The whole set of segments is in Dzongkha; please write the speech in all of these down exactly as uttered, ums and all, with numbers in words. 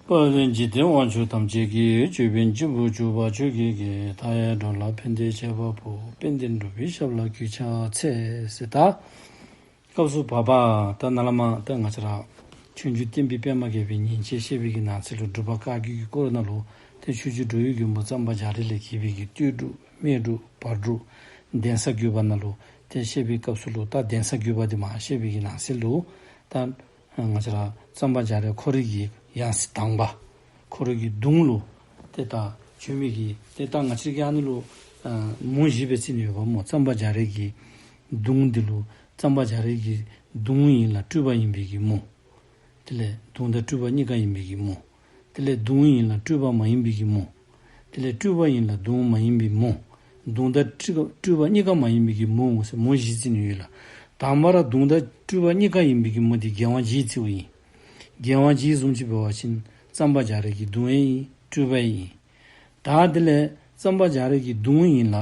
དཔལ་ལྡན་འཇིག་རྟེན་དབང་ཕྱུག་ཐམས་ཅད་ཀྱི། ཅོད་པན་གཅིག་པུར་གྱུར་པ་ཆོས་ཀྱི་རྒྱལ། མཐའ་ཡས་འགྲོ་ལ་ཕན་བདེ་ཁྱད་པར་ཕུན། དཔལ་ལྡན་འབྲུག་པའི་ཞབས་ལ་གུས་ཕྱག་འཚལ། ཟེར་ད་སྐབས་སུ་བབ་པ། ད་ནཱ་ལས་མར་ད་ང་བཅས་ར་ཆོས་འབྱུང་བསྟན་པའི་པདྨ་རྒྱས་པའི་ཉིན་བྱེད་ཅེས་པའི་གི་ནང་གསེས་ལུ་འབྲུག་པ་བཀའ་བརྒྱུད་ཀྱི་སྐོར་ནང་ལུ་ཏེ་ཆོས་རྗེ་འགྲོ་བའི་མགོན་པོ་གཙང་པ་རྒྱ་རས་ལས་གྱེས་པའི་གི་སྟོད་འབྲུག་སྨད་འབྲུག་བར་འབྲུག་གདན་ས་བརྒྱུད་པ་ནང་ལུ་ཏེ་བཤད་པའི་སྐབས་སུ་ལུ། ད་གདན་ས་བརྒྱུད་པ་འདི་མར་བཤད་པའི་གི་ནང་གསེས་ལུ་ད་ང་བཅས་ར་གཙང་པ་རྒྱ་རས་ཁོ་རའི་གི་ཡང་སྲིད་དང་པ་ཁོ་རའི་གི་གདུང་ལུ་ཏེ་ད་བྱོན་མི་གི་ཏེ་ད་ང་བཅས་ཀྱིས་ཨ་ནི་ལུ་ཨ་མུ་བཞི་སྦེ་རྩིས་ནི་ཡོདཔ་སྨོ། གཙང་པ་རྒྱ་རས་ཀྱི་གདུང་འདི་ལུ་གཙང་པ་རྒྱ་རས་ཀྱི་གདུང་ཨིན་ལ་སྤྲུལ་པ་ཨིན་པའི་གི་མུ། དེ་ལས་གདུང་དང་སྤྲུལ་པ་གཉིས་ཀ་ཨིན་པའི་གི་མུ། དེ་ལས་གདུང་ཨིན་ལ་སྤྲུལ་པ་མ་ཡིན་པའི་གི་མུ། དེ་ལས་སྤྲུལ་པ་ཨིན་ལ་གདུང་མ་ཡིན་པའི་མུ། གདུང་དང་སྤྲུལ་སྤྲུལ་པ་གཉིས་ཀ་མ་ཡིན་པའི་གི་མུ་ཟེར་མུ་བཞི་རྩིས་ནི་ཡོད་ལགས། དང་པ་ར་གདུང་དང་སྤྲུལ་པ་གཉིས་ཀ་ཡིན་པའི་གི་མུ་འདི་རྒྱལ་དབང་རྗེ་རྩིཝ་ཨིན། རྒྱལ་དབང་རྗེ་བཟུམ་ཅིག་འབད་བ་ཅིན་གཙང་པ་རྒྱ་རས་ཀྱི་གདུང་ཡང་ཨིན། སྤྲུལ་པ་ཡང་ཨིན། ད་དེ་ལས་གཙང་པ་རྒྱ་རས་ཀྱི་གདུང་ཨིན་ལ་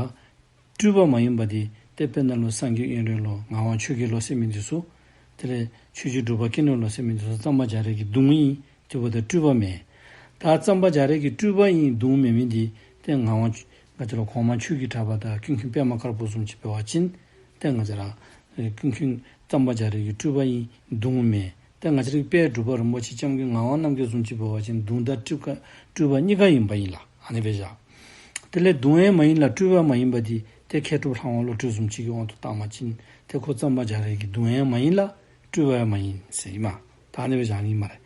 སྤྲུལ་པ་མ་ཡིན་པ་འདི་ཏེ་དཔེར་ན་ལུ་སངས་རྒྱས་དབོན་རས་ལོ་ངག་དབང་ཆོས་རྒྱལ་ལོ་ཟེར་མི་འདི་ཚུ། དེ་ལས་ཆོས་རྗེ་འབྲུག་པ་ཀུན་ལེགས་ལོ་ཟེར་མི་འདི་ཚུ་གཙང་པ་རྒྱ་རས་ཀྱི་གདུང་ཨིན། དེ་འབདཝ་ད་སྤྲུལ་པ་མེན། ད་གཙང་པ་རྒྱ་རས་ཀྱི་སྤྲུལ་པ་ཨིན་གདུང་མེན་མི་འདི་ཏེ་ངག་དབང་ཆོས་རྒྱལ་ལོ་གོང་མ་ཆོས་ཀྱི་གྲགས་པ་དང་ཀུན་མཁྱེན་པདྨ་དཀར་པོ་བཟུམ་ཅིག་འབད་བ་ཅིན་ཏེ་ང་བཅས་ར་ཀུན་མཁྱེན་གཙང་པ་རྒྱ་རས་ཀྱི་སྤྲུལ་པ་ཨིན་གདུང་མེན། ཏེ་ང་བཅས་རའི་དཔལ་འབྲུག་པ་རིན་པོ་ཆེ་སྐྱབས་མགོན་ངག་དབང་རྣམ་རྒྱལ་བཟུམ་ཅིག་འབད་བ་ཅིན་གདུང་དང་སྤྲུལ་པ་སྤྲུལ་པ་གཉིས་ཀ་ཨིན་པ་ཨིན་ལགས། ཨ་ནི་སྦེ་བཞག། དེ་ལས་གདུང་ཡང་མ་ཡིན་ལ་སྤྲུལ་པ་མ་ཡིན་པ་འདི་ཏེ་མཁས་གྲུབ་ལྷ་དབང་བློ་གྲོས་བཟུམ་ཅིག་གི་དབང་དུ་བཏང་བ་ཅིན་ཏེ་ཁོ་གཙང་པ་རྒྱ་རས་ཀྱི་གདུང་ཡང་མ་ཡིན་ལ་སྤྲུལ་པ་ཡང་མ་ཡིན་ཟེར་ཨིན་མས། ད་ཨ་ནི་སྦེ་བཞག་ནི་སྨ་རེ།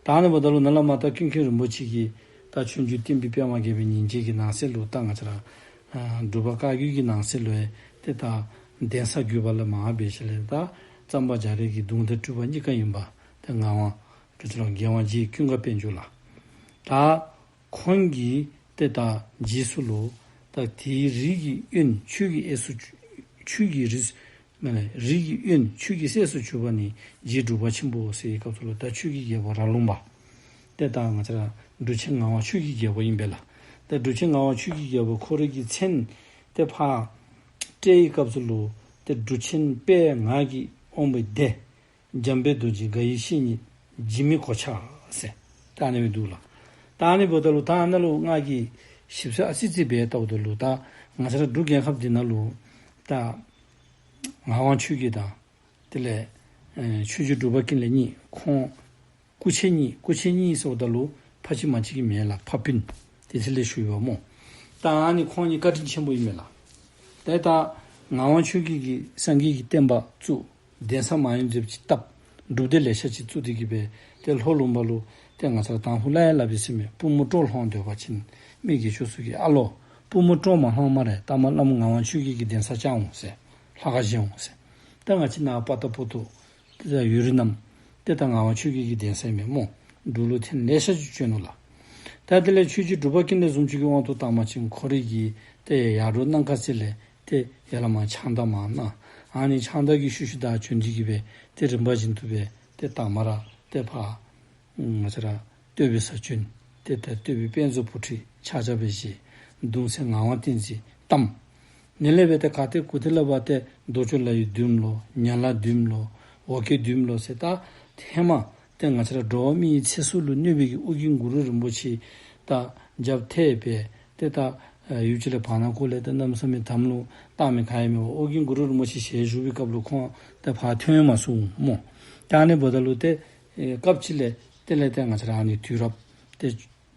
ད་ཨ་ནི་འབདཝ་ད་ལུ་ནཱ་ལས་མར་ད་ཀུན་མཁྱེན་རིན་པོ་ཆེ་གིས་ད་ཆོས་འབྱུང་བསྟན་པའི་པདྨ་རྒྱས་པའི་ཉིན་བྱེད་ཀྱི་ནང་གསེས་ལུ་ད་ང་བཅས་ར་ཨ་འབྲུག་པ་བཀའ་བརྒྱུད་ཀྱི་ནང་གསེས་ལུ་ཡང་ཏེ་ད་གདན་ས་བརྒྱུད་པ་ལས་མར་འབད་ཞིནམ་ལས་ད་གཙང་པ་རྒྱ་རས་ཀྱི་གདུང་དང་སྤྲུལ་པ་གཉིས་ཀ་ཨིན་པ་ཏེ་ངག་དབང་རྒྱལ་དབང་རྗེ་ཀུན་དགའ་དཔལ་འབྱོར་ལགས། ད་ཁོང་གིས་ཏེ་ད་རྗེས་སུ་ལུ་ད་དེའི་རིགས་ཀྱི་དབོན་ཆོས་ཀྱི་སྲས་སུ་ཆོས་ཀྱི་རིགས་མེན་ན་རིགས་ཀྱི་དབོན་ཆོས་ཀྱི་སྲས་སུ་གྱུར་པ་ནི་རྗེ་འབྲུག་པ་ཆེན་པོ་ཟེར་བའི་སྐབས་སུ་ལུ་ད་ཆོས་ཀྱི་རྒྱལ་པོ་ར་ལུང་པ་ཏེ་ད་ང་བཅས་ར་འབྲུག་ཆེན་ངག་དབང་ཆོས་ཀྱི་རྒྱལ་པོ་ཨིན་པས་ལགས། ད་འབྲུག་ཆེན་ངག་དབང་ཆོས་ཀྱི་རྒྱལ་པོ་ཁོ་རའི་གི་མཚན་ཏེ་ཕར་བཀྲལ་བའི་སྐབས་སུ་ལུ་ཏེ་འབྲུག་ཆེན་དཔལ་ངག་གི་དབང་པོའི་སྡེ། འཇམ་དཔལ་རྡོ་རྗེ་དགའ་བའི་བཤེས་གཉེན་འཇིགས་མེད་གོ་ཆ་ཟེར་ད་ཨ་ནི་སྦེ་འདུག་ལགས། ད་ཨ་ནི་འབདཝ་ད་ལུ་ད་ཨ་ནཱ་ལུ་ང་གིས་ཞིབ་འཚོལ་ཨ་ཙི་ཙི་འབད་བལྟཝ་ད་ལུ་ད་ང་བཅས་ར་འབྲུག་རྒྱལ་ཁབ་འདི་ནང་ལུ་ད་ངག་དབང་ཆོས་རྒྱལ་དང་དེ་ལས་ཨེ་ཆོས་རྗེ་འབྲུག་པ་ཀུན་ལེགས་གཉིས་ཁོང་སྐུ་མཆེད་གཉིས། སྐུ་མཆེད་གཉིས་ཟེརཝ་ད་ལུ་ཕ་གཅིག་མ་གཅིག་གི་མེན་ལགས། ཕ་སྤུན་དེ་ཚེ་ལས་ཞུ་ཡི་པ་སྨོ། ད་ཨ་ནི་ཁོང་གཉིས་བཀའ་དྲིན་ཆེན་པོ་ཨིན་མས་ལགས། ཏེ་ད་ངག་དབང་ཆོས་རྒྱལ་གྱིས་སངས་རྒྱས་ཀྱི་བསྟན་པ་བཙུགས། གདན་ས་མང་རབས་ཅིག་བཏབ། སྒྲུབ་སྡེ་ལེ་ཤ་ཅིག་བཙུགས་ཏེ་གི་སྦེ་ཏེ་ལྷོ་ལུང་པ་ལུ་ཏེ་ང་བཅས་ར་དང་ཕུ་ལ་ཡ་ལ་བི་ཟེར་མི་པུས་མོ་སྤྲོ་ལྷང་སྡོད་པ་ཅིན་མི་དགེ་ཕྱུག་ཚུ་གིས་ཨ་ལོ་པུས་མོ་སྤྲོ་མ་ལྷང་སྨ་རེ། ད་མར་བླམ་ངག་དབང་ཆོས་རྒྱལ་གྱི་གདན་ས་བཅག་འོང་ཟེར། ལྷ་ཁང་བཞེངས་འོང་ཟེར། ད་ང་བཅས་ནཱ་པ་ཏ་པོ་ཏོ་ཏེ་ད་ཡུ་རི་ནམ་ཏེ་ད་ངག་དབང་ཆོས་རྒྱལ་གྱི་གདན་ས་ཨིན་མས་སྨོ། འབྲུག་ལུ་ཐེངས་ལེ་ཤ་ཅིག་བྱོན་ནུག་ལགས། ད་དེ་ལས་ཆོས་རྗེ་འབྲུག་པ་ཀུན་ལེགས་བཟུམ་ཅིག་གི་དབང་དུ་བཏང་བ་ཅིན་ཁོ་རའི་གི་ཏེ་ཡར་འབྲོག་གནམ་ཁ་རྩེ་ལས་ཏེ་ཡར་ལས་མར་ཕྱགས་བདའ་མར་གནང་། ཨ་ནི་ཕྱགས་བདའ་གི་ཤུལ་ཤུལ་བདའ་བྱོན་ཏེ་གི་སྦེ་ཏེ་རིམ་པ་བཞིན་དུ་སྦེ་ཏེ་དང་པ་ར་ཏེ་ཕར་ང་བཅས་ར་བསྟོད་པའི་ས་བྱོན། ཏེ་ད་བསྟོད་པའི་དཔེ་མཛོད་པུ་ཁྲིད་ཕྱག་རྒྱ་སྦེ་བཞེས། གདུང་སྲས་ངག་དབང་བསྟན་འཛིན་བལྟམས། ནི་ལས་སྦེ་ཏེ་ག་ཏེ་གུ་ཏེ་ལས་འབད་ཏེ་རྡོ་ཆོས་ལ་ཡི་བདུདམོ་ལོ་ཉ་ལ་བདུདམོ་ལོ་འོ་སྐོལ་བདུདམོ་ལོ་ཟེར་ད་ཧེ་མ་ཏེ་ང་བཅས་ར་འགྲོ་བ་མིའི་ཚེ་སྲོག་ལུ་གནོད་པའི་གི་ཨོ་རྒྱན་གུ་རུ་རིན་པོ་ཆེ་ད་རྒྱབ་ཐལ་སྦེ་ཏེ་ད་ཡུལ་ཅིག་ལས་བར་ན་ཁོ་ལས་ཏེ་གནམ་མེད་ས་མེད་དམ་ལུ་བཏགས་མི་ག་ཡང་མེད་པར་ཨོ་རྒྱན་གུ་རུ་རིན་པོ་ཆེ་ཞལ་བཞུགས་པའི་སྐབས་ལུ་ཁོང་ཏེ་ཕར་ཐོན་མ་ཚུགས་སྨོ། ད་ཨ་ནི་འབདཝ་ད་ལུ་ཏེ་སྐབས་ཅིག་ལས་དེ་ལས་ཏེ་ང་བཅས་ར་ཨ་ནི་དུས་རབས་ཏེ་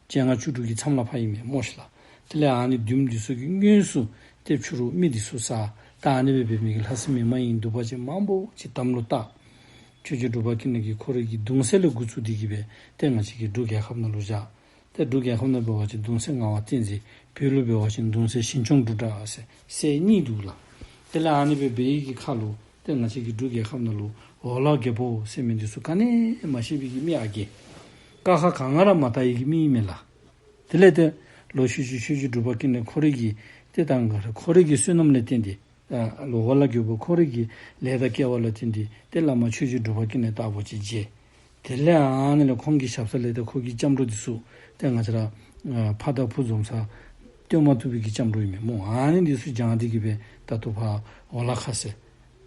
བཅོ་ལྔ་བཅུ་དྲུག་གི་མཚམས་ལུ་ཕར་ཨིན་མས་སྨོ་ཤིག་ལགས། དེ་ལས་ཨ་ནི་བདུདམོ་འདི་ཚུ་གིས་དངོས་སུ་ཏེ་ཕྱི་རུ་མི་འདི་ཚུ་བསད། ད་ཨ་ནི་སྦེ་འབད་མི་གི་ལྷ་སྲིན་མི་མ་ཡིན་གདུག་པ་ཅན་མང་པོ་ཅིག་དམ་ལུ་བཏགས། ཆོས་རྗེ་འབྲུག་པ་ཀུན་ལེགས་ཀྱིས་ཁོ་རའི་གི་གདུང་སྲས་ལས་འགོ་བཙུགས་ཏེ་གི་སྦེ་ཏེ་ང་བཅས་ཀྱི་འབྲུག་རྒྱལ་ཁབ་ནང་ལུ་བཞག། ཏེ་འབྲུག་རྒྱལ་ཁབ་ནང་འབད་བ་ཅིན་གདུང་སྲས་ངག་དབང་བསྟན་འཛིན། བོད་ལུ་འབད་བ་ཅིན་གདུང་སྲས་ཞིང་སྐྱོང་འབྲུག་གྲགས་ཟེར་སྲས་གཉིས་འདུག་ལགས། དེ་ལས་ཨ་ནི་སྦེ་འབད་ཡི་གི་ཁར་ལུ་ཏེ་ང་བཅས་ཀྱི་འབྲུག་རྒྱལ་ཁབ་ནང་ལུ་འོ་ལག་རྒྱལ་པོ་ཟེར་མི་འདི་ཚུ་ག་ནི་མ་ཤེས་པའི་གི་མི་ཨ་རྒས། ཀ་ཁ་ག་ང་ར་མ་དར་ཡི་གི་མི་ཨིན་མས་ལགས། དེ་ལས་ཏེ་ལོག་ཤུལ་ཤུལ་ཆོས་རྗེ་འབྲུག་པ་ཀུན་ལེགས་ཁོ་རའི་གི་ཏེ་ད་ཁོ་རའི་གི་བསོད་ནམས་ལས་བརྟེན་ཏེ་ཨ་ལོག་འོ་ལག་རྒྱལ་པོ་ཁོ་རའི་གི་ལས་དང་སྐལ་བ་ལུ་བརྟེན་ཏེ་ཏེ་བླ་མ་ཆོས་རྗེ་འབྲུག་པ་ཀུན་ལེགས་ལྟ་བུ་ཅིག་མཇལ། དེ་ལས་ཨ་ནི་ལས་ཁོང་གི་ཞབས་ས་ལས་ཏེ་ཁོ་གི་སྐྱབས་འགྲོ་འདི་ཚུ་ཏེ་ང་བཅས་ར་ཨ་ཕ་དང་བུ་འཛོམས་ས་སྟོན་མ་བཏུབ་པའི་གི་སྐྱབས་འགྲོ་ཨིན་མས་སྨོ། ཨ་ནི་འདི་ཚུ་སྦྱང་སྟེ་གི་སྦེ་ད་ལྟོ་ཕར་འོ་ལག་ཁ་ཟེར་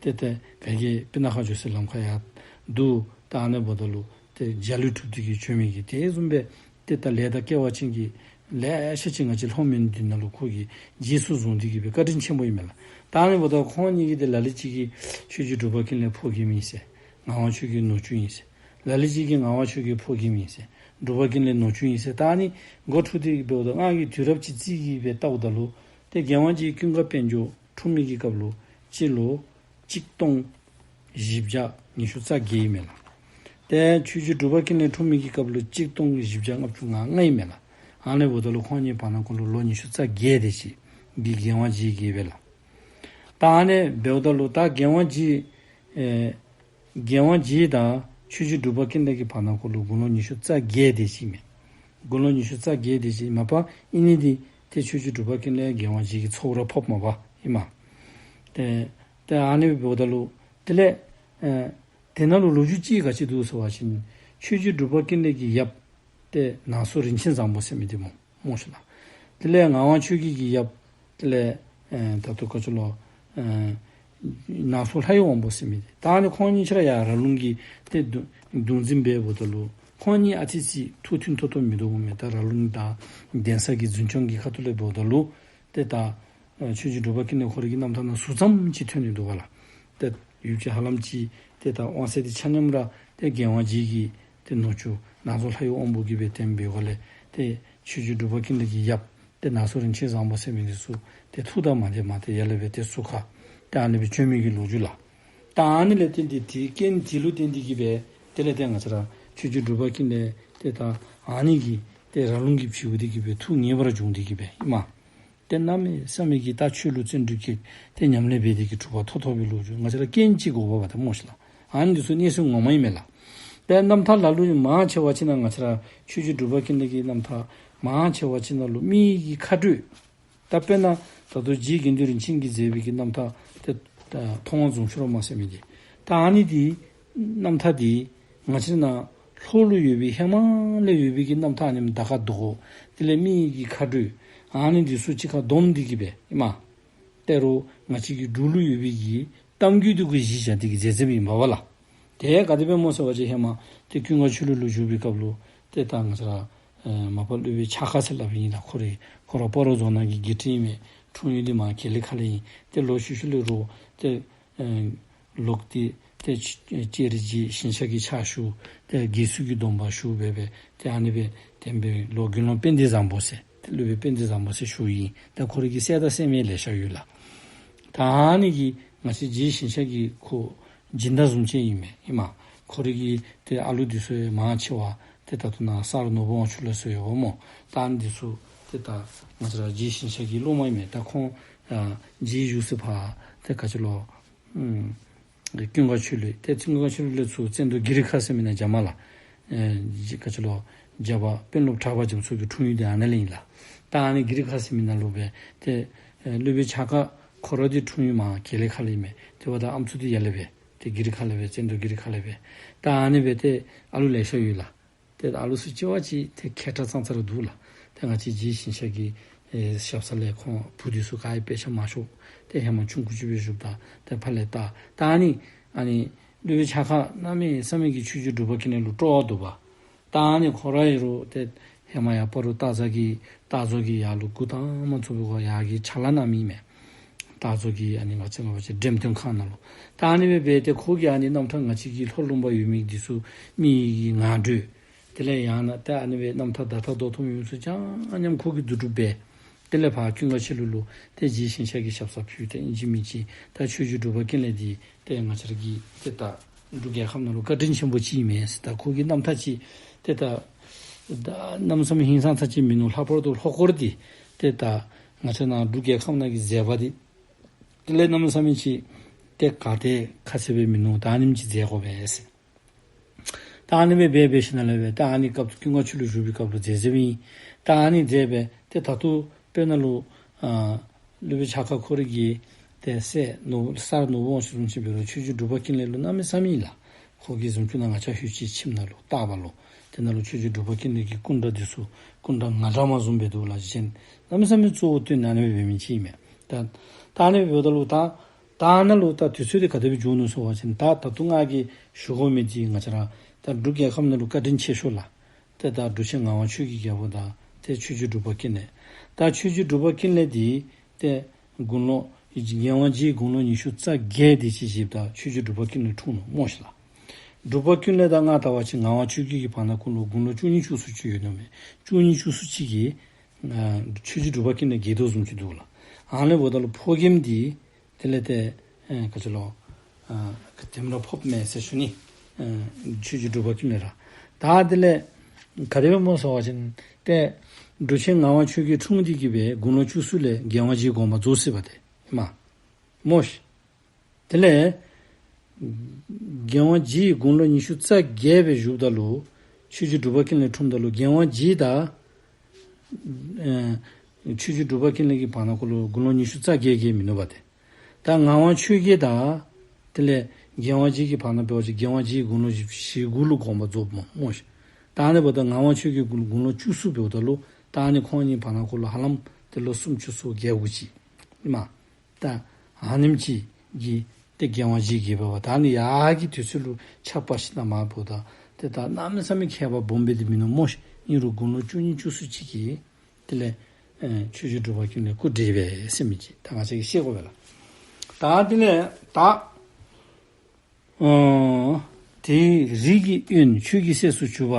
ཏེ་ཏེ་ག་གི་སྤུ་ན་ཁ་འགྱོ་སའི་ལམ་ཁར་ཡར་འདུག། ད་ཨ་ནི་འབདཝ་ད་ལུ་ཏེ་འཇའ་ལུས་གྲུབ་སྟེ་གི་བྱོན་མི་གི་དེ་བཟུམ་སྦེ་ ཏེ་ད་ལས་དང་སྐལ་བ་ཅན་གྱི་ལེ་ཤ་ཅིག་ང་བཅས་ལྷོ་མོན་འདི་ནང་ལུ་ཁོ་གིས་རྗེས་སུ་བཟུང་སྟེ་གི་སྦེ་བཀའ་དྲིན་ཆེན་པོ་ཨིན་མས་ལགས། ད་ཨ་ནི་འབདཝ་ད་ཁོང་གཉིས་ཀྱིས་ཏེ་ལ་ལུ་ཅིག་གིས་ཆོས་རྗེ་འབྲུག་པ་ཀུན་ལེགས་ཕོ་རྒནམ་ཨིན་ཟེར། ངག་དབང་ཆོས་རྒྱལ་ནུ་གཅུང་ཨིན་ཟེར། ལ་ལུ་ཅིག་གིས་ངག་དབང་ཆོས་རྒྱལ་ཕོ་རྒནམ་ཨིན་ཟེར། འབྲུག་པ་ཀུན་ལེགས་ནུ་གཅུང་ཨིན་ཟེར། ད་ཨ་ནི་འགོ་འཁྲུགས་ཏེ་འབདཝ་ད་ང་གིས་དུས་རབས་ཅིག་རྩིས་ཀྱི་སྦེ་བལྟཝ་ད་ལུ་ཏེ་རྒྱལ་དབང་རྗེ་ཀུན་དགའ་དཔལ་འབྱོར་འཁྲུངས་མི་གི་སྐབས་ལུ་སྤྱི་ལོ་གཅིག་སྟོང་བཞི་བརྒྱ་ཉི་ཤུ་རྩ་བརྒྱད་ཨིན་མས་ལགས། ཏེ་ཆོས་རྗེ་འབྲུག་པ་ཀུན་ལེགས་འཁྲུངས་མི་གི་སྐབས་ལུ་གཅིག་སྟོང་བཞི་བརྒྱ་ལྔ་བཅུ་ང་ལྔ་ཨིན་མས་ལགས། ཨ་ནི་འབདཝ་ད་ལུ་ཁོང་གཉིས་བར་ན་ཁོ་ལུ་ལོ་ཉི་ཤུ་རྩ་བརྒྱད་དེ་ཅིག་གི་རྒྱལ་དབང་རྗེ་གི་སྦེ་ལགས། ད་ཨ་ནི་འབདཝ་ད་ལུ་ད་རྒྱལ་དབང་རྗེ་ཨེ་རྒྱལ་དབང་རྗེ་དང་ཆོས་རྗེ་འབྲུག་པ་ཀུན་ལེགས་ཀྱི་བར་ན་ཁོ་ལུ་དགུང་ལོ་ཉི་ཤུ་རྩ་བརྒྱད་དེ་ཅིག་ཨིན་མས། དགུང་ལོ་ཉི་ཤུ་རྩ་བརྒྱད་དེ་ཅིག་མ་པ་ཨིན་ནི་འདི་ཏེ་ཆོས་རྗེ་འབྲུག་པ་ཀུན་ལེགས་རྒྱལ་དབང་རྗེ་གི་ཚ་བོ་ར་ཕོགཔ་མས་པ་ཨིན་མས། ཏེ་ཏེ་ཨ་ནི་འབདཝ་ད་ལུ་དེ་ལས་ཨེ་དེ་ནང་ལུ་ལོ་རྒྱུས་ཅིག་ག་ཅི་འདུག་ཟེར་བ་ཅིན་ཆོས་རྗེ་འབྲུག་པ་ཀུན་ལེགས་ཀྱི་ཡབ་ཏེ་ནང་སོ་རིན་ཆེན་བཟང་པོ་ཟེར་མི་འདི་སྨོ་སྨོ་ཤིག་ལགས། དེ་ལས་ངག་དབང་ཆོས་རྒྱལ་གྱི་ཡབ་དེ་ལས་ཨེ་ད་ལྟོ་ག་ཅི་ལོ་ཨེ་ནང་སོ་ལྷ་ཡི་དབང་པོ་ཟེར་མི་འདི། ད་ཨ་ནི་ཁོང་གཉིས་ཆ་ར་ཡང་ར་ལུང་གི་ཏེ་གདུང་གདུང་འཛིན་འབདཝ་ད་ལུ་ཁོང་གཉིས་ཨ་ཙི་ཅིག་ཐུགས་མཐུན་ཏོག་ཏོ་མིན་འདུག་མས། ད་ར་ལུང་དང་གདན་ས་གི་འཛིན་སྐྱོང་གི་ཁ་ཐུག་ལས་འབདཝ་ད་ལུ་ཏེ་ད་ཨེ་ཆོས་རྗེ་འབྲུག་པ་ཀུན་ལེགས་ཁོ་རའི་གི་རྣམ་ཐར་ནང་ཟུར་ཙམ་ཅིག་ཐོན་ནི་འདུག་པ་ལགས། ཏེ་ཡུལ་གྱི་ཧ་ལམ་ཅིག་ཏེ་ད་དབང་ཚད་འདི་ཆ་མཉམ་ར་ཏེ་རྒྱལ་དབང་རྗེ་གི་ཏེ་ནུ་གཅུང་ནང་སོ་ལྷ་ཡི་དབང་པོ་གིས་སྦེ་བསྟེན་པའི་སྒོ་ལས་ཏེ་ཆོས་རྗེ་འབྲུག་པ་ཀུན་ལེགས་ཀྱི་ཡབ་ཏེ་ནང་སོ་རིན་ཆེན་བཟང་པོ་ཟེར་མི་འདི་ཚུ་ཏེ་ཐུགས་དང་མ་བདེ་མ་སྟེར་ཡར་ལས་སྦེ་ཏེ་ཟུར་ཁར་ཏེ་ཨ་ནི་སྦེ་བྱོན་མི་གི་ལོ་རྒྱུས་ལགས། ད་ཨ་ནི་ལས་བརྟེན་ཏེ་དེའི་རྐྱེན་དེ་ལུ་བརྟེན་ཏེ་གིས་སྦེ་དེ་ལས་ཏེ་ང་བཅས་ར་ཆོས་རྗེ་འབྲུག་པ་ཀུན་ལེགས་ཏེ་ད་ཨ་ནི་གི་ཏེ་ར་ལུང་གི་བྱིའུ་འདི་གིས་སྦེ་ཐུགས་ངེས་པར་བྱུང་སྟེ་གིས་སྦེ་ཨིན་མས། ཏེ་གནམ་མེད་ས་མེད་ཀྱི་ད་ཆོས་ལུ་བརྩོན་འགྲུས་བསྐྱེད་དེ་ཉམས་ལེན་འབད་དེ་གིས་གྲུབ་པ་ཐོབ་ཐོབ་པའི་ལོ་རྒྱུས་ང་བཅས་ར་རྐྱེན་ཅིག་དགོ་པས་པ་ད་སྨོ་ཤིག་ལགས། ཨ་ནི་འདི་ཚུ་གནས་ཚུལ་ངོ་མ་ཨིན་མས་ལགས། ཏེ་རྣམ་ཐར་ལ་ལུ་མང་ཆེ་བ་ཅིག་ནང་ང་བཅས་ར་ཆོས་རྗེ་འབྲུག་པ་ཀུན་ལེགས་ཀྱི་རྣམ་ཐར་མང་ཆེ་བ་ཅིག་ནང་ལུ་མི་གི་ཁ་སྤྲོད། ད་དཔེར་ན་ད་ལྟོ་རྗེ་དགེ་འདུན་རིན་ཆེན་གྱིས་མཛད་པའི་གི་རྣམ་ཐར་ཏེ་ད་མཐོང་བ་རྫོང་ཤུ་ར་མ་ཟེར་མི་འདི། ད་ཨ་ནི་འདི་རྣམ་ཐར་འདི་ང་བཅས་ནཱ་ལྷོ་ལུ་ཡོད་པའི་ཧེ་མ་ལས་ཡོད་པའི་གི་རྣམ་ཐར་ཨ་ནི་ད་ག་དོ་དེ་ལས་མི་གི་ཁ་སྤྲོད་ཨ་ནི་འདི་ཚུ་གཅིག་ཁར་བསྡོམས་ཏེ་གིས་སྦེ་ཨིན་མས། ཏེ་རོགས་ང་བཅས་ཀྱི་འབྲུག་ལུ་ཡོད་པའི་གི་གཏམ་རྒྱུད་འདི་གུ་གཞི་བཞག་སྟེ་གིས་མཛད་མཛདཔ་ཨིན་པས་པ་ལགས། དེ་ག་དེ་སྦེ་སྨོ་ཟེར་བ་ཅིན་ཧེ་མ་ཏེ་ཀུན་དགའ་ཆོས་གླིང་ལུ་བཞུགས་པའི་སྐབས་ལུ་ཏེ་ད་ང་བཅས་ར་ཨེ་མ་པ་སློབ་དཔོན་ཕྱག་དཀར་ཟེར་སླབ་ཨིན་ལགས། ཁོ་ར་ཁོ་ར་སྤ་རོ་རྫོང་ནང་གི་དགེ་ཕྲུག་ཨིན་མས། འཁྲུངས་ཡུལ་འདི་མར་དགེ་ལེགས་ཁ་ལས་ཨིན། ཏེ་ལོག་ཤུལ་ཤུལ་ལས་རོགས་ཏེ་ཨེ་ལོག་སྟེ་ཏེ་ཅེ་ལྕེ་རི་རྗེ་ཞིང་གཤེགས་ཀྱི་ཕྱག་ཞུ། ཏེ་དགེ་ཚུལ་གྱི་སྡོམ་པ་ཞུ་སྦེ་སྦེ་ཏེ་ཨ་ནི་སྦེ་བསྟན་པའི་ལོ་དགེ་སློང་དཔལ་ལྡན་བཟང་པོ་ཟེར་ཏེ་སློབ་དཔོན་དཔལ་ལྡན་བཟང་པོ་ཟེར་ཞུཝ་ཨིན། ཏེ་ཁོ་རའི་གི་སྲས་དང་སྲས་མོ་ལེ་ཤ་ཡོད་ལགས། ད་ཨ་ནི་གི་ང་བཅས་རྗེ་ཞིང་གཤེགས་ཀྱི་ཁོ་སྦྱིན་བདག་བཟུམ་ཅིག་ཨིན་མས་ཨིན་མས། ཁོ་རའི་གི་ཏེ་ཨ་ལུ་འདི་ཚུ་མང་ཆེ་བ་ཏེ་ད་ལྟོ་ནཱ་ས་རུ་ནོར་བུ་དབང་ཕྱུག་ལ་སོགས་ཡོདཔ་སྨོ། ད་ཨ་ནི་འདི་ཚུ་ཏེ་ད་ང་བཅས་ར་རྗེ་ཞིང་གཤེགས་ཀྱི་སློབ་མ་ཨིན་མས། ད་ཁོང་ཨ་རྗེ་བཞུགས་སའི་ཕར་ཏེ་ག་ཅི་ལོ་ཨུམ་ཀུན་དགའ་ཆོས་གླིང་ཏེ་ཀུན་དགའ་ཆོས་གླིང་ལས་ཚུར་བཙན་དུ་གི་རི་ཁ་ཟེར་མི་ནང་འགྱོཝ་མས་ལགས། ཨེ་ག་ཅི་ལོ་རྒྱལ་བ་དཔོན་སློབ་གྲགས་པ་རྒྱ་མཚོ་གི་འཁྲུངས་ཡུལ་འདི་ཨ་ནཱ་ལས་ཨིན་ལགས། ད་ཨ་ནི་གི་རི་ཁ་ཟེར་མི་ནང་ལུ་སྦེ་ཏེ་ཨེ་སློབ་དཔོན་ཕྱག་དཀར་ཁོ་ར་འདི་འཁྲུངས་ཡུལ་མར་དགེ་ལེགས་ཁ་ལས་ཨིན་མས། ཏེ་འབདཝ་ད་ཨམ་སྲུ་འདི་ཡར་ལས་སྦེ་ཏེ་གི་རི་ཁ་ལས་སྦེ་བཙན་དུ་གི་རི་ཁ་ལས་སྦེ། ད་ཨ་ནི་སྦེ་ཏེ་ཨ་ལུ་ལེ་ཤ་ཡོད་ལགས། ཏེ་ཨ་ལུ་ཚུ་གཅིག་བ་གཅིག་ཏེ་མཁས་དྲགས་ཙང་ཙ་ར་འདུག་ལགས། ཏེ་ང་བཅས་རྗེ་ཞིང་གཤེགས་ཀྱི་ཨེ་ཞབས་ས་ལས་ཁོང་བུ་འདི་ཚུ་ག་ཡང་དཔེ་ཆ་མ་ཤེས། ཏེ་ཧེ་མ་ཆུང་ཀུ་ཅིག་སྦེ་བཞུགསཔ་ད་ཏེ་ཕར་ལས་ད་ད་ཨ་ནི་ཨ་ནི་སློབ་དཔོན་ཕྱག་དཀར་གནམ་མེད་ས་མེད་ཀྱི་ཆོས་རྗེ་འབྲུག་པ་ཀུན་ལེགས་ལུ་སྤྲོ་བ་འདུག་པ། ད་ཨ་ནི་ཁོ་ར་ཨིན་རུང་ཏེ་ཧེ་མ་ཡར་སྤ་རོ་སྟག་རྩ་གི་སྟག་མཚོ་གི་ཡར་ལུ་འགོ་དང་པ་བཙུགས་པའི་སྒང་ཡར་གྱི་ཕྱག་ལཱ་གནང་མི་ཨིན་མས། སྟག་མཚོ་གི་ཨ་ནི་ང་བཅས་ང་བཅས་འགྲེམས་སྟོན་ཁང་ནང་ལུ། ད་ཨ་ནི་སྦེ་འབད་དེ་ཁོ་གིས་ཨ་ནི་རྣམ་ཐར་ང་བཅས་ཀྱི་ལྷོ་ལུང་པ་ཡོད་མི་འདི་ཚུ་མི་གི་ངག་སྒྲོས། དེ་ལས་ཡང་ན་ད་ཨ་ནི་སྦེ་རྣམ་ཐར་བརྡ་དག་རྡོ་ཐུང་ཡོངས་སུ་ཆ་མཉམ་ཁོ་གིས་བསྡུ་སྒྲུབ་འབད། དེ་ལས་ཕར་ཀུན་དགའ་ཆོས་གླིང་ལུ་ཏེ་རྗེ་ཞིང་གཤེགས་ཀྱི་ཞབས་སར་ཕུལ། ཏེ་ཨིན་ཅི་མིན་ཅི་ད་ཆོས་རྗེ་འབྲུག་པ་ཀུན་ལེགས་འདི་ཏེ་ང་བཅས་ར་གི་ཏེ་ད་འབྲུག་རྒྱལ་ཁབ་ནང་ལུ་བཀའ་དྲིན་ཆེན་པོ་ཅིག་ཨིན་མས་ཟེར། ད་ཁོ་གི་རྣམ་ཐར་ཅིག་ཏེ་ད་ད་གནམ་མེད་ས་མེད་ཧིང་སངས་ས་ཅིག་མིན་ནུག། ལྷག་པར་དུ་ལྷོ་སྐོར་འདི་ཏེ་ད་ང་བཅས་ནཱ་འབྲུག་རྒྱལ་ཁབ་ནང་གི་མཛད་པ་འདི་དེ་ལས་གནམ་མེད་ས་མེད་ཅིག་ཏེ་ག་ཏེ་ཁ་གསལ་སྦེ་མིན་ནུག། ད་ཨ་ནེམ་ཅིག་མཛད་དགོ་པས་ཟེར། ད་ཨ་ནི་སྦེ་འབད་འབད་ཞིནམ་ལས་སྦེ་ད་ཨ་ནི་སྐབས་ཀུན་དགའ་ཆོས་གླིང་བཞུགས་པའི་སྐབས་ལུ་མཛད་མཛདཔ་ཨིན། ད་ཨ་ནི་མཛད་སྦེ་ཏེ་ད་ལྟོ་དཔེར་ན་ལུ་ཨ་སློབ་དཔོན་ཕྱག་དཀར་ཁོ་རའི་གི་ཏེ་སྲས་ནོར་བུ་ས་རུ་ནོར་བུ་དབང་ཕྱུག་བཟུམ་ཅིག་འབད་རུང་ཆོས་རྗེ་འབྲུག་པ་ཀུན་ལེགས་ལུ་གནམ་མེད་ས་མེད་ལགས། ཁོ་གི་གཟིམ་ཆུང་ནང་ང་བཅས་ཤུལ་ཅིག་ཁྱིམ་ནང་ལུ་བརྟག་པ་ལུ་ཏེ་ནཱ་ལུ་ཆོས་རྗེ་འབྲུག་པ་ཀུན་ལེགས་ཀྱི་སྐུ་འདྲ་འདི་ཚུ་སྐུ་འདྲ་ང་འདྲ་མ་བཟུམ་སྦེ་འདུག་ལགས། གཞན་གནམ་མེད་ས་མེད་གཙོ་བོ་བཏོན་ནི་ཨ་ནི་སྦེ་འབད་མི་ཅིག་ཨིན་མས། ད་ད་ཨ་ནི་སྦེ་འབདཝ་ད་ལུ་ད་ད་ནཱ་ལུ་ད་དུས་ཚོད་འདི་ག་དེ་སྦེ་འགྱོ་ནུག་ཟེར་བ་ཅིན་ད་ད་ལྟོ་ང་གིས་ཞུ་དགོ་མི་འདི་ང་བཅས་ར་ད་འབྲུག་རྒྱལ་ཁབ་ནང་ལུ་བཀའ་དྲིན་ཆེ་ཤོས་ལགས། ཏེ་ད་འབྲུག་ཆེན་ངག་དབང་ཆོས་ཀྱི་རྒྱལ་པོ་དང་ཏེ་ཆོས་རྗེ་འབྲུག་པ་ཀུན་ལེགས། ད་ཆོས་རྗེ་འབྲུག་པ་ཀུན་ལེགས་འདི་ཏེ་དགུང་ལོ་རྒྱལ་དབང་རྗེའི་དགུང་ལོ་ཉི་ཤུ་རྩ་བརྒྱད་དེ་ཅིག་བཞེསཔ་ད་ཆོས་རྗེ་འབྲུག་པ་ཀུན་ལེགས་འཁྲུངས་ནུག་སྨོ་ཤིག་ལགས། འབྲུག་པ་ཀུན་ལེགས་དང་ང་ལྟ་བ་ཅིན་ངག་དབང་ཆོས་རྒྱལ་གྱི་བར་ན་ཁོ་ལུ་དགུང་ལོ་བཅུ་གཉིས་བཅུ་གསུམ་ཅིག་ཡོད་ནི་མས། བཅུ་གཉིས་བཅུ་གསུམ་ཅིག་གིས་ཨ་ཆོས་རྗེ་འབྲུག་པ་ཀུན་ལེགས་རྒས་དོ་བཟུམ་ཅིག་འདུག་ལགས། ཨ་ནི་འབདཝ་ད་ལུ་ཕོ་རྒནམ་འདི་དེ་ལས་ཏེ་ཨེ་ག་ཅི་ལོ། ཨ་ག་དེམ་ར་ཕོགཔ་མས་ཟེར་ཞུ་ནི། ཨ་ཆོས་རྗེ་འབྲུག་པ་ཀུན་ལེགས་ར། ད་དེ་ལས་ག་དེ་སྦེ་སྨོ་ཟེར་བ་ཅིན་ཏེ་འབྲུག་ཆེན་ངག་དབང་ཆོས་རྒྱལ་འཁྲུངས་ཏེ་གི་སྦེ་དགུང་ལོ་བཅུ་གསུམ་ལས་རྒྱལ་དབང་རྗེའི་དགོངས་པ་རྫོགས་ཟེར་བ་ཏེ་ཨིན་མས་སྨོ་ཤིག། དེ་ལས་རྒྱལ་དབང་རྗེ་དགུང་ལོ་ཉི་ཤུ་རྩ་བརྒྱད་སྦེ་བཞུགསཔ་ད་ལུ་ཆོས་རྗེ་འབྲུག་པ་ཀུན་ལེགས་འཁྲུངསམ་ད་ལུ་རྒྱལ་དབང་རྗེ་དང་ཨེ་ཆོས་རྗེ་འབྲུག་པ་ཀུན་ལེགས་ཀྱི་བར་ན་ཁོ་ལུ་དགུང་ལོ་ཉི་ཤུ་རྩ་བརྒྱད་བརྒལ་མིན་ནུག་པ་ཏེ། ད་ངག་དབང་ཆོས་རྒྱལ་དང་དེ་ལས་རྒྱལ་དབང་རྗེ་གི་བར་ན་འབད་བ་ཅིན་རྒྱལ་དབང་རྗེ་དགུང་ལོ་བཞི་བཅུ་ཞེ་དགུ་ལུ་དགོངས་པ་རྫོགསཔ་སྨོ་ཤིག། ད་ཨ་ནི་འབདཝ་ད་ངག་དབང་ཆོས་རྒྱལ་དགུང་ལོ་བཅུ་གསུམ་འབདཝ་ད་ལུ་ད་ཨ་ནི་ཁོང་གཉིས་བར་ན་ཁོ་ལུ་ཧ་ལམ་ཏེ་ལོ་སུམ་ཅུ་སོ་བརྒྱད་དགུ་ཅིག་ཨིན་མས། ད་ཨ་ནེམ་ཅིག་གིས་ཏེ་རྒྱལ་དབང་རྗེ་རྒས་པས་པ། ད་ཨ་ནི་ཡར་གྱི་དུས་ཚོད་ལུ་ཆ་བཞག་ཞིནམ་ལས་འབདཝ་ད་ཏེ་ད་གནམ་མེད་ས་མེད་ཁྱད་པར་སྦོམ་སྦེ་འདི་མིན་ནུག་སྨོ་ཤིག། ཨིན་རུང་དགུང་ལོ་བཅུ་གཉིས་བཅུ་གསུམ་ཅིག་གིས་དེ་ལས་ཨེ་ཆོས་རྗེ་འབྲུག་པ་ཀུན་ལེགས་སྐུ་བགྲེས་པས་ཟེར་མི་ཅིག་ད་ང་བཅས་ཀྱིས་ཤེས་དགོ་པས་ལགས། ད་དེ་ལས་ད་ཨོ་དེའི་རིགས་ཀྱི་དབོན་ཆོས་ཀྱི་སྲས་སུ་གྱུར་པ་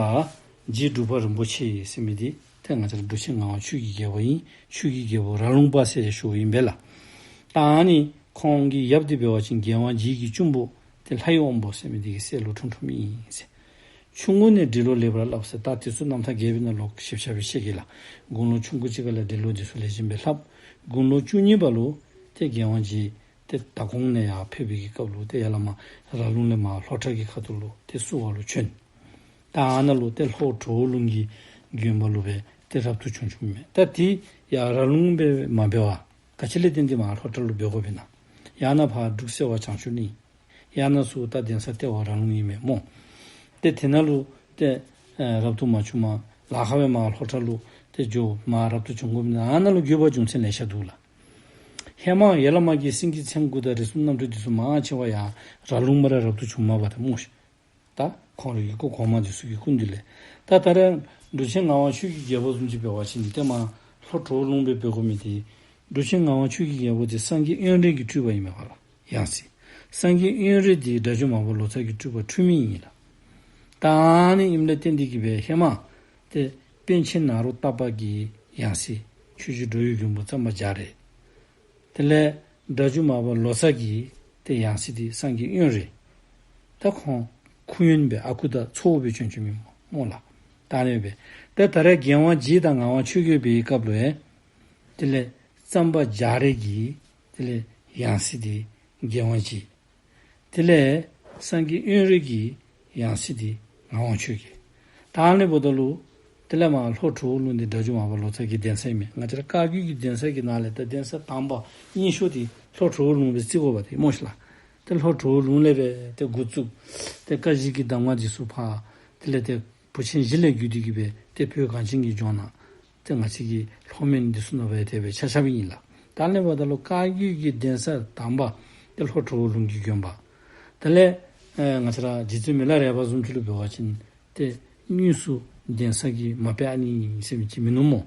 རྗེ་འབྲུག་པ་རིན་པོ་ཆེ་ཟེར་མི་འདི་ཏེ་ང་བཅས་ར་འབྲུག་ཆེན་ངག་དབང་ཆོས་ཀྱི་རྒྱལ་པོ་ཨིན། ཆོས་ཀྱི་རྒྱལ་པོ་ར་ལུང་པ་ཟེར་ཞུཝ་ཨིན་པས་ལགས། ད་ཨ་ནི་ཁོང་གི་ཡབ་འདི་འབད་བ་ཅིན་རྒྱལ་དབང་རྗེ་གི་གཅུང་པོ་ཏེ་ལྷའི་དབང་པོ་ཟེར་མི་འདི་གི་སྲས་ལུ་འཁྲུངས་འཁྲུངསམ་ཨིན་ཟེར། ཆུང་ངུ་ནས་འབྲི་ཀློག་ལེགས་པར་བསླབས་ཟེར། ད་དེ་ཚུ་རྣམ་ཐར་རྒྱས་པའི་ནང་ལུ་ཞིབ་ཆ་སྦེ་བཤད་གེ་ལགས། དགུང་ལོ་ཆུང་ཀུ་ཅིག་ཁ་ལས་འབྲི་ཀློག་འདི་ཚུ་ལེགས་ཤོམ་སྦེ་བསླབ། དགུང་ལོ་བཅུ་གཉིས་པ་ལུ་ཏེ་རྒྱལ་དབང་རྗེ་ཏེ་དྭགས་ཀོང་ནས་ཡར་ཕེབས་པའི་གི་སྐབས་ལུ་ཏེ་ཡར་ལས་མར་ར་ལུང་ལས་མར་ལྷོ་བྲག་གི་ཁ་ཐུག་ལུ་ཏེ་བསུ་བ་ལུ་བྱོན། ད་ཨ་ནཱ་ལུ་ཏེ་ལྷོ་གྲོ་བོ་ལུང་གི་དགོན་པ་ལུ་སྦེ་ཏེ་རབ་ཏུ་བྱུང་བྱུངམ་མས། ད་དེ་ཡར་ར་ལུང་སྦེ་མ་འབད་བར་ག་ཅི་ལས་བརྟེན་ཏེ་མར་ལྷོ་བྲག་ལུ་འབད་དགོཔ་ཨིན་ན། ཡང་ན་ཕར་འབྲུག་སེ་བ་བྱང་ཆུབ་གླིང་། ཡང་ན་ཚུར་ད་གདན་ས་ལྟེ་བ་ར་ལུང་ཨིན་མས་སྨོ། ཏེ་དེ་ནང་ལུ་ཏེ་ཨེ་རབ་ཏུ་མ་བྱུང་བར་ལཱ་ཁག་སྦེ་མར་ལྷོ་བྲག་ལུ་ཏེ་འགྱོ་མར་རབ་ཏུ་བྱུང་དགོཔ་ཨིན་ན། ཨ་ནཱ་ལུ་དགོས་པ་རྒྱུ་མཚན་ལེ་ཤ་འདུག་ལགས། ཧེ་མ་ཡར་ལས་མར་གྱི་སེང་གེ་མཚན་དགུ་དང་རིགས་གསུམ་རྣམ་འཕྲུལ་འདི་ཚུ་མང་ཆེ་བ་ཡར་ར་ལུང་མར་ར་རབ་ཏུ་བྱུངམ་མས་པ་ཏེ་སྨོ་ཤིག། ད་ཁོང་རའི་གི་སྐུ་གོང་མ་འདི་ཚུ་གི་སྐུ་མདུན་ལས། ད་ད་རེས་འབྲུག་ཆེན་ངག་དབང་ཆོས་ཀྱི་རྒྱལ་པོ་བཟུམ་ཅིག་འབད་བ་ཅིན་ཏེ་མར་ལྷོ་གྲོ་བོ་ལུང་སྦེ་འབད་དགོ་མི་འདི་འབྲུག་ཆེན་ངག་དབང་ཆོས་ཀྱི་རྒྱལ་པོ་འདི་སངས་རྒྱས་དབོན་རས་ཀྱི་སྤྲུལ་པ་ཨིན་མས་པ་ལགས། ཡང་སྲིད་སངས་རྒྱས་དབོན་རས་འདི་སྒྲ་སྒྱུར་མར་པ་ལོ་ཙཱ་གི་སྤྲུལ་པ་འཁྲུལ་མེད་ཨིན་ལགས། ད་ཨ་ནི་ཨིནམ་ལས་བརྟེན་ཏེ་གི་སྦེ་ཧེ་མ་ཏེ་པཎ་ཆེན་ནཱ་རོ་ཏ་པ་གི་ཡང་སྲིད་ཆོས་རྗེ་འགྲོ་བའི་མགོན་པོ་གཙང་པ་རྒྱ་རས། དེ་ལས་སྒྲ་སྒྱུར་མར་པ་ལོ་ཙཱ་གི་ཏེ་ཡང་སྲིད་འདི་སངས་རྒྱས་དབོན་རས། ད་ཁོང་ཁུ་དབོན་སྦེ་ཨ་ཁུ་དང་ཚ་བོ་སྦེ་བྱོན་བྱོནམ་ཨིན་སྨོ་ལགས། ད་ཨ་ནི་སྦེ་ཏེ་ད་རེས་རྒྱལ་དབང་རྗེ་དང་ངག་དབང་ཆོས་རྒྱལ་འབད་བའི་སྐབས་ལུ་ཡང་དེ་ལས་གཙང་པ་རྒྱ་རས་ཀྱི་དེ་ལས་ཡང་སྲིད་འདི་རྒྱལ་དབང་རྗེ། དེ་ལས་སངས་རྒྱས་དབོན་རས་ཀྱི་ཡང་སྲིད་འདི་ངག་དབང་ཆོས་རྒྱལ། ད་ཨ་ནི་འབདཝ་ད་ལུ་དེ་ལས་མར་ལྷོ་གྲོ་བོ་ལུང་འདི་སྒྲ་སྒྱུར་མར་པ་ལོ་ཙཱ་གི་གདན་ས་ཨིན་མས། ང་བཅས་ར་བཀའ་བརྒྱུད་ཀྱི་གདན་ས་གི་ནང་ལས་ད་གདན་ས་དང་པ་སྙན་ཤོས་འདི་ལྷོ་གྲོ་བོ་ལུང་སྦེ་བརྩི་དགོ་པ་ཏེ་སྨོ་ཤིག་ལགས། ཏེ་ལྷོ་གྲོ་བོ་ལུང་ལས་སྦེ་ཏེ་འགོ་བཙུགས་ཏེ་བཀའ་བཞི་གི་གདམས་ངག་འདི་ཚུ་ཕར་དེ་ལས་ཏེ་བུ་ཆེན་བཞི་ལས་བརྒྱུད་དེ་གི་སྦེ་ཏེ་བོད་གངས་ཅན་གྱི་ལྗོངས་ནང་ཏེ་ང་བཅས་ཀྱི་ལྷོ་མོན་འདི་ཚུ་ནང་སྦེ་དེ་སྦེ་ཆ་ཁྱབ་ཨིན་ལགས། ད་ཨ་ནི་འབདཝ་ད་ལུ་བཀའ་བརྒྱུད་ཀྱི་གདན་ས་དང་པ་ཏེ་ལྷོ་གྲོ་བོ་ལུང་གི་དགོན་པ། དེ་ལས་ཨེ་ང་བཅས་ར་རྗེ་བཙུན་མི་ལ་རས་པ་བཟུམ་ཅིག་ལུ་འབད་བ་ཅིན་ཏེ་དངོས་སུ་གདན་ས་གི་མ་དཔེ་ཨ་ནི་ཨིན་ཟེར་མི་ཅིག་མིན་ནུག་སྨོ།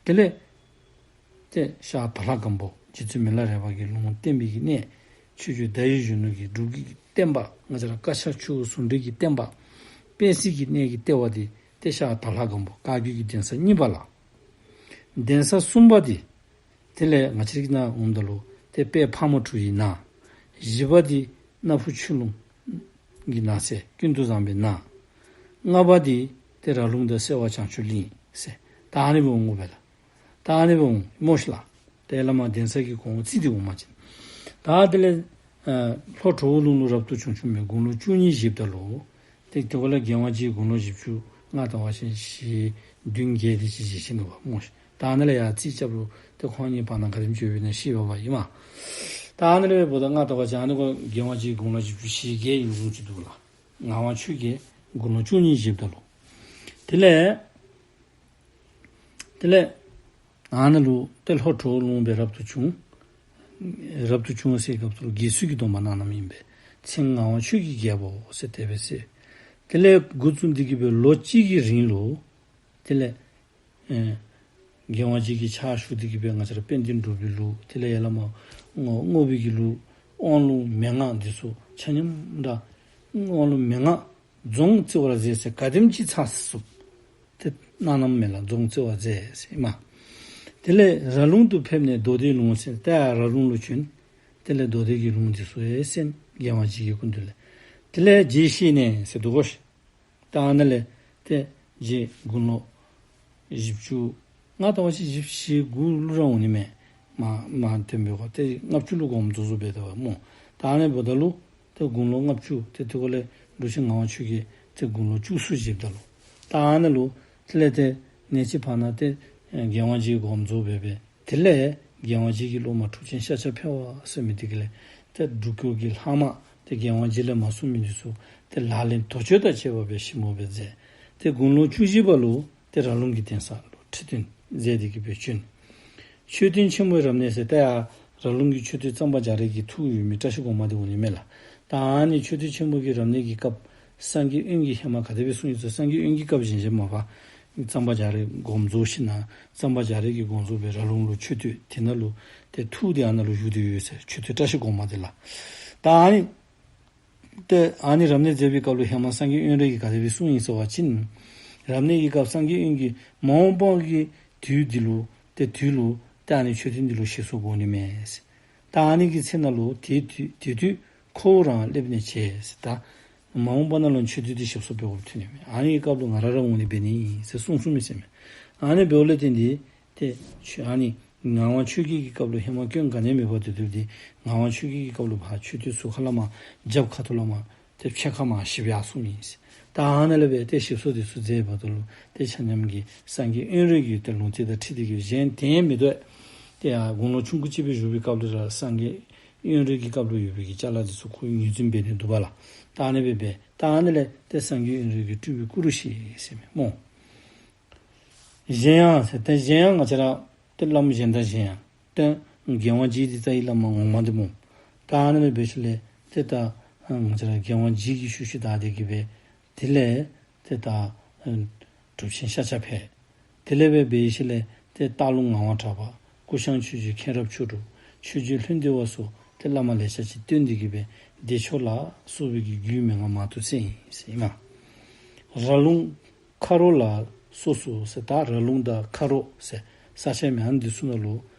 དེ་ལས་ཏེ་ཤར་དྭགས་ལྷ་སྒམ་པོ་རྗེ་བཙུན་མི་ལ་རས་པ་གིས་ལུང་བསྟན་པའི་གི་གནས། ཆོས་རྗེ་ཟླ་འོད་གཞོན་ནུ་གིས་སྒྲུབ་བརྒྱུད་ཀྱི་བསྟན་པ། ང་བཅས་ར་བཀའ་ཕྱག་ཆུ་བོ་ཟུང་འབྲེལ་གྱི་བསྟན་པ། དཔལ་སྲིད་ཀྱི་གནས་ཀྱི་ལྟེ་བ་འདི་ཏེ་ཤར་དྭགས་ལྷ་སྒམ་པོ་བཀའ་བརྒྱུད་ཀྱི་གདན་ས་གཉིས་པ་ལགས། གདན་ས་གསུམ་པ་འདི་དེ་ལས་ང་བཅས་ཀྱི་ནང་འོངམ་ད་ལུ་ཏེ་དཔལ་ཕག་མོ་གྲུ་ཡི་ནང་། བཞི་པ་འདི་སྣ་ཕུ་ཆོས་ལུང་གི་ནང་ཟེར་ཀུན་ཏུ་བཟང་པོའི་ནང་། ལྔ་པ་འདི་ཏེ་ར་ལུང་དང་སེ་བ་བྱང་ཆུབ་གླིང་ཟེར་ད་ཨ་ནི་སྦེ་འོང་དགོ་པས་ལགས། ད་ཨ་ནི་སྦེ་འོང་སྨོ་ཤིག་ལགས། ཏེ་བླ་མ་གདན་ས་གི་གོང་བརྩིས་ཏེ་འོང་པ་ཅིན། ད་དེ་ལས་ཨ་ལྷོ་གྲོ་བོ་ལུང་ལུ་རབ་ཏུ་བྱུང་བྱུངམ་མས། དགུང་ལོ་བཅུ་གཉིས་བཞེསཔ་ད་ལུ། ཏེ་དེ་ཁར་ལུ་རྒྱལ་དབང་རྗེ་དགུང་ལོ་བཞི་བཅུ་ང་ལྟ་བ་ཅིན་ཞེ་བདུན་བརྒྱད་དེ་ཅིག་བཞེས་ཅི་ནུག་པ་སྨོ་ཤིག། ད་ཨ་ནཱ་ལས་ཡར་རྩིས་རྐྱབ་རུང་ཏེ་ཁོང་གཉིས་བར་ན་ག་དེམ་ཅིག་ཡོདཔ་ཨིན་ན་ཤེས་པ་ཨིན་མས། ད་ཨ་ནཱ་ལས་འབདཝ་ད་ང་ལྟ་བ་ཅིན་ཨ་ནི་ཁར་རྒྱལ་དབང་རྗེ་དགུང་ལོ་བཞི་བཅུ་ཞེ་བརྒྱད་ཨིནམ་བཟུམ་ཅིག་འདུག་ལགས། ངག་དབང་ཆོས་རྒྱལ་དགུང་ལོ་བཅུ་གཉིས་བཞེསཔ་ད་ལུ། དེ་ལས་དེ་ལས་ཨ་ནཱ་ལུ་ཏེ་ལྷོ་གྲོ་བོ་ལུང་སྦེ་རབ་ཏུ་བྱུང་། རབ་ཏུ་བྱུང་ཟེར་སྐབས་སུ་དགེ་ཚུལ་གྱི་སྡོམ་པ་གནང་གནངམ་ཨིན་པས། མཚན་ངག་དབང་ཆོས་ཀྱི་རྒྱལ་པོ་ཟེར་དེ་སྦེ་ཟེར། དེ་ལས་འགོ་བཙུགས་ཏེ་གི་སྦེ་ལོ་གཅིག་གི་རིང་ལུ་ དེ་ལས་ཨེ་རྒྱལ་དབང་རྗེ་གི་ཕྱག་ཞུ་སྟེ་གི་སྦེ་ང་བཅས་ར་དཔལ་ལྡན་འབྲུག་པའི་ལུགས། དེ་ལས་ཡར་ལས་མར་རྔོག་རྔོག་པའི་གི་ལུགས། དབང་ལུང་མན་ངག་འདི་ཚུ་ཆ་མཉམ་ར་དབང་ལུང་མན་ངག་རྫོང་བརྩི་བར་མཛད་ཟེར། ག་དེམ་ཅིག་ཚང་ཚུགས་དེ་གནང་གནངམ་མས་ལགས། རྫོང་བརྩི་བར་མཛད་ཟེར་ཨིན་མས། དེ་ལས་ར་ལུང་དུ་ཕེབས་ནས་མདོ་སྡེའི་ལུང་གསན། ཏེ་ར་ལུང་ལུ་བྱོན། དེ་ལས་མདོ་སྡེ་གི་ལུང་འདི་ཚུ་ཡང་གསན། རྒྱལ་དབང་རྗེ་གི་སྐུ་མདུན་ལས། དེ་ལས་རྗེས་བཞེས་ནས་ཟེར་འདུག་གོ་ཤིག། ད་ཨ་ནཱ་ལས་ཏེ་རྗེ་དགུང་ལོ་བཞི་བཅུ་ང་ལྟ་བ་ཅིན་བཞི་བཅུ་ཞེ་དགུ་ལུ་ར་འོང་ནི་མས། མ་མ་དེ་སྦེ་གོ། ཏེ་ལྔ་བཅུ་ལུ་དགོངས་རྫོགས་རྫོགས་འབད་དོ་བ་སྨོ། ད་ཨ་ནི་འབདཝ་ད་ལུ་ཏེ་དགུང་ལོ་ལྔ་བཅུ་ཏེ་དེ་ཁར་ལས་འབྲུག་ཆེན་ངག་དབང་ཆོས་རྒྱལ་ཏེ་དགུང་ལོ་བཅུ་གསུམ་བཞེསཔ་ད་ལུ། ད་ཨ་ནཱ་ལུ་དེ་ལས་ཏེ་གནས་ཅིག་ཕར་ན་ཏེ་རྒྱལ་དབང་རྗེ་དགོངས་རྫོགས་འབད་འབད། དེ་ལས་རྒྱལ་དབང་རྗེ་གི་སློབ་མ་གྲུབ་ཆེན་ཤཱཀྱ་འཕེལ་བ་ཟེར་མི་དེ་གིས་ལས་ཏེ་འབྲུག་སྐོར་གྱི་ལྷག་མ་ཏེ་རྒྱལ་དབང་རྗེ་ལས་མར་གསུངས་མི་འདི་ཚུ་ཏེ་ལག་ལེན་དོན་སྤྱོད་དང་བཅས་པ་སྦེ་ཞིབ་མོ་སྦེ་མཛད། ཏེ་དགུང་ལོ་བཅུ་བཞི་པ་ལུ་ཏེ་ར་ལུང་གི་གདན་ས་ལུ་ཁྲི་སྟོན་མཛད་དེ་གི་སྦེ་བྱོན། མཆོད་རྟེན་ཆེན་མོའི་རབ་གནས་ཟེར། ཏེ་ཡར་ར་ལུང་གི་མཆོད་རྟེན་གཙང་པ་རྒྱ་རས་ཀྱིས་ཐུགས་ཡོད་མི་བཀྲ་ཤིས་སྒོ་མང་འདི་འོང་ནི་མས་ལགས། ད་ཨ་ནི་མཆོད་རྟེན་ཆེན་མོ་གི་རབ་གནས་ཀྱི་སྐབས་སངས་རྒྱས་དབོན་གྱིས་ཧེ་མ་ག་དེ་སྦེ་གསུངས་ཡི་ཟེར། སངས་རྒྱས་དབོན་གྱི་སྐབས་གཞན་གཞན་མ་པ་གཙང་པ་རྒྱ་རས་དགོངས་རྫོགས་ཞིནམ་ལས་གཙང་པ་རྒྱ་རས་ཀྱིས་དགོངས་རྫོགས་སྦེ་ར་ལུང་ལུ་མཆོད་རྟེན་དེ་ནང་ལུ་ཏེ་ཐུགས་དེ་ཨ་ནཱ་ལུ་བཞུགས་ཏེ་ཡོད་ཟེར། མཆོད་རྟེན་བཀྲ་ཤིས་སྒོ་མང་དེ་ལགས། ད་ཨ་ནི་ཏེ་ཨ་ནི་རབ་གནས་མཛད་པའི་སྐབས་ལུ་ཧེ་མ་སངས་རྒྱས་དབོན་རས་ཀྱིས་ག་དེ་སྦེ་གསུངས་ཡི་ཟེར་བ་ཅིན། རབ་གནས་ཀྱི་སྐབས་སངས་རྒྱས་དབོན་གྱིས་མ་འོངས་པ་གི་དུས་འདི་ལུ་ཏེ་དུས་ལུ་ཏེ་ཨ་ནི་མཆོད་རྟེན་འདི་ལུ་ཞིག་གསོ་དགོ་ནི་མས་ཟེར། ད་ཨ་ནི་གི་ཚེ་ནང་ལུ་དེ་དུས་དེ་དུས་ཁོ་བོ་རང་སླེབས་ནས་བྱོན་ཟེར། ད་མ་འོངས་པ་ནང་ལུ་མཆོད་རྟེན་འདི་ཞིག་གསོ་འབད་དགོཔ་ཐོན་ནི་མས། ཨ་ནི་གི་སྐབས་ལུ་ང་ར་ར་འོང་ནི་འབད་ནི་ཟེར་གསུངས་གསུངསམ་མས་ཟེར་མས། ཨ་ནི་འབདཝ་ལས་བརྟེན་ཏེ་ཏེ་ཆོས་ཨ་ནི་ངག་དབང་ཆོས་རྒྱལ་གྱི་སྐབས་ལུ་ཧེ་མ་སྐྱོན་ག་ནི་མེད་པར་དེ་དུས་དེ་ངག་དབང་ཆོས་རྒྱལ་གྱི་སྐབས་ལུ་ཕར་མཆོད་རྟེན་ཟུར་ཁ་ལས་མར་རྒྱབ་ཁ་ཐུག་ལས་མར་ཏེ་ཕྱེད་ཀ་མར་ཞིག་ཡར་སོང་ཡི་ཟེར། ད་ཨ་ནཱ་ལས་སྦེ་ཏེ་ཞིག་གསོ་དེ་ཚུ་མཛད་འབདཝ་ད་ལུ་ཏེ་ཆ་མཉམ་གྱིས་སངས་རྒྱས་དབོན་རས་ཀྱི་ཏེ་ལུང་བསྟན་དང་འཁྲིལ་ཏེ་གི་གཞན་དེ་མི་འདུག། ཏེ་ཡར་དགུང་ལོ་ཆུང་ཀུ་ཅིག་སྦེ་བཞུགས་པའི་སྐབས་ལུ་ར་སངས་རྒྱས་དབོན་རས་ཀྱི་སྐབས་ལུ་ཡོད་པའི་གི་ཅ་ལ་དེ་ཚུ་ཁོ་ངོས་འཛིན་འབད་ནི་འདུག་པ་ལགས། ད་ཨ་ནི་སྦེ་འབད། ད་ཨ་ནི་ལས་ཏེ་སངས་རྒྱས་དབོན་རས་ཀྱི་སྤྲུལ་པའི་སྐུ་རུ་ཤེས་ཟེར་མས་སྨོ། གཞན་ཡང་ཟེར། ཏེ་གཞན་ཡང་ང་བཅས་ར་ཏེ་བླམ་གཞན་དང་གཞན་ཡང་ཏེ་རྒྱལ་དབང་རྗེ་འདི་ད་ཨིན་བླ་མ་ངོ་མ་འདི་སྨོ། ད་ཨ་ནི་སྦེ་འབད་ཞིནམ་ལས་ཏེ་ད་ང་བཅས་ར་རྒྱལ་དབང་རྗེ་གི་ཤུལ་ཤུལ་བདའ་སྟེ་གི་སྦེ་དེ་ལས་ཏེ་ད་གྲུབ་ཆེན་ཤཱཀྱ་འཕེལ། དེ་ལས་སྦེ་འབད་ཞིནམ་ལས་ཏེ་སྟག་ལུང་ངག་དབང་གྲགས་པ། ཀུ་ཤང་ཆོས་རྗེ་མཁྱེན་རབ་མཆོག་གྲུབ། ཆོས་རྗེ་ལྷུན་སྡེ་བ་སོགས་ཏེ་བླ་མ་ལེ་ཤ་ཅིག་བསྟེན་ཏེ་གི་སྦེ་བདེ་མཆོག་ལ་སོགས་པའི་གི་རྒྱུད་མན་ངག་མང་དུ་གསན་ཡི་ཟེར་ཨིན་མས། ར་ལུང་ཁ་རོག་ལ་སོགས་སུ་ཟེར། ད་ར་ལུང་དང་ཁ་རོག་ཟེར་ས་ཆ་མི་ཨ་ནི་འདི་ཚུ་ནང་ལུ་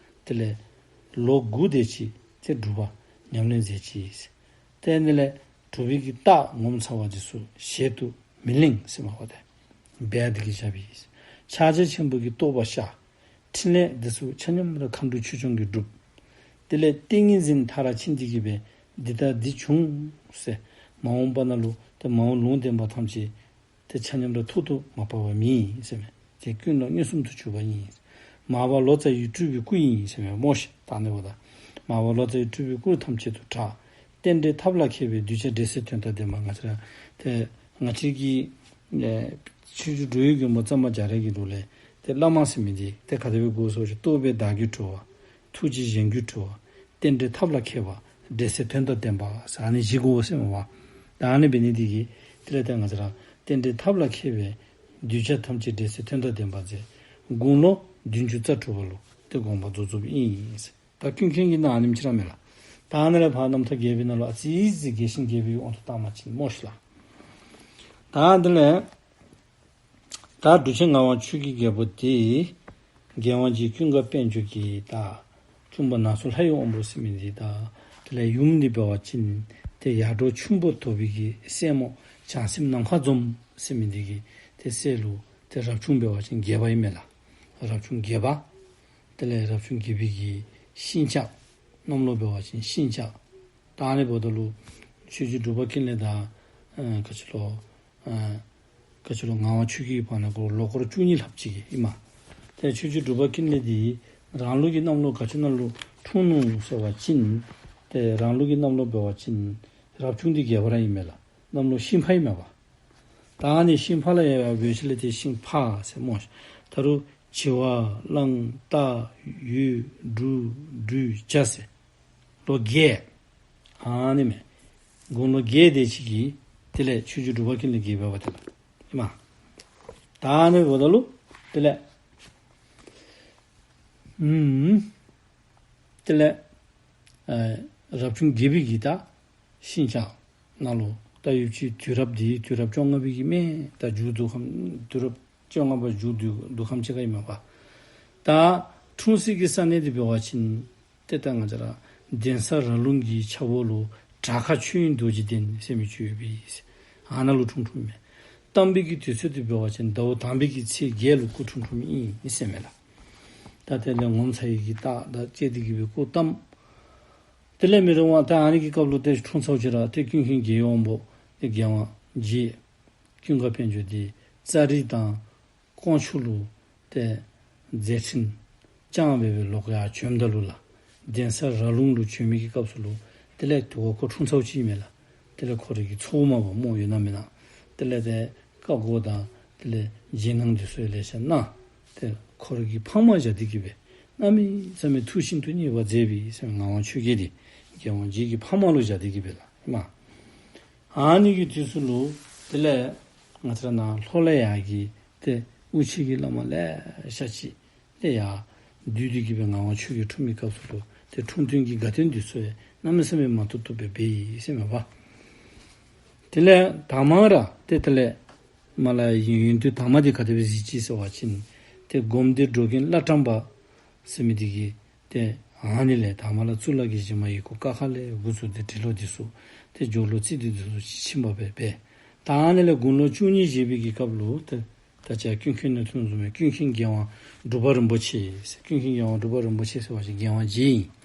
དེ་ལས་ལོ་དགུ་དེ་ཅིག་ཏེ་སྒྲུབ་པ་ཉམས་ལེན་མཛད་ཅི་ཟེར། ཏེ་དེ་ལས་སྒྲུབ་པའི་གི་རྟགས་ངོ་མཚར་བ་འདི་ཚུ་ཞལ་དུ་མི་གླེང་ཟེར་མ་པ་ཏེ་འབད་དེ་གི་བཞག་པའི། ཕྱག་རྒྱ་ཆེན་པོ་གི་རྟོགས་པ་ཤར། ཕྲིན་ལས་འདི་ཚུ་ཆ་མཉམ་ར་མཁའ་འགྲོ་ཆོས་སྐྱོང་གིས་བསྒྲུབས། དེ་ལས་ཏིང་ངེ་འཛིན་མཐར་ཕྱིན་ཏེ་གི་སྦེ་འདི་ལྟར་འདི་བྱུང་ཟེར། མ་འོངས་པ་ནང་ལུ་ཏེ་མ་འོངས་ལུང་བསྟན་པ་ཐམས་ཅད་ཏེ་ཆ་མཉམ་ར་ཐོག་ཏུ་མ་བབས་པ་མེད་ཟེར་མས། ཏེ་ཀུན་ལ་མངོན་སུམ་དུ་གྱུར་པ་ཨིན། མར་པ་ལོ་ཙཱ་བའི་སྤྲུལ་པའི་སྐུ་ཨིན་ཟེར་མས་སྨོ་ཤིག། ད་ཨ་ནི་འབདཝ་ད་མར་པ་ལོ་ཙཱ་བའི་སྤྲུལ་པའི་སྐུ་ཐམས་ཅད་དུ་གྲགས། རྟེན་འབྲེལ་ཐབས་ལ་མཁས་པའི་གདུལ་བྱ་འབྲེལ་ཚད་དོན་དང་ལྡན་པ། ང་བཅས་ར་ཏེ་ང་བཅས་ཀྱི་ཨེ་ཆོས་རྗེ་འགྲོ་བའི་མགོན་པོ་གཙང་པ་རྒྱ་རས་ཀྱི་ལུགས་ལས་ཏེ་བླ་མ་ཟེར་མི་འདི་ཏེ་ག་དེ་སྦེ་དགོ་ཟེར་བ་ཅིན་རྟོགས་པས་བདག་རྒྱུད་གྲོལ་བ། ཐུགས་རྗེས་གཞན་རྒྱུད་གྲོལ་བ། རྟེན་འབྲེལ་ཐབས་ལ་མཁས་པ། འབྲེལ་ཚད་དོན་དང་ལྡན་པ་ཟེར་ཨ་ནི་བཞི་དགོ་ཟེར་མས་པ། ད་ཨ་ནི་འབད་ནི་འདི་གིས་དེ་ལས་ཏེ་ང་བཅས་ར་རྟེན་འབྲེལ་ཐབས་ལ་མཁས་པའི་གདུལ་བྱ་ཐམས་ཅད་འབྲེལ་ཚད་དོན་དང་ལྡན་པ་མཛད། དགུང་ལོ་བདུན་ཅུ་རྩ་དྲུག་པ་ལུ་ཏེ་དགོངས་པ་རྫོགས་རྫོགསཔ་ཨིན་ཟེར། ད་ཀུན་མཁྱེན་གྱི་ནང་ཨ་ནེམ་ཅིག་ར་མས་ལགས། ད་ཨ་ནི་ལས་ཕར་རྣམ་ཐར་རྒྱས་པའི་ནང་ལུ་ཨ་ཙི་ཙི་རྒྱས་ཤིང་རྒྱས་པའི་དབང་དུ་བཏང་བ་ཅིན་སྨོ་ཤིག་ལགས། ད་དེ་ལས་ད་འབྲུག་ཆེན་ངག་དབང་ཆོས་ཀྱི་རྒྱལ་པོ་དེ་རྒྱལ་དབང་རྗེ་ཀུན་དགའ་དཔལ་འབྱོར་གྱི་ད་གཅུང་པོ་ནང་སོ་ལྷ་ཡི་དབང་པོ་ཟེར་མི་འདི་དང་དེ་ལས་ཡུམ་འདི་འབད་བ་ཅིན་ཏེ་ཡར་འབྲོག་ཆུན་པོ་དོ་པའི་གི་སྲས་མོ་བྱང་སེམས་ནམ་མཁའ་འཛོམས་ཟེར་མི་འདི་གི་ཏེ་སྲས་ལུ་ཏེ་རབ་བྱུང་འབད་བ་ཅིན་བརྒྱད་པ་ཨིན་མས་ལགས། རབ་བྱུང་བརྒྱད་པ། དེ་ལས་རབ་བྱུང་བརྒྱད་པའི་གི་ཤིང་བྱ། གནམ་ལོ་འབད་བ་ཅིན་ཤིང་བྱ། ད་ཨ་ནི་འབདཝ་ད་ལུ་ཆོས་རྗེ་འབྲུག་པ་ཀུན་ལེགས་དང་ཨ་ག་ཅི་ལོ་ཨ་ག་ཅི་ལོ་ངག་དབང་ཆོས་རྒྱལ་གྱི་བར་ན་ཁོ་ལོ་འཁོར་བཅུ་གཉིས་ལྷགཔ་ཅིག་ཨིན་མས། ཏེ་ཆོས་རྗེ་འབྲུག་པ་ཀུན་ལེགས་འདི་རང་ལུགས་ཀྱི་གནམ་ལོ་ག་ཅི་ནང་ལུ་འཁྲུངས་ནུག་ཟེར་བ་ཅིན་ཏེ་རང་ལུགས་ཀྱི་གནམ་ལོ་འབད་བ་ཅིན་རབ་བྱུང་འདི་བརྒྱད་པ་ར་ཨིན་མས་ལགས། གནམ་ལོ་ཤིང་ཕག་ཨིན་མས་པ། ད་ཨ་ནི་ཤིང་ཕག་ལུ་ཡང་འབད་ཞིནམ་ལས་ཏེ་ཤིང་ཕག་ཟེར་སྨོ་ཤིག། ད་རུང་བྱི་བ་གླང་སྟག་ཡོས་འབྲུག་སྦྲུལ་བྱ་ཟེར་ལོ་བརྒྱད། ཨ་ནི་མས། དགུང་ལོ་བརྒྱད་དེ་ཅིག་གིས་དེ་ལས་ཆོས་རྗེ་འབྲུག་པ་ཀུན་ལེགས་བརྒྱད་པ་འབད་བ་ཅིན་ཨིན་མས། ད་ཨ་ནི་འབདཝ་ད་ལུ་ དེ་ལས་ཨུམ། དེ་ལས་ཨ་རབ་བྱུང་བརྒྱད་པའི་གི་ད་ཤིང་བྱ་ནང་ལུ་ད་ཡུལ་གྱི་དུས་རབས་འདི་དུས་རབས་བཅོ་ལྔ་པའི་གི་སྨད་ད་མཇུག་བསྡུ་ཁམས་དུས་རབས་བཅོ་ལྔ་པ་མཇུག་བསྡུ་བསྡུ་ཁམས་ཅིག་ཁར་ཨིན་མས་པ། ད་འཁྲུངས་སའི་གི་ས་གནས་འདི་འབད་བ་ཅིན་ཏེ་ད་ང་བཅས་ར་གདན་ས་ར་ལུང་གི་ཆ་འོག་ལུ་བྲག་ཁ་ཆོས་དབྱིངས་རྡོ་རྗེ་གདན་ཟེར་མི་ཅིག་ཡོད་པས། ཨ་ནཱ་ལུ་འཁྲུངས་འཁྲུངསམ་མས། གཏམས་པའི་གི་དུས་ཚོད་འདི་འབད་བ་ཅིན་ཟླཝ་དང་པའི་གི་ཚེས་བརྒྱད་ལུ་སྐུ་འཁྲུངས་འཁྲུངསམ་ཨིན་ཟེར་མས་ལགས། ད་དེ་ལས་ངོ་མཚར་བའི་གི་རྟགས་དང་བཅས་ཏེ་གི་སྦེ་སྐུ་བལྟམས། དེ་ལས་མི་རིང་བར་ད་ཨ་ནི་གི་སྐབས་ལུ་ཏེ་འཁྲུངས་ཚརཝ་ཅིག་ར་ཏེ་ཀུན་མཁྱེན་རྒྱལ་བའི་དབང་པོ་ཏེ་རྒྱལ་དབང་རྗེ་ཀུན་དགའ་དཔལ་འབྱོར་འདི་ཙཱ་རི་དང་ཀོང་ཆུ་ལུ་ཏེ་མཛད་འཕྲིན་བསྐྱངས་སྦེ་སྦེ་ལོག་ཡར་བྱོནམ་ད་ལུ་ལགས། གདན་ས་ར་ལུང་ལུ་བྱོན་མི་གི་སྐབས་སུ་ལུ་དེ་ལས་དེ་ཁར་ཁོ་འཁྲུངས་ཚརཝ་ཅིག་ཨིན་མས་ལགས། དེ་ལས་ཁོ་རའི་གི་ཚོགས་མ་པ་སྨོ་ཡོད་ན་མེད་ན། དེ་ལས་ཏེ་བཀའ་བསྒོ་དང་དེ་ལས་རྗེས་གནང་འདི་ཚུ་ལེ་ཤ་གནང་། ཏེ་ཁོ་རའི་གི་ཕ་མ་བཞག་སྟེ་གི་སྦེ་གནམ་མེད་ས་མེད་ཐུགས་ཤིན་ཏུ་མཉེས་པར་མཛད་པའི་ཟེར་ངག་དབང་ཆོས་རྒྱལ་འདི་རྒྱལ་དབང་རྗེ་གི་ཕ་མ་ལུ་བཞག་སྟེ་གི་སྦེ་ལགས་ཨིན་མས། ཨ་ནི་གི་དུས་སུ་ལུ་དེ་ལས་ང་བཅས་ར་ནཱ་ལྷོ་ལས་ཡར་གྱི་ཏེ་དབུ་ཆེ་གི་བླ་མ་ལེ་ཤ་ཅིག་ཏེ་ཡར་བསྡུས་ཏེ་གི་སྦེ་ངག་དབང་ཆོས་རྒྱལ་འཁྲུངས་མི་སྐབས་སུ་ལུ་ཏེ་འཁྲུངས་སྟོན་གྱི་དགའ་སྟོན་འདི་ཚུ་ཡང་གནམ་མེད་ས་མེད་མང་ཐུབ་ཐུབ་སྦེ་འབད་ཡི་ཟེར་མས་པ། དེ་ལས་དང་མ་ར་ཏེ་དེ་ལས་མར་ལས་ཡར་ཡོན་ཏན་དང་མ་འདི་ག་དེ་སྦེ་གཟིགས་ཅི་ཟེར་བ་ཅིན་ཏེ་སྒོམ་སྡེ་འགྲོ་མགོན་བླ་བྲང་པ་ཟེར་མི་འདི་གིས་ཏེ་ཨ་ནི་ལས་དང་མ་ལས་གཙུག་ལག་གི་གཞི་མ་ཡི་གུ་ཀ་ཁ་ལས་འགོ་བཙུགས་ཏེ་འབྲི་ཀློག་འདི་ཚུ་ཏེ་སྦྱོར་ཀློག་ཚིག་སྡུད་འདི་ཚུ་ཕྱིས་ཕྱིས་པ་སྦེ་འབད། ད་ཨ་ནི་ལས་དགུང་ལོ་བཅུ་གཉིས་བཞེས་པའི་གི་སྐབས་ལུ་ཏེ་ད་ཅི་ཀུན་མཁྱེན་ནས་ཐོན་བཟུམ་སྦེ་ཀུན་མཁྱེན་རྒྱལ་དབང་འབྲུག་པ་རིན་པོ་ཆེ་ཟེར། ཀུན་མཁྱེན་རྒྱལ་དབང་འབྲུག་པ་རིན་པོ་ཆེ་ཟེར་བ་ཅིན་རྒྱལ་དབང་རྗེ་ཨིན།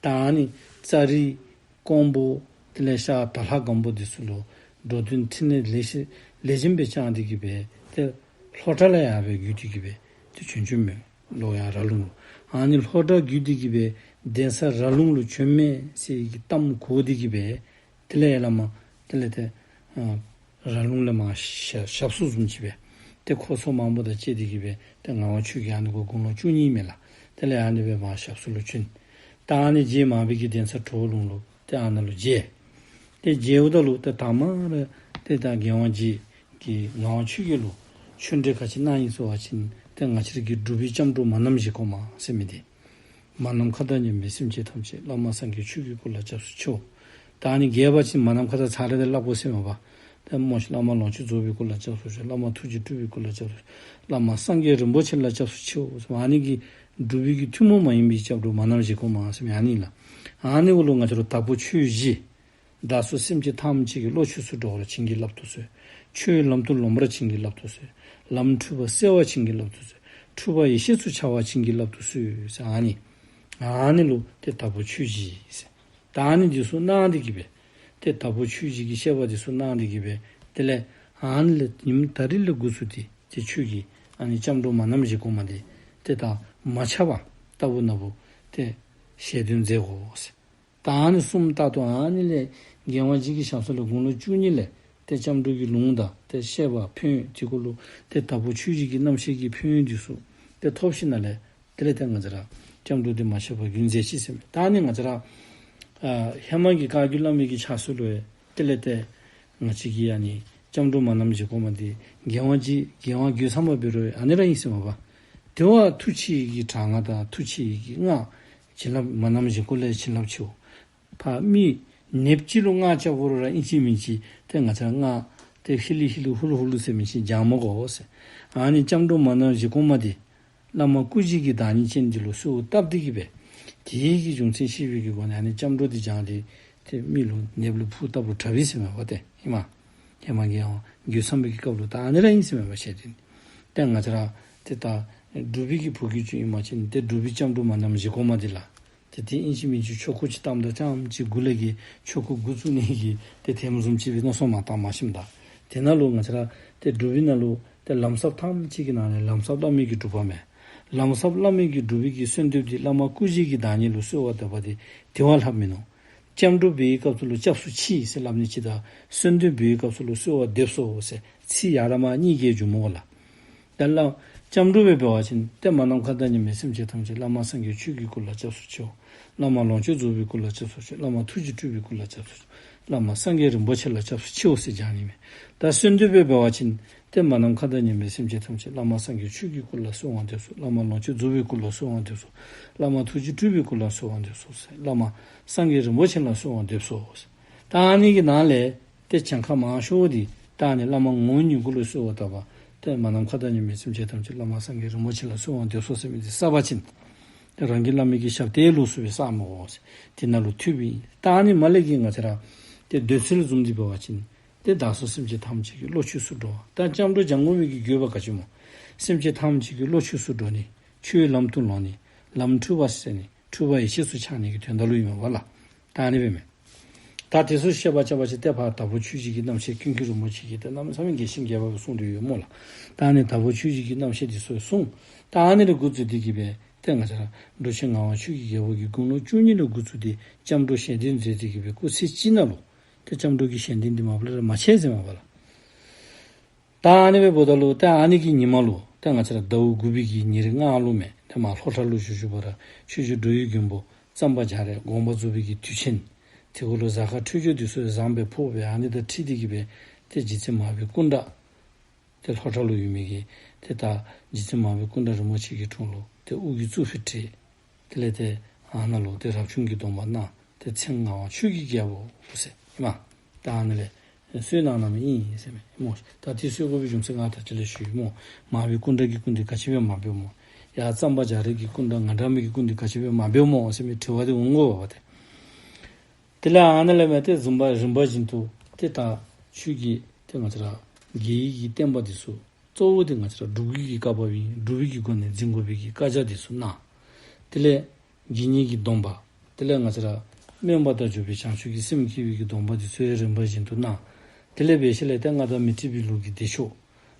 ད་ཨ་ནི་ཙཱ་རི་ཀོང་པོ་དེ་ལས་ཤར་དྭགས་ལྷ་སྒམ་པོ་འདི་ཚུ་ལུ་འགྲོ་དོན་ཕྲིན་ལས་ལེགས་ཤོམ་ལེགས་ཤོམ་སྦེ་བསྐྱངས་ཏེ་གི་སྦེ་ཏེ་ལྷོ་བྲག་ལས་ཡར་སྦེ་བརྒྱུད་དེ་གི་སྦེ་ཏེ་བྱོན་བྱོནམ་མས་ལོག་ཡར་ར་ལུང་ལུ། ཨ་ནི་ལྷོ་བྲག་བརྒྱུད་དེ་གི་སྦེ་གདན་ས་ར་ལུང་ལུ་བྱོནམ་མས་ཟེར་གྱི་གཏམ་གོ་སྟེ་གི་སྦེ་དེ་ལས་ཡར་བླ་མ་དེ་ལས་ཏེ་ཨ་ར་ལུང་ལས་མར་ཞབས་ཞབས་སོར་བཟུམ་ཅིག་སྦེ་ཏེ་འཁོར་ཚོགས་མང་པོ་དང་བཅས་ཏེ་གི་སྦེ་ཏེ་ངག་དབང་ཆོས་རྒྱལ་ཨ་ནི་གུ་དགུང་ལོ་བཅུ་གཉིས་མས་ལགས། དེ་ལས་ཨ་ནི་སྦེ་མར་ཞབས་སོར་ལུ་བྱོན། ད་ཨ་ནི་རྗེ་མར་པའི་གི་གདན་ས་གྲོ་བོ་ལུང་ལུ་ཏེ་ཨ་ནཱ་ལུ་མཇལ། ཏེ་མཇལཝ་ད་ལུ་ཏེ་དང་མ་ར་ཏེ་ད་རྒྱལ་དབང་རྗེ་གིས་ངག་དབང་ཆོས་རྒྱལ་ལུ་ཆོས་འབྲེལ་ག་ཅི་གནང་ཡི་ཟེར་བ་ཅིན་ཏེ་ང་བཅས་རའི་གི་འབྲུག་པའི་སྐྱབས་འགྲོ་མ་ནམ་མཇལ་གོང་མ་ཟེར་མི་འདི། མ་ནམ་མཁའ་དང་མཉམ་པའི་སེམས་ཅན་ཐམས་ཅད་བླ་མ་སངས་རྒྱས་ཆོས་ཀྱི་སྐུ་ལ་སྐྱབས་སུ་མཆིའོ། ད་ཨ་ནི་རྒྱས་པ་ཅིན་མ་ནམ་མཁའ་དང་ཚར་རེ་དེ་སླབ་དགོ་ཟེར་མས་པ། ཏེ་སྨོ་ཤིག། བླ་མ་ལོངས་སྤྱོད་རྫོགས་པའི་སྐུ་ལ་སྐྱབས་སུ་མཆིའོ། བླ་མ་ཐུགས་རྗེ་སྤྲུལ་པའི་སྐུ་ལ་སྐྱབས་སུ་མཆིའོ། བླ་མ་སངས་རྒྱས་རིན་པོ་ཆེ་ལ་སྐྱབས་སུ་མཆིའོ་ཟེར་མས། ཨ་ནི་གི་འབྲུག་པའི་གི་ཐུན་མོང་མ་ཡིན་པའི་སྐྱབས་འགྲོ་མ་ནམ་མཇལ་གོང་མ་ཟེར་མི་ཨ་ནི་ལགས། ཨ་ནི་གུ་ལུ་ང་བཅས་ར་དྭགས་པོ་ཆོས་བཞི། བདག་སོགས་སེམས་ཅན་ཐམས་ཅད་ཀྱི་བློ་ཆོས་སུ་འགྲོ་བར་བྱིན་གྱིས་བརླབ་ཏུ་གསོལ། ཆོས་ལམ་དུ་ལོངས་པར་བྱིན་གྱིས་བརླབ་ཏུ་གསོལ། ལམ་འཁྲུལ་པ་སེལ་བར་བྱིན་གྱིས་བརླབ་ཏུ་གསོལ། འཁྲུལ་པ་ཡེ་ཤེས་སུ་འཆར་བར་བྱིན་གྱིས་བརླབ་ཏུ་གསོལ་ཟེར་ཨ་ནི། ཨ་ནི་ལུ་ཏེ་དྭགས་པོ་ཆོས་བཞི་ཟེར། ད་ཨ་ནི་འདི་ཚུ་གནང་སྟེ་གི་སྦེ་ཏེ་དྭགས་པོ་ཆོས་བཞི་གི་བཤད་པ་འདི་ཚུ་གནང་སྟེ་གི་སྦེ་དེ་ལས་ཨ་ནི་ལས་ཉིནམ་ད་རིས་ལས་འགོ་བཙུགས་ཏེ་ཏེ་ཁྱོད་ཀྱིས་ཨ་ནི་སྐྱབས་འགྲོ་མ་ནམ་མཇལ་གོང་མ་འདི་ཏེ་ད་མ་ཆག་པར་ལྟ་བུ་ན་བུ་ཏེ་ཞལ་འདོན་མཛད་དགོ་ཟེར། ད་ཨ་ནི་གསུངམ་ད་ལྟོ་ཨ་ནི་ལས་རྒྱལ་དབང་རྗེ་གི་ཞབས་ས་ལས་དགུང་ལོ་བཅུ་གཉིས་ལས་ཏེ་སྐྱབས་འགྲོ་གི་ལུང་དང་ཏེ་བཤད་པ་ཕན་ཡོན་དེ་གུ་ལུ་ཏེ་དྭགས་པོ་ཆོས་བཞི་གི་རྣམ་བཤད་ཀྱི་ཕན་ཡོན་འདི་ཚུ་ཏེ་ཐོབ་ཞིནམ་ལས་དེ་ལས་ཏེ་ང་བཅས་ར་སྐྱབས་འགྲོ་འདི་མ་ཆག་པར་རྒྱུན་མཛད་ཅི་ཟེར་མས། ད་ཨ་ནི་ང་བཅས་ར་ཨ་ཧེ་མ་གི་བཀའ་བརྒྱུད་བླ་མའི་གི་ཕྱག་སྲོལ་ལུ་ཡང་དེ་ལས་ཏེ་ང་བཅས་ཀྱི་ཨ་ནི་སྐྱབས་འགྲོ་མ་ནམ་མཇལ་གོང་མ་འདི་རྒྱལ་དབང་རྗེ་རྒྱལ་དབང་རྒོད་ཚང་པ་འབད་རུང་ཨ་ནི་ར་ཨིན་ཟེར་མས་པ། དེ་བ་ཐུགས་རྗེ་ཡི་གི་དྲག་སྔགས་དང་ཐུགས་རྗེ་ཡི་གི་སྔགས་བྱིན་རླབས་མ་ནམ་མཇལ་གོང་ལས་བྱིན་རླབས་ཆེའོ། ཕར་མི་ནདཔ་ཅིག་ལུ་སྔགས་རྐྱབ་དགོ་རུང་ར་ཨིན་ཅི་མིན་ཅི་ཏེ་ང་བཅས་སྔགས་ཏེ་ཧི་ལི་ཧི་ལི་ཧུ་ལུ་ཧུ་ལུ་ཟེར་མི་ཅིག་སྦྱང་མི་དགོ་ཟེར། ཨ་ནི་སྐྱབས་འགྲོ་མ་ནམ་མཇལ་གོང་མ་འདི་བླ་མ་སྐུ་བཞི་གི་བདག་ཉིད་ཅན་འདི་ལུ་གསོལཝ་བཏབ་སྟེ་གི་སྦེ་དེ་གི་རྒྱུ་མཚན་ཤེས་པའི་གི་སྒོ་ནས་ཨ་ནི་སྐྱབས་འགྲོ་འདི་སྦྱངས་ཏེ་ཏེ་མི་ལུ་ནདཔ་ལུ་ཕུ་བཏབ་རུང་དྲག་པས་ཟེར་མས་པ་ཏེ་ཨིན་མས། ཧེ་མ་རྒྱལ་དབང་རྒོད་ཚང་པའི་གི་སྐབས་ལུ་ད་ཨ་ནི་ར་ཨིན་ཟེར་མས་པ་བཤད་དེ། ཏེ་ང་བཅས་ར་ཏེ་ད་འབྲུག་པའི་གི་བུ་རྒྱུད་ཅིག་ཨིན་པ་ཅིན་ཏེ་འབྲུག་པའི་སྐྱབས་འགྲོ་མ་ནམ་མཇལ་གོང་མ་འདི་ལགས། ཏེ་དེ་ཨིན་ཅི་མིན་ཅི་ཆོ་ག་ཅིག་བཏངམ་ད་རྐྱངམ་ཅིག་གུ་ལས་ཀྱི་ཆོ་ག་འགོ་བཙུགས་ནི་གི་ཏེ་ཐེམ་བཟུམ་ཅིག་སྦེ་མནོ་བསམ་མ་བཏང་མ་ཤེསཔ་ད། དེ་ནང་ལུ་ང་བཅས་ར་ཏེ་འབྲུག་པའི་ནང་ལུ་ཏེ་ལམ་སྲབ་ཐམས་ཅད་ཀྱི་ནང་ལས་ལམ་སྲབ་བླ་མེད་ཀྱི་སྒྲུབ་པ་མས། ལམ་སྲབ་བླ་མེད་ཀྱི་སྒྲུབ་པའི་གི་གསོལ་འདེབས་འདི་བླ་མ་སྐུ་བཞི་གི་བདག་ཉིད་ལུ་གསོལ་བ་འདེབས་པ་འདི་དེ་བ་ལྷགཔ་མིན་ནུག། སྐྱབས་འགྲོ་འབད་བའི་སྐབས་སུ་ལུ་སྐྱབས་སུ་མཆི་ཟེར་སླབ་ནི་ཅིག་དང་གསོལ་འདེབས་འབད་བའི་སྐབས་སུ་ལུ་གསོལ་བ་འདེབས་སོ་ཟེར་ཚིག་ཡར་མར་གཉིས་ཀྱི་འཇུག་མི་དགོ་ལགས། ད་བླ་སྐྱབས་འགྲོ་སྦེ་འབད་བ་ཅིན་ཏེ་མ་ནམ་མཁའ་དང་མཉམ་པའི་སེམས་ཅན་ཐམས་ཅད་བླ་མ་སངས་རྒྱས་ཆོས་ཀྱི་སྐུ་ལ་སྐྱབས་སུ་མཆིའོ། བླ་མ་ལོངས་སྤྱོད་རྫོགས་པའི་སྐུ་ལ་སྐྱབས་སུ་མཆིའོ། བླ་མ་ཐུགས་རྗེ་སྤྲུལ་པའི་སྐུ་ལ་སྐྱབས་སུ་མཆིའོ། བླ་མ་སངས་རྒྱས་རིན་པོ་ཆེ་ལ་སྐྱབས་སུ་མཆིའོ་ཟེར་སྦྱང་ནི་མས། ད་གསོལ་འདེབས་སྦེ་འབད་བ་ཅིན་ཏེ་མ་ནམ་མཁའ་དང་མཉམ་པའི་སེམས་ཅན་ཐམས་ཅད་བླ་མ་སངས་རྒྱས་ཆོས་ཀྱི་སྐུ་ལ་གསོལ་བ་འདེབས་སོ། བླ་མ་ལོངས་སྤྱོད་རྫོགས་པའི་སྐུ་ལ་གསོལ་བ་འདེབས་སོ། བླ་མ་ཐུགས་རྗེ་སྤྲུལ་པའི་སྐུ་ལ་གསོལ་བ་འདེབས་སོ་ཟེར། བླ་མ་སངས་རྒྱས་རིན་པོ་ཆེ་ལ་གསོལ་བ་འདེབས་སོ་ཟེར། ད་ཨ་ནི་གི་ནང་ལས་ཏེ་གྱངས་ཁ་མང་ཤོས་འདི་ད་ཨ་ནི་བླ་མ་ངོ་བོ་ཉིད་སྐུ་ལ་གསོལ་བ་བཏབ་པ། ཏེ་མ་ནམ་མཁའ་དང་མཉམ་པའི་སེམས་ཅན་ཐམས་ཅད་བླ་མ་སངས་རྒྱས་རིན་པོ་ཆེ་ལ་གསོལ་བ་འདེབས་སོ་ཟེར་མི་འདི་བསགས་པ་ཅིན་ཏེ་རང་གི་བླ་མའི་གི་ཞབས་ཏེ་ལུ་སུ་སྦེ་བསགས་མི་འོང་ཟེར། དེ་ནང་ལུ་ཐུག་པའི་ད་ཨ་ནི་མ་ལས་ཀྱི་ང་བཅས་ར་ཏེ་འདོད་ཚུལ་བཟུམ་འདི་འབད་བ་ཅིན་ཏེ་བདག་སོགས་སེམས་ཅན་ཐམས་ཅད་ཀྱི་བློ་ཆོས་སུ་འགྲོ་བ། ད་སྐྱབས་འགྲོ་སྦྱང་དགོ་མི་གི་དགོས་པ་ག་ཅི་སྨོ། སེམས་ཅན་ཐམས་ཅད་ཀྱི་བློ་ཆོས་སུ་འགྲོ་ནི། ཆོས་ལམ་དུ་ལོང་ནི། ལམ་འཁྲུལ་པ་སེལ་ནི། འཁྲུལ་པ་ཡེ་ཤེས་སུ་འཆར་ནི་གི་དོན་དག་ལུ་ཨིན་མས་པ་ལགས། ད་ཨ་ནི་སྦེ་མས། ད་དེ་ཚུ་བཤད་པ་རྐྱབ་པ་ཅིན་ཏེ་ཕར་དྭགས་པོ་ཆོས་རྗེ་གི་རྣམ་བཤད་ཀུན་མཁྱེན་རིན་པོ་ཆེ་གིས་ཏེ་གནམ་མེད་ས་མེད་རྒྱས་ཤིང་རྒྱས་པ་སྦེ་གསུངས་ཏེ་ཡོད་སྨོ་ལགས། ད་ཨ་ནི་དྭགས་པོ་ཆོས་རྗེ་གི་རྣམ་བཤད་འདི་ཚུ་གསུངས། ད་ཨ་ནི་ལས་འགོ་བཙུགས་ཏེ་གི་སྦེ་ཏེ་ང་བཅས་ར་འབྲུག་ཆེན་ངག་དབང་ཆོས་ཀྱི་རྒྱལ་པོ་གིས་དགུང་ལོ་བཅུ་གཉིས་ལས་འགོ་བཙུགས་ཏེ་སྐྱབས་འགྲོ་ཞལ་འདོན་མཛད་དེ་གི་སྦེ་སྐུ་ཚེ་གཅིག་ནང་ལུ་ཏེ་སྐྱབས་འགྲོ་གི་ཞལ་འདོན་འདི་མ་པ་ལས་ར་མ་ཆད་ཟེར་མས་པ་ལགས། ད་ཨ་ནི་སྦེ་འབདཝ་ད་ལུ་ད་ཨ་ནི་གི་ཉིནམ་ལུ་ད་ང་བཅས་ར་ཟླཝ་དགུ་པའི་གི་ཉེར་ལྔ་ལུ་མས། ད་མར་ལྷོ་བྲག་ལུ་བཞུགས་བཞུགས་པ་ར་ཆོས་རྗེ་འགྲོ་བའི་མགོན་པོ་གཙང་པ་རྒྱ་རས་དགོངས་པ་རྫོགས་པའི་གི་དུས་ཆེན། དེ་གུ་ལུ་གཟའ་སྐར་འཕྲོད་སྦྱོར་འདི་ཚུ་བཟང་སྦེ་ཕོག་སྦེ་ཨ་ནི་དང་འཁྲིལ་ཏེ་གི་སྦེ་ཏེ་རྗེ་བཙུན་མར་པའི་སྐུ་འདྲ་ཏེ་ལྷོ་བྲག་ལུ་ཡོད་མི་གི་ཏེ་ད་རྗེ་བཙུན་མར་པའི་སྐུ་འདྲ་རིན་པོ་ཆེ་གི་དྲུང་ལུ་ཏེ་དབུ་གི་གཙུག་ཕུད་བྲིས། དེ་ལས་ཏེ་ཨ་ནཱ་ལུ་ཏེ་རབ་བྱུང་གི་སྡོམ་པ་གནང་། ཏེ་མཚན་ངག་དབང་ཆོས་ཀྱི་རྒྱལ་པོ་ཟེར་ཨིན་མས། ད་ཨ་ནི་ལས་གསོལ་གནང་གནངམ་ཨིན་ཟེར་མས་སྨོ། ད་དེ་གསོལ་དགོ་པའི་རྒྱུ་མཚན་ང་ད་ཅི་ལས་ཞུ་ཡི་སྨོ། མར་པའི་སྐུ་འདྲ་གི་སྐུ་མདུན་ག་ཅི་སྦེ་མ་འབདཝ་སྨོ། ཡར་གཙང་པ་རྒྱ་རས་ཀྱི་སྐུ་འདྲ་ང་འདྲ་མི་གི་སྐུ་མདུན་ག་ཅི་སྦེ་མ་འབདཝ་སྨོ་ཟེར་མི་དྲི་བ་འདི་འོང་དགོ་པས་ཏེ། དེ་ལས་ཨ་ནཱ་ལས་མར་ཏེ་རིམ་པ་རིམ་པ་བཞིན་དུ་ཏེ་ད་ཆོས་ཀྱི་ཏེ་ང་བཅས་ར་རྒྱལ་བའི་གི་བསྟན་པ་འདི་ཚུ་གཙོ་བོ་འདི་ང་བཅས་ར་སྒྲུབ་བརྒྱུད་ཀྱི་བཀའ་བབས་ཨིན། སྒྲུབ་པའི་གི་སྒོ་ནས་འཛིན་དགོ་པའི་གི་བཀའ་རྒྱ་འདི་ཚུ་གནང་། དེ་ལས་དགེ་བསྙེན་གྱི་སྡོམ་པ། དེ་ལས་ང་བཅས་ར་སྨོན་པ་དང་འཇུག་པའི་བྱང་ཆུབ་ཀྱི་སེམས་བསྐྱེད་པའི་གི་སྡོམ་པ་འདི་ཚུ་ཡང་རིམ་པ་བཞིན་དུ་གནང་། དེ་ལས་འབད་ཞིནམ་ལས་ཏེ་མངའ་བདག་མཻ་ཏྲི་པའི་ལུགས་ཀྱི་བདེ་མཆོག་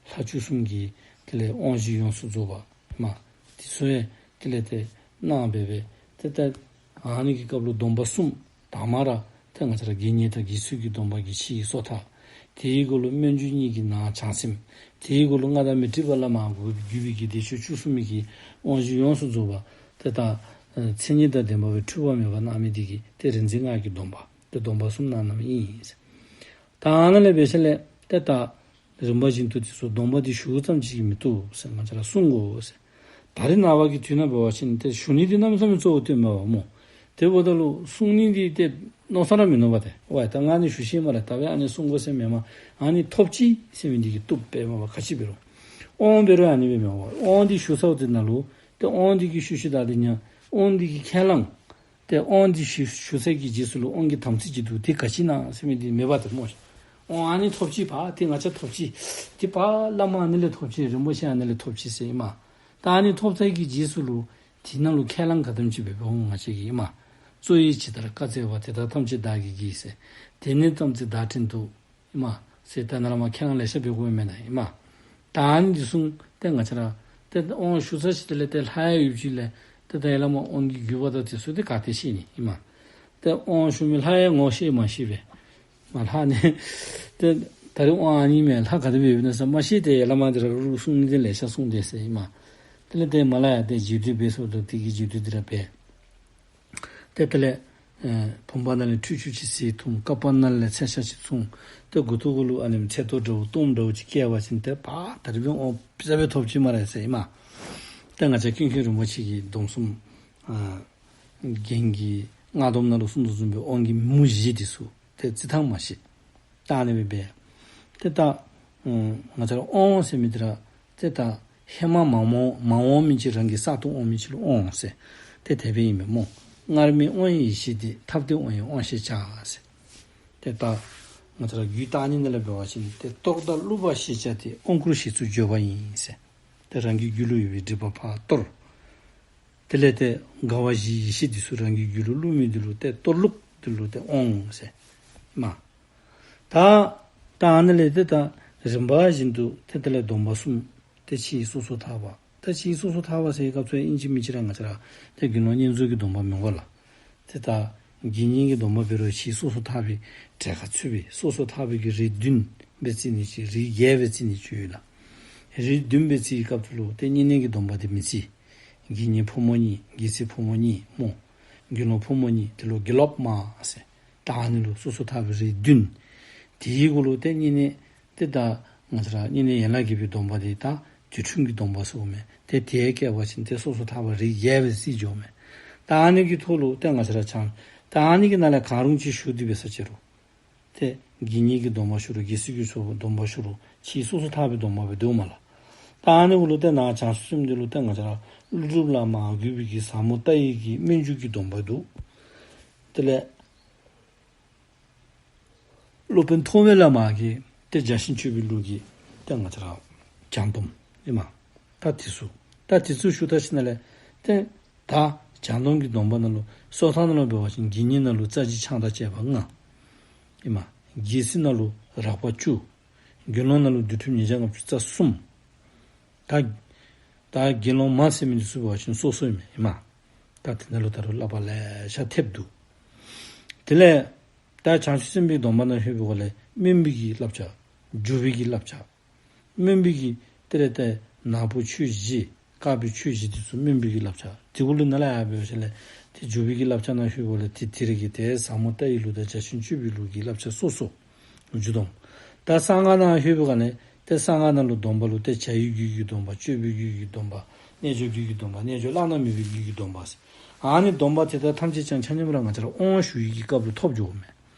ལྷ་བཅུ་གསུམ་གྱི་དེ་ལས་དབང་བཞི་ཡོངས་སུ་རྫོགས་པ་མ་འདི་ཚུ་ཡང་དེ་ལས་ཏེ་གནང་སྦེ་སྦེ་ཏེ་ཏེ་ཨ་ནི་གི་སྐབས་ལུ་སྡོམ་པ་གསུམ་དང་པ་ར་ཏེ་ང་བཅས་ར་དགེ་བསྙེན་དང་དགེ་ཚུལ་གྱི་སྡོམ་པ་གི་ཕྱི་ཡི་སོ་ཐར། དེའི་གུ་ལུ་སྨོན་འཇུག་གཉིས་ཀྱི་ནང་བྱང་སེམས། དེའི་གུ་ལུ་མངའ་བདག་མཻ་ཏྲི་པ་བླ་མ་གུ་བརྒྱུད་པའི་གི་བདེ་མཆོག་བཅུ་གསུམ་མའི་གི་དབང་བཞི་ཡོངས་སུ་རྫོགས་པ་ཏེ་ད་མཚན་ཉིད་དང་ལྡན་པ་སྦེ་འཁྲུལ་པ་མེད་པར་གནང་མི་འདི་གིས་ཏེ་རིག་འཛིན་སྔགས་ཀྱི་སྡོམ་པ་ཏེ་སྡོམ་པ་གསུམ་གནང་གནངམ་ཨིན། ད་ཨ་ནཱ་ལས་འབད་ཞིནམ་ལས་ཏེ་ད་རིམ་པ་བཞིན་དུ་དེ་ཚུ་སྡོམ་པ་འདི་ཞུཝ་ཙམ་ཅིག་གིས་མི་བཏུབ་ཟེར། ང་བཅས་ར་བསྲུང་དགོ་ཟེར། ད་རེས་ནངས་པ་གི་དུས་ནང་འབད་བ་ཅིན་ཏེ་ཞུ་ནི་འདི་གནམ་མེད་ས་མེད་གཙོ་བོ་བཏོན་མས་པ་སྨོ། དེ་འབདཝ་ད་ལུ་བསྲུང་ནི་འདི་ཏེ་མནོ་བསམ་ར་མི་མནོ་བས་ཏེ། ཝའི་ད་ང་ནི་ཞུ་ཤེས་སྨ་རེ། ད་འབདན་ཨ་ནི་བསྲུང་དགོ་ཟེར་མེན་མས། ཨ་ནི་ཐོབ་ཅི་ཟེར་མི་འདི་གིས་བཏུབ་པས་མས་པ། ག་ཅི་འབད་རུང་དབང་འབད་རུང་ཨ་ནི་སྦེ་མས་པ། དབང་འདི་ཞུ་ཚརཝ་དེ་ནང་ལུ་ཏེ་དབང་འདི་གི་ཤུལ་ཤུལ་བདའ་སྟེ་ཉན་དབང་འདི་གི་ཁས་བླངས། ཏེ་དབང་འདི་ཞུ་ཞུ་ཚར་གྱི་རྗེས་སུ་ལུ་དབང་གི་དམ་ཚིག་ཅིག་འདུག། དེ་ག་ཅི་ཨིན་ན་ཟེར་མི་འདི་མེད་པ་ཏེ་སྨོ། དབང་ཨ་ནི་ཐོབ་ཅི་པ། ཏེ་ང་བཅས་ཐོབ་ཅི། ཏེ་པ་བླ་མ་ཨ་ནི་ལས་ཐོབ་ཅི། རིན་པོ་ཆེ་ཨ་ནི་ལས་ཐོབ་ཅི་ཟེར་ཨིན་མས། ད་ཨ་ནི་ཐོབ་ཚར་གྱི་རྗེས་སུ་ལུ་དེ་ནང་ལུ་ཁས་བླངས་ག་དེམ་ཅིག་འབད་འབདཝ་འོང་ང་བཅས་ཀྱིས་ཨིན་མས། གཙོ་བོ་ཇི་ལྟར་བཀའ་སྩལ་པ། དེ་ལྟར་ཐམས་ཅད་བདག་གིས་བགྱིས་ཟེར། དེ་ནི་དམ་ཚིག་བདག་བསྟེན་དུ་ཨིན་མས་ཟེར། ད་ནཱ་ལས་མར་ཁས་བླངས་ལེ་ཤ་འབད་དགོཔ་མེན་ན་ཨིན་མས། ད་ཨ་ནི་འདི་བཟུམ་ཏེ་ང་བཅས་ར་ཏེ་དབང་ཞུ་ཚར་ཞིནམ་དེ་ལས་ཏེ་ལྷ་ཡང་ཡོདཔ་ཅིག་ལས་ཏེ་ད་ཡ་བླ་མ་དབང་གི་བརྒྱུད་པ་དང་དེ་ཚུ་ཏེ་ག་ཏེ་ཤེས་ནི་ཨིན་མས། ཏེ་དབང་ཞུ་མི་ལྷ་ཡང་ངོ་ཤེས་མ་ཤེས་པས། མ་ལྷ་ནི་ཏེ་ད་རེས་དབང་ཨ་ནི་མས། ལྷ་ག་དེ་སྦེ་ཡོདཔ་ཨིན་ན་ཟེར་མ་ཤེས། ཏེ་ཡ་བླ་མ་འདི་ར་རུ་གསུང་ནི་འདི་ལེ་ཤ་གསུངས་དེས་ཟེར་ཨིན་མས། དེ་ལས་ཏེ་མར་ལས་ཡར་ཏེ་རྗེས་ཟློས་འབད་ཚུགས་དོ། དེ་གི་རྗེས་ཟློས་འདི་ར་འབད། ཏེ་དེ་ལས་ཨེ་བུམ་པ་ནང་ལས་ཁྲུས་ཆུ་ཅིག་བསིལ་འཐུང་། བཀབ་པ་ནང་ལས་མཚལ་ཞགས་ཅིག་བཙུགས། ཏེ་མགུ་ཏོ་གུ་ལུ་ཨ་ནི་མཚལ་ཏོ་འདྲཝ་གཏོརམ་འདྲཝ་ཅིག་བཀལ་བ་ཅིན་ཏེ་པ་ད་རེས་འབདན་དབང་ཕྱི་ས་སྦེ་ཐོབ་ཅི་སྨ་རེ་ཟེར་ཨིན་མས། ཏེ་ང་བཅས་ཀུན་མཁྱེན་རིན་པོ་ཆེ་གི་སྡོམ་གསུམ་ཨ་རྒྱན་གྱི་སྔགས་སྡོམ་ནང་ལུ་གསུངས་དོ་བཟུམ་སྦེ་དབང་གི་མུ་བཞི་འདི་ཚུ་ཏེ་རྩི་ཐངས་མ་ཤེས། ད་ཨ་ནི་སྦེ་འབད། ཏེ་ད་ཨ་ང་བཅས་ར་དབང་ཟེར་མི་འདི་ར་ཏེ་ད་ཧེ་མ་མ་འོང་མ་འོང་མི་ཅིག་རང་གིས་བསགས་ཏེ་འོང་མི་ཅིག་ལུ་དབང་ཟེར། ཏེ་དེ་སྦེ་ཨིན་མས་སྨོ། སྔར་མེད་དབང་ཡི་ཡེ་ཤེས་འདི། ཐབས་ཏེ་དབང་ཡི་དབང་ཤེས་བྱ་ཟེར། ཏེ་ད་ང་བཅས་ར་རྒྱུད་བརྟག་གཉིས་ནང་ལས་འབད་བ་ཅིན་ཏེ་རྟོགས་དང་བསླུ་བ་ཤེས་བྱ་སྟེ། དབང་བསྐུར་བཞེད་ཚུལ་བརྗོད་པ་ཡིན་ཟེར། ཏེ་རང་གི་རྒྱུད་ལུ་ཡོད་པའི་སྒྲིབ་པ་ཕར་གཏོར། དེ་ལས་ཏེ་དགའ་བ་བཞིའི་ཡེ་ཤེས་འདི་ཚུ་རང་གི་རྒྱུད་ལུ་བསླུ་མི་འདི་ལུ་ཏེ་གཏོར་བསླུ་འདི་ལུ་ཏེ་དབང་ཟེར་ཨིན་མས། ད་ད་ཨ་ནི་ལས་ཏེ་ད་རིམ་པ་བཞིན་དུ་ཏེ་དེ་ལས་སྡོམ་པ་གསུམ། ཏེ་ཕྱིའི་སོ་སོར་ཐར་པ། ད་ཕྱིའི་སོ་སོར་ཐར་པ་ཟེར་བའི་སྐབས་སུ་ཨིན་ཅི་མིན་ཅི་ར་ང་བཅས་ར་ཏེ་དགེ་སློང་བསྙེན་རྫོགས་ཀྱི་སྡོམ་པ་མི་དགོ་ལགས། ཏེ་ད་དགེ་བསྙེན་གྱི་སྡོམ་པ་འབད་རུང་ཕྱིའི་སོ་སོར་ཐར་པའི་གྲལ་ཁར་ཚུད་པས། སོ་སོར་ཐར་པའི་གི་རིགས་བདུན་སྦེ་རྩི་ནི་ཅིག་རིགས་བརྒྱད་སྦེ་རྩི་ནི་ཅིག་ཡོད་ལགས། རིགས་བདུན་སྦེ་རྩི་བའི་སྐབས་སུ་ལུ་ཏེ་བསྙེན་གནས་ཀྱི་སྡོམ་པ་འདི་མི་རྩི། དགེ་བསྙེན་ཕོ་མོ་གཉིས། དགེ་ཚུལ་ཕོ་མོ་གཉིས་སྨོ། དགེ་སློང་ཕོ་མོ་གཉིས། དེ་ལུ་དགེ་སློབ་མ་ཟེར། ད་ཨ་ནི་ལུ་སོ་སོ་ཐར་པའི་རིགས་བདུན། དེའི་གུ་ལུ་ཏེ་བསྙེན་གནས་ཏེ་ད་ང་བཅས་ར་བསྙེན་གནས་ཡན་ལག་བརྒྱད་པའི་སྡོམ་པ་འདི་ད་དུས་ཁྲིམས་ཀྱི་སྡོམ་པ་ཟེརཝ་མས། ཏེ་དེ་བསྐྱེད་པ་ཅིན་ཏེ་སོ་སོ་ཐར་པའི་རིགས་རྒྱས་པས་ཟེར་འགྱོཝ་མས། ད་ཨ་ནི་གི་ཐོག་ལུ་ཏེ་ང་བཅས་ར་ཆང་ད་ཨ་ནི་གི་ནང་ལས་གང་རུང་ཅིག་ཞུ་སྟེ་འབད་ས་ཅི་རུང་ཏེ་དགེ་བསྙེན་གྱི་སྡོམ་པ་ཞུ་རུང་དགེ་ཚུལ་གྱི་སྡོམ་པ་ཞུ་རུང་ཕྱིའི་སོ་སོ་ཐར་པའི་སྡོམ་པ་སྦེ་འདུག་མས་ལགས། ད་ཨ་ནི་གུ་ལུ་ཏེ་ནཱ་བྱང་ཆུབ་སེམས་འདི་ལུ་ཏེ་ང་བཅས་ར་ཀླུ་སྒྲུབ་བླ་མ་གུས་པའི་གི་ཟབ་མོ་ལྟ་བའི་གི་སྨོན་འཇུག་གི་སྡོམ་པ་འདུག། དེ་ལས་སློབ་དཔོན་ཐོགས་མེད་བླ་མ་གི་ཏེ་བརྒྱ་བྱིན་སྤྱོད་པའི་ལུགས་ཀྱི་ཏེ་ང་བཅས་ར་བྱང་སྡོམ་ཨིན་མས། ད་དེ་ཚུ་ད་དེ་ཚུ་ཞུ་ད་ཞིནམ་ལས་ཏེ་ད་བྱང་སྡོམ་གྱི་སྡོམ་པ་ནང་ལུ་སོ་ཐར་ནང་ལུ་འབད་བ་ཅིན་དགེ་བསྙེན་ནང་ལུ་རྩ་བཞི་ཆང་དང་བཅས་པ་ལྔ་ཨིན་མས། རྒྱལ་སྲིད་ནང་ལུ་རགས་པ་བཅུ། དགེ་སློང་ནང་ལུ་འདུལ་ཁྲིམས་ཉིས་བརྒྱ་ལྔ་བཅུ་རྩ་གསུམ། ད་ད་དགེ་སློང་མ་ཟེར་མི་འདི་ཚུ་འབད་བ་ཅིན་སོ་སོ་ཨིན་མས་ཨིན་མས། ད་དེ་ནང་ལུ་ད་རུང་བསླབ་པ་ལེ་ཤ་ཐེབས་འདུག། དེ་ལས་ད་བྱང་ཆུབ་སེམས་དཔའི་སྡོམ་པ་ནང་ལྷོད་པའི་སྒོ་ལས་སྨོན་པའི་གི་བསླབ་བྱ། འཇུག་པའི་གི་བསླབ་བྱ། སྨོན་པའི་གི་ཏེ་རེ་ཏེ་ནག་པོ་ཆོས་བཞི་དཀར་པོའི་ཆོས་བཞི་འདི་ཚུ་སྨོན་པའི་གི་བསླབ་བྱ། དེ་གུ་ལུ་ནཱ་ལས་ཡར་འབད་བ་ཅིན་ལས་ཏེ་འཇུག་པའི་གི་བསླབ་བྱ་ནང་ལྷོད་པའི་སྒོ་ལས་ཏེ་དེ་རེ་གི་ཏེ་ཟབ་མོ་ལྟ་བའི་ལུགས་དང་བརྒྱ་བྱིན་སྤྱོད་པའི་ལུགས་ཀྱི་བསླབ་བྱ་སོ་སོ། འཇུག་སྡོམ། ད་གསང་སྔགས་ནང་ལྷོད་པའི་སྒང་ལས་ཏེ་གསང་སྔགས་ནང་ལུ་སྡོམ་པ་ལུ་ཏེ་བྱ་བའི་རྒྱུད་ཀྱི་སྡོམ་པ། སྤྱོད་པའི་རྒྱུད་ཀྱི་སྡོམ་པ། རྣལ་འབྱོར་རྒྱུད་ཀྱི་སྡོམ་པ། རྣལ་འབྱོར་བླ་ན་མེད་པའི་རྒྱུད་ཀྱི་སྡོམ་པ་ཟེར། ཨ་ནི་སྡོམ་པ་དེ་དག་ཐམས་ཅད་ཀྱང་ཆ་མཉམ་ར་ང་བཅས་ར་དབང་ཞུ་བའི་གི་སྐབས་ལུ་ཐོབ་འགྱོཝ་མས།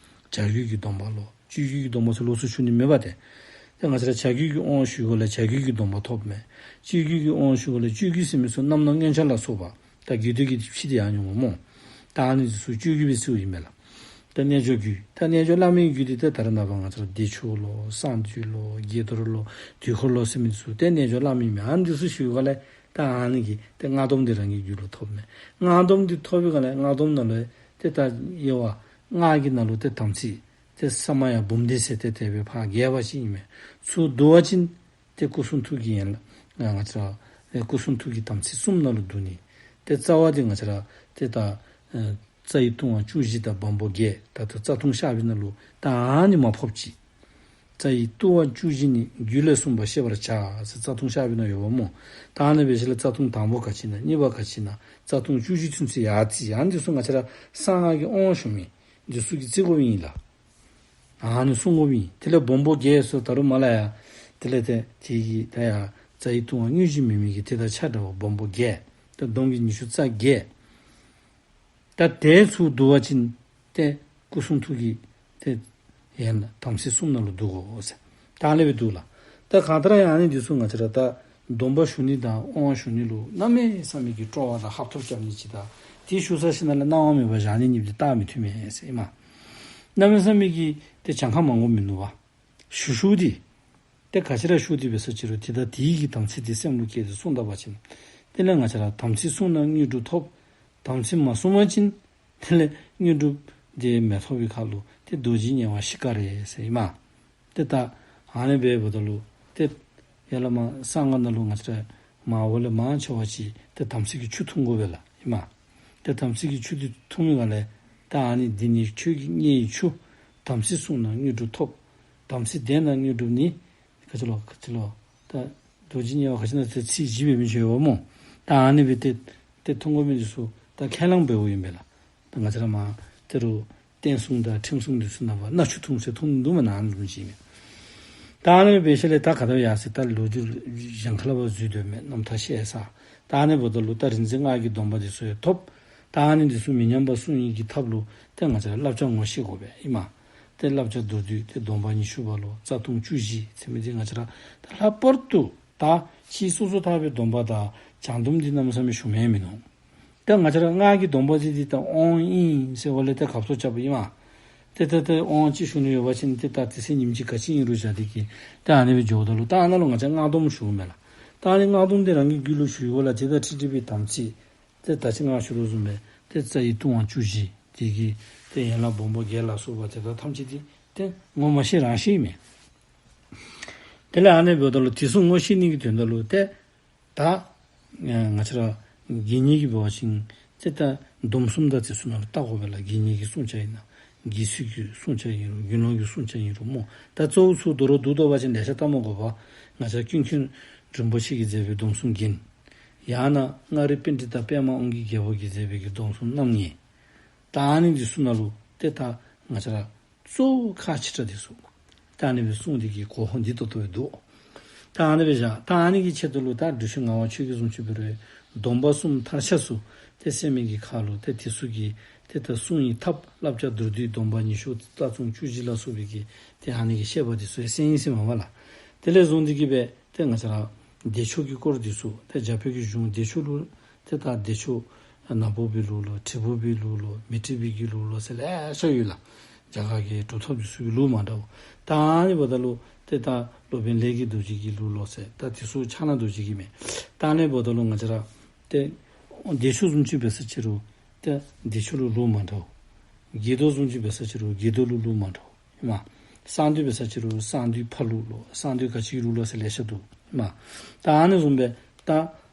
བྱ་རྒྱུད་ཀྱི་སྡོམ་པ་ལོ། སྤྱོད་རྒྱུད་ཀྱི་སྡོམ་པ་ཟེར་ལོགས་སུ་ཞུ་ནི་མེད་པ་སྟེ། ཏེ་ང་བཅས་ར་བྱ་རྒྱུད་ཀྱི་དབང་ཞུ་སྒོ་ལས་བྱ་རྒྱུད་ཀྱི་སྡོམ་པ་ཐོབ་མས། སྤྱོད་རྒྱུད་ཀྱི་དབང་ཞུ་སྒོ་ལས་སྤྱོད་རྒྱུད་ཟེར་མི་ཚུ་རྣམ་སྣང་མངོན་བྱང་ལ་སོགས་པ། ད་རྒྱུད་སྡེ་གི་ཕྱེ་སྟེ་ཡང་འོང་སྨོ། ད་ཨ་ནི་ཚུ་སྤྱོད་རྒྱུད་པའི་ཚུ་ཨིན་མས་ལགས། ད་རྣལ་འབྱོར་རྒྱུད། ད་རྣལ་འབྱོར་བླ་མའི་རྒྱུད་འདི་ཏེ་ད་རེས་ནངས་པ་ང་བཅས་ར་བདེ་མཆོག་ལོ། གསང་འདུས་ལོ། དགྱེས་རྡོར་ལོ། དུས་འཁོར་ལོ་ཟེར་མི་ཚུ་ཏེ་རྣལ་འབྱོར་བླ་མའི་མས། ཨ་ནི་ཚུ་ཞུ་སྒོ་ལས་ད་ཨ་ནི་གི་ཏེ་སྔགས་སྡོམ་འདི་རང་གི་རྒྱུད་ལུ་ཐོབ་མས། སྔགས་སྡོམ་འདི་ཐོབ་པའི་སྒང་ལས་སྔགས་སྡོམ་ནང་ལུ་ཏེ་ད་དབྱེ་བ་སྔགས་ཀྱི་ནང་ལུ་ཏེ་དམ་ཚིག་ཏེ་ས་མ་ཡ་འབུམ་སྡེ་ཟེར་ཏེ་དེ་སྦེ་ཕར་རྒྱས་པ་ཅིག་ཨིན་མས། ཚུར་བསྡུ་བ་ཅིན་ཏེ་སྐུ་གསུང་ཐུགས་ཀྱི་ཡན་ལག་ང་བཅས་ར་སྐུ་གསུང་ཐུགས་ཀྱི་དམ་ཚིག་གསུམ་ནང་ལུ་བསྡུ་ནི། ཏེ་རྩ་བ་འདི་ང་བཅས་ར་ཏེ་ད་རྩ་བའི་ལྟུང་བ་བཅུ་བཞི་དང་སྦོམ་པོ་བརྒྱད། ད་ལྟོ་རྩ་ལྟུང་བཤགས་པའི་ནང་ལུ་ད་ཨ་ནི་མ་ཕོགཔ་ཅིག། རྩ་བའི་ལྟུང་བ་བཅུ་བཞི་ནི། རྒྱུད་ལས་གསུངས་པ་ཤེས་པར་བྱ་ཟེར་རྩ་ལྟུང་བཤགས་པའི་ནང་ཡོདཔ་སྨོ། ད་ཨ་ནི་འབད་ཞིནམ་ལས་རྩ་ལྟུང་དང་པོ་ག་ཅི་ཨིན་ན། གཉིས་པ་ག་ཅི་ཨིན་ན། རྩ་ལྟུང་བཅུ་བཞི་ཚུན་ཚོད་ཡར་རྩིས། ཨ་ནི་འདི་ཚུ་ང་བཅས་ར་གསང་སྔགས་ཀྱི་དབང་ཞུ་མི་འདི་ཚུ་གིས་རྩི་དགོཔ་ཨིན་ལགས། ཨ་ནི་གསུང་དགོཔ་ཨིན། དེ་ལས་སྦོམ་པོ་བརྒྱད་ཟེར་ད་རུང་མར་ལས་ཡར་དེ་ལས་ཏེ་དེ་གི་ད་ཡར་རྩ་བའི་ལྟུང་བ་དངོས་གཞི་མེད་མི་གི་དེ་དང་ཆ་འདྲཝ་སྦོམ་པོ་བརྒྱད། ད་སྡོམ་གྱི་ཉི་ཤུ་རྩ་བརྒྱད། ད་དེ་ཚུར་བསྡུ་བ་ཅིན་ཏེ་སྐུ་གསུང་ཐུགས་ཀྱི་ཏེ་ཡན་ལག་དམ་ཚིག་གསུམ་ནང་ལུ་བསྡུ་དགོ་ཟེར། ད་ཨ་ནི་སྦེ་འདུག་ལགས། ད་གང་ལྟར་ཡང་ཨ་ནི་འདི་ཚུ་ང་བཅས་ར་ད་སྡོམ་པ་ཞུ་ནི་དང་དབང་ཞུ་ནི་ལུ་གནམ་མེད་ས་མེད་ཀྱི་སྤྲོ་བ་དང་ཧབ་ཐོབ་རྐྱབ་ནི་ཅིག་དང་། དེ་ཞུ་ཚར་ཞིནམ་ལས་གནང་བ་མེད་པར་བཞག་ནི་གཉིས་འདི་རྟགས་མི་མཐུན་མས་ཟེར་ཨིན་མས། གནམ་མེད་ས་མེད་ཀྱི་ཏེ་གྱངས་ཁ་མང་པོ་མིན་ནུག་པ། ཞུ་ཞུཝ་འདི་ཏེ་ག་ཅི་ར་ཞུ་སྟེ་འབད་ས་ཅི་རུང་དེ་དང་དེའི་གི་དམ་ཚིག་འདི་སེམས་ལུ་བསྐྱེད་དེ་གསུངས་ད་པ་ཅིན་དེ་ལས་ང་བཅས་ར་དམ་ཚིག་བསྲུང་ན་དངོས་གྲུབ་ཐོབ། དམ་ཚིག་མ་བསྲུང་བ་ཅིན་དེ་ལས་དངོས་གྲུབ་འདི་མི་ཐོབ་པའི་ཁར་ལུ་ཏེ་རྡོ་རྗེ་དམྱལ་བ་ཤི་ཀ་རེ་ཟེར་ཨིན་མས། ཏེ་ད་ཨ་ནི་འབདཝ་ད་ལུ་ཏེ་ཡ་ལ་མ་གསང་སྔགས་ནང་ལུ་ང་བཅས་ར་མ་འོ་ལས་མང་ཆེ་བ་ཅིག་ཏེ་དམ་ཚིག་གི་ཆུ་འཐུང་དགོ་པས་ལགས་ཨིན་མས། ཏེ་དམ་ཚིག་གི་ཆུ་འདི་འཐུང་མི་ག་ལས་ད་ཨ་ནི་འདི་ནི་ཆོས་ཀྱི་མཉེས་ཡི་ཆུ། དམ་ཚིག་བསྲུང་ན་དངོས་གྲུབ་ཐོབ། དམ་ཚིག་ལྡན་ན་དངོས་གྲུབ་ནི། ག་ཅི་ལོ་ག་ཅི་ལོ། ད་རྡོ་རྗེ་དམྱལ་བ་ག་ཅི་ན་ཏེ་ཚིག་བཞི་འབད་མི་ཅིག་ཡོདཔ་སྨོ། ད་ཨ་ནི་སྦེ་ཏེ་ཏེ་འཐུང་དགོ་མི་འདི་ཚུ་ད་ཁས་བླངས་འབདཝ་ཨིན་པས་ལགས། ད་ང་བཅས་ར་མ་ཏེ་རུང་བསྟན་སྲུང་དང་ཁྲིམས་སྲུང་འདི་ཚུ་ནང་པ་མནའ་ཆུ་འཐུང་ཟེར་འཐུང་ནི་འདུག་མེན་ན། ཨ་ནི་བཟུམ་ཅིག་ཨིན་མས། ད་ཨ་ནི་སྦེ་འབད་ཞིནམ་ལས་ད་ག་དེ་ཡར་སོ་ད་ལོ་རྒྱུས་གཞན་ཁ་ལས་ཕར་འཛུལ་སྡོདཔ་མས། རྣམ་ཐར་བཤད་ས། ད་ཨ་ནི་འབདཝ་ད་ལུ་ད་རིག་འཛིན་སྔགས་ཀྱི་སྡོམ་པ་འདི་ཚུ་ཡང་ཐོབ། ད་ཨ་ནི་འདི་ཚུ་མི་ཉམས་པར་སྲུང་ནི་གི་ཐབས་ལུ་ཏེ་ང་བཅས་ར་བསླབ་བྱ་ངོ་ཤེས་དགོ་པས་ཨིན་མས། ཏེ་བསླབ་བྱ་མདོར་བསྡུས་ཏེ་སྡོམ་པ་ཉི་ཤུ་པ་ལོ། རྩ་ལྟུང་བཅུ་བཞི་ཟེར་མི་འདི་ང་བཅས་ར་ད་ལྷག་པར་དུ་ད་ཕྱིའི་སོ་སོ་ཐར་པའི་སྡོམ་པ་དང་བྱང་སྡོམ་འདི་གནམ་མེད་ས་མེད་ཞུ་མི་མིན་ནུག། ད་ང་བཅས་ར་སྔགས་ཀྱི་སྡོམ་པ་འདི་འདི་ད་དབང་ཨིན་ཟེར་བ་ལས་ད་གབ་ཚོ་རྐྱབ་ཨིན་མས། ཏེ་ད་ད་དབང་ཅིག་ཞུ་ནི་ཡོད་པ་ཅིན་ཏེ་ད་དེ་ཚེ་ཉིནམ་གཅིག་ག་ཅི་ཨིན་རུང་བཞག་སྟེ་གི་ད་ཨ་ནི་སྦེ་འགྱོཝ་ད་ལུ་ད་ཨ་ནཱ་ལུ་ང་བཅས་སྔགས་སྡོམ་ཞུཝ་མས་ལགས། ད་ཨ་ནི་སྔགས་སྡོམ་འདི་རང་གི་རྒྱུད་ལུ་ཞུ་བའི་སྒོ་ལས་དེ་དང་འཁྲིལ་འཁྲིལ་བའི་དམ་ཚིག་ཏེ་ད་ཅི་ང་ཞུ་དོ་བཟུམ་སྦེ་ཏེ་རྩ་བའི་ལྟུང་བ་བཅུ་བཞི་དེ་གི་ཏེ་ཡན་ལག་སྦོམ་པོ་བརྒྱད་ལ་སོགས་པ་དེ་དག་ཐམས་ཅད་དེ་ཏེ་ངོ་མ་ཤེས་རང་ཤེས་མས། དེ་ལས་ཨ་ནི་འབདཝ་ད་ལུ་དེ་ཚུ་ངོ་ཤེས་ནི་གི་དོན་དག་ལུ་ཏེ་ད་ང་བཅས་ར་དགེ་བསྙེན་གྱི་འབད་བ་ཅིན་ཏེ་ད་སྡོམ་གསུམ་དང་དེ་ཚུ་ནང་ལུ་བལྟ་དགོ་པས་ལགས། དགེ་བསྙེན་གྱི་བསྲུང་བྱ་ཨིན་ན། དགེ་ཚུལ་གྱི་བསྲུང་བྱ་ཨིན་རུང་དགེ་སློང་གི་བསྲུང་བྱ་ཨིན་རུང་སྨོ། ད་གཙོ་བོ་ཚུ་དོ་རུང་བསྡུ་དོ་བ་ཅིན་ལེ་ཤ་བལྟ་མི་དགོ་པས། ང་བཅས་ཀུན་མཁྱེན་རིན་པོ་ཆེ་གིས་མཛད་པའི་སྡོམ་གསུམ་རྒྱན། ཡང་ན་མངའ་རིས་པཎྜི་ཏ་པདྨ་དབང་གི་རྒྱལ་པོ་གིས་མཛད་པའི་གི་སྡོམ་གསུམ་རྣམ་ངེས། ད་ཨ་ནི་འདི་ཚུ་ནང་ལུ་ཏེ་ད་ ང་བཅས་ར་གཙོ་བོ་ཁག་ཆེ་དྲགས་འདི་ཚུ། ད་ཨ་ནི་སྦེ་གསུངས་ཏེ་གི་གོ་འདི་ཏོག་ཏོ་སྦེ་འདུག། ད་ཨ་ནི་སྦེ་བཞག། ད་ཨ་ནི་གི་ཆེད་དུ་ལུ་ད་འབྲི་ཆུ་ངག་དབང་ཆོས་རྒྱལ་བཟུམ་ཅིག་འབད་རུང་སྡོམ་པ་གསུམ་མཐར་ཆགས་སུ་ཏེ་གསན་མི་གི་ཁར་ལུ་ཏེ་དེ་ཚུ་གི་ཏེ་ད་གསུང་གི་ཐབས་བསླབ་བྱ་མདོར་བསྡུས་སྡོམ་པ་ཉི་ཤུ་རྩ་གསུམ་བཅུ་བཞི་ལ་སོགས་པའི་གི་ཏེ་ཨ་ནི་གི་བཤད་པ་འདི་ཚུ་ཡང་གསན་ཡི་ཟེར་མས་པ་ལགས། དེ་ལས་བཟུང་སྟེ་གི་སྦེ་ཏེ་ང་བཅས་ར་བདེ་མཆོག་གི་སྐོར་འདི་ཚུ་ཏེ་རྒྱ་བོད་ཀྱི་གཞུང་བདེ་མཆོག་ལུ་ཏེ་ད་བདེ་མཆོག་ནག་པོ་པའི་ལུགས་ལོ་དྲིལ་བུ་པའི་ལུགས་ལོ་མེ་སྤྲེལ་པའི་གི་ལུགས་ལོ་ཟེར་ལེ་ཤ་ཡོད་ལགས། རྒྱ་གར་གྱི་གྲུབ་ཐོབ་འདི་ཚུ་གི་ལུགས་མ་འདྲཝ། ད་ཨ་ནི་འབདཝ་ད་ལུ་ཏེ་ད་སློབ་དཔོན་ལས་ཀྱི་རྡོ་རྗེ་གི་ལུགས་ལོ་ཟེར་ད་དེ་ཚུ་ཕྱག་ན་རྡོ་རྗེ་གི་མས། ད་ཨ་ནི་འབདཝ་ད་ལུ་ང་བཅས་ར་ཏེ་བདེ་མཆོག་བཟུམ་ཅིག་འབད་ས་ཅིག་རུང་ཏེ་བདེ་མཆོག་ལུ་ལུགས་མ་འདྲཝ། དགྱེས་རྡོར་བཟུམ་ཅིག་འབད་ས་ཅིག་རུང་དགྱེས་རྡོར་ལུ་ལུགས་མ་འདྲཝ་ཨིན་མས། གསང་འདུས་འབད་ས་ཅིག་རུང་གསང་འདུས་ཕ་ལུགས་ལོ་གསང་འདུས་ག་ཅི་གི་ལུགས་ལོ་ཟེར་ལེ་ཤ་འདུག་ཨིན་མས། ད་ཨ་ནི་བཟུམ་སྦེ་ད་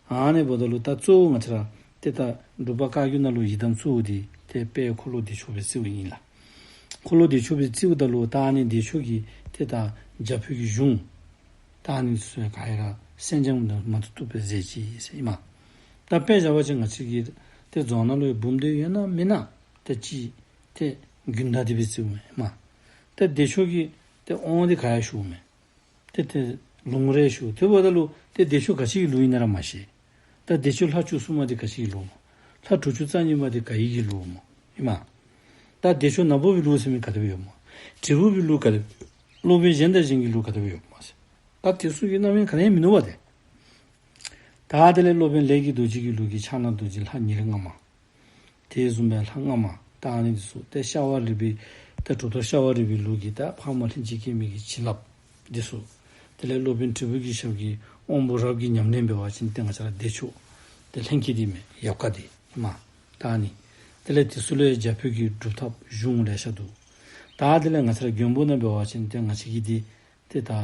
ཨ་ནི་འབདཝ་ད་ལུ་ད་གཙོ་བོ་ང་བཅས་ར་ཏེ་ད་འབྲུག་པ་བཀའ་བརྒྱུད་ནང་ལུ་ཡི་དམ་གཙོ་བོ་འདི་ཏེ་དཔལ་འཁོར་ལོ་བདེ་མཆོག་སྦེ་བརྩིཝ་ཨིན་ལགས། འཁོར་ལོ་བདེ་མཆོག་སྦེ་བརྩིཝ་ད་ལུ་ད་ཨ་ནི་བདེ་མཆོག་གི་ཏེ་ད་རྒྱ་བོད་ཀྱི་གཞུང་ད་ཨ་ནི་ཚུ་ག་ར་གསན་སྦྱངམ་ད་མ་བཏུབ་བཏུབ་སྦེ་མཛད་ཅི་ཟེར་ཨིན་མས། ད་དཔེ་བཞག་པ་ཅིན་ང་བཅས་ཀྱི་ཏེ་རྫོང་ནང་ལུ་འབུམ་སྡེ་ཡོད་ན་མེད་ན་ཏེ་ཅིག་ཏེ་རྒྱུན་དང་དེ་སྦེ་བརྩིཝ་མས་ཨིན་མས། ཏེ་བདེ་མཆོག་གི་ཏེ་དབང་འདི་ག་ར་ཞུཝ་མས། ཏེ་ཏེ་ལུང་རེ་ཞུ། དེ་འབདཝ་ད་ལུ་ཏེ་བདེ་མཆོག་ག་ཅི་གི་ལུགས་ཨིན་ན་ར་མ་ཤེས། ད་བདེ་མཆོག་ལྷ་བཅུ་གསུམ་པ་འདི་ག་ཅི་གི་ལུགས་སྨོ། ལྷ་དྲུག་ཅུ་རྩ་གཉིས་པ་འདི་ག་གི་ལུགས་སྨོ་ཨིན་མས། ད་བདེ་མཆོག་ནག་པོ་པའི་ལུགས་ཟེར་མི་ག་དེ་སྦེ་ཡོདཔ་སྨོ། དྲིལ་བུ་པའི་ལུགས་ག་དེ་སློབ་དཔོན་གཞན་དང་གཞན་གྱི་ལུགས་ག་དེ་སྦེ་ཡོདཔ་སྨོ་ཟེར། ད་དེ་ཚུ་གི་རྣམ་དབྱེ་ག་ནི་ཡང་མིན་ནུག་པ་ཏེ། ད་དེ་ལས་སློབ་དཔོན་ལས་ཀྱི་རྡོ་རྗེ་གི་ལུགས་ཀྱི་ཕྱག་ན་རྡོ་རྗེ་ལྷ་ཉེར་ལྔ་མ། དེ་བཟུམ་སྦེ་ལྷ་ལྔ་མ་ད་ཨ་ནི་འདི་ཚུ་ཏེ་ཤ་བ་རི་པའི་ད་གྲུབ་ཐོབ་ཤ་བ་རི་པའི་ལུགས་ཀྱི་ད་ཕག་མོ་ལྷན་ཅིག་སྐྱེས་མའི་གི་བྱིན་རླབས་འདི་ཚུ། དེ་ལས་སློབ་དཔོན་དྲིལ་བུ་གི་ཞབས་ཀྱི་དབང་པོ་རབ་ཀྱི་ཉམས་ལེན་འབད་བ་ཅིན་ཏེ་ང་བཅས་ར་བདེ་མཆོག་ཏེ་ལྷན་སྐྱེས་འདི་མས་ཡབ་བཀའ་འདི་ཨིན་མས། ད་ཨ་ནི་དེ་ལས་དེ་ཚུ་ལུ་ཡང་རྒྱ་བོད་ཀྱི་སྒྲུབ་ཐབས་གཞུང་ལེ་ཤ་འདུག། ད་དེ་ལས་ང་བཅས་ར་མགོན་པོ་ནང་འབད་བ་ཅིན་ཏེ་ང་བཅས་ཀྱི་འདི་ཏེ་ད་ཨ་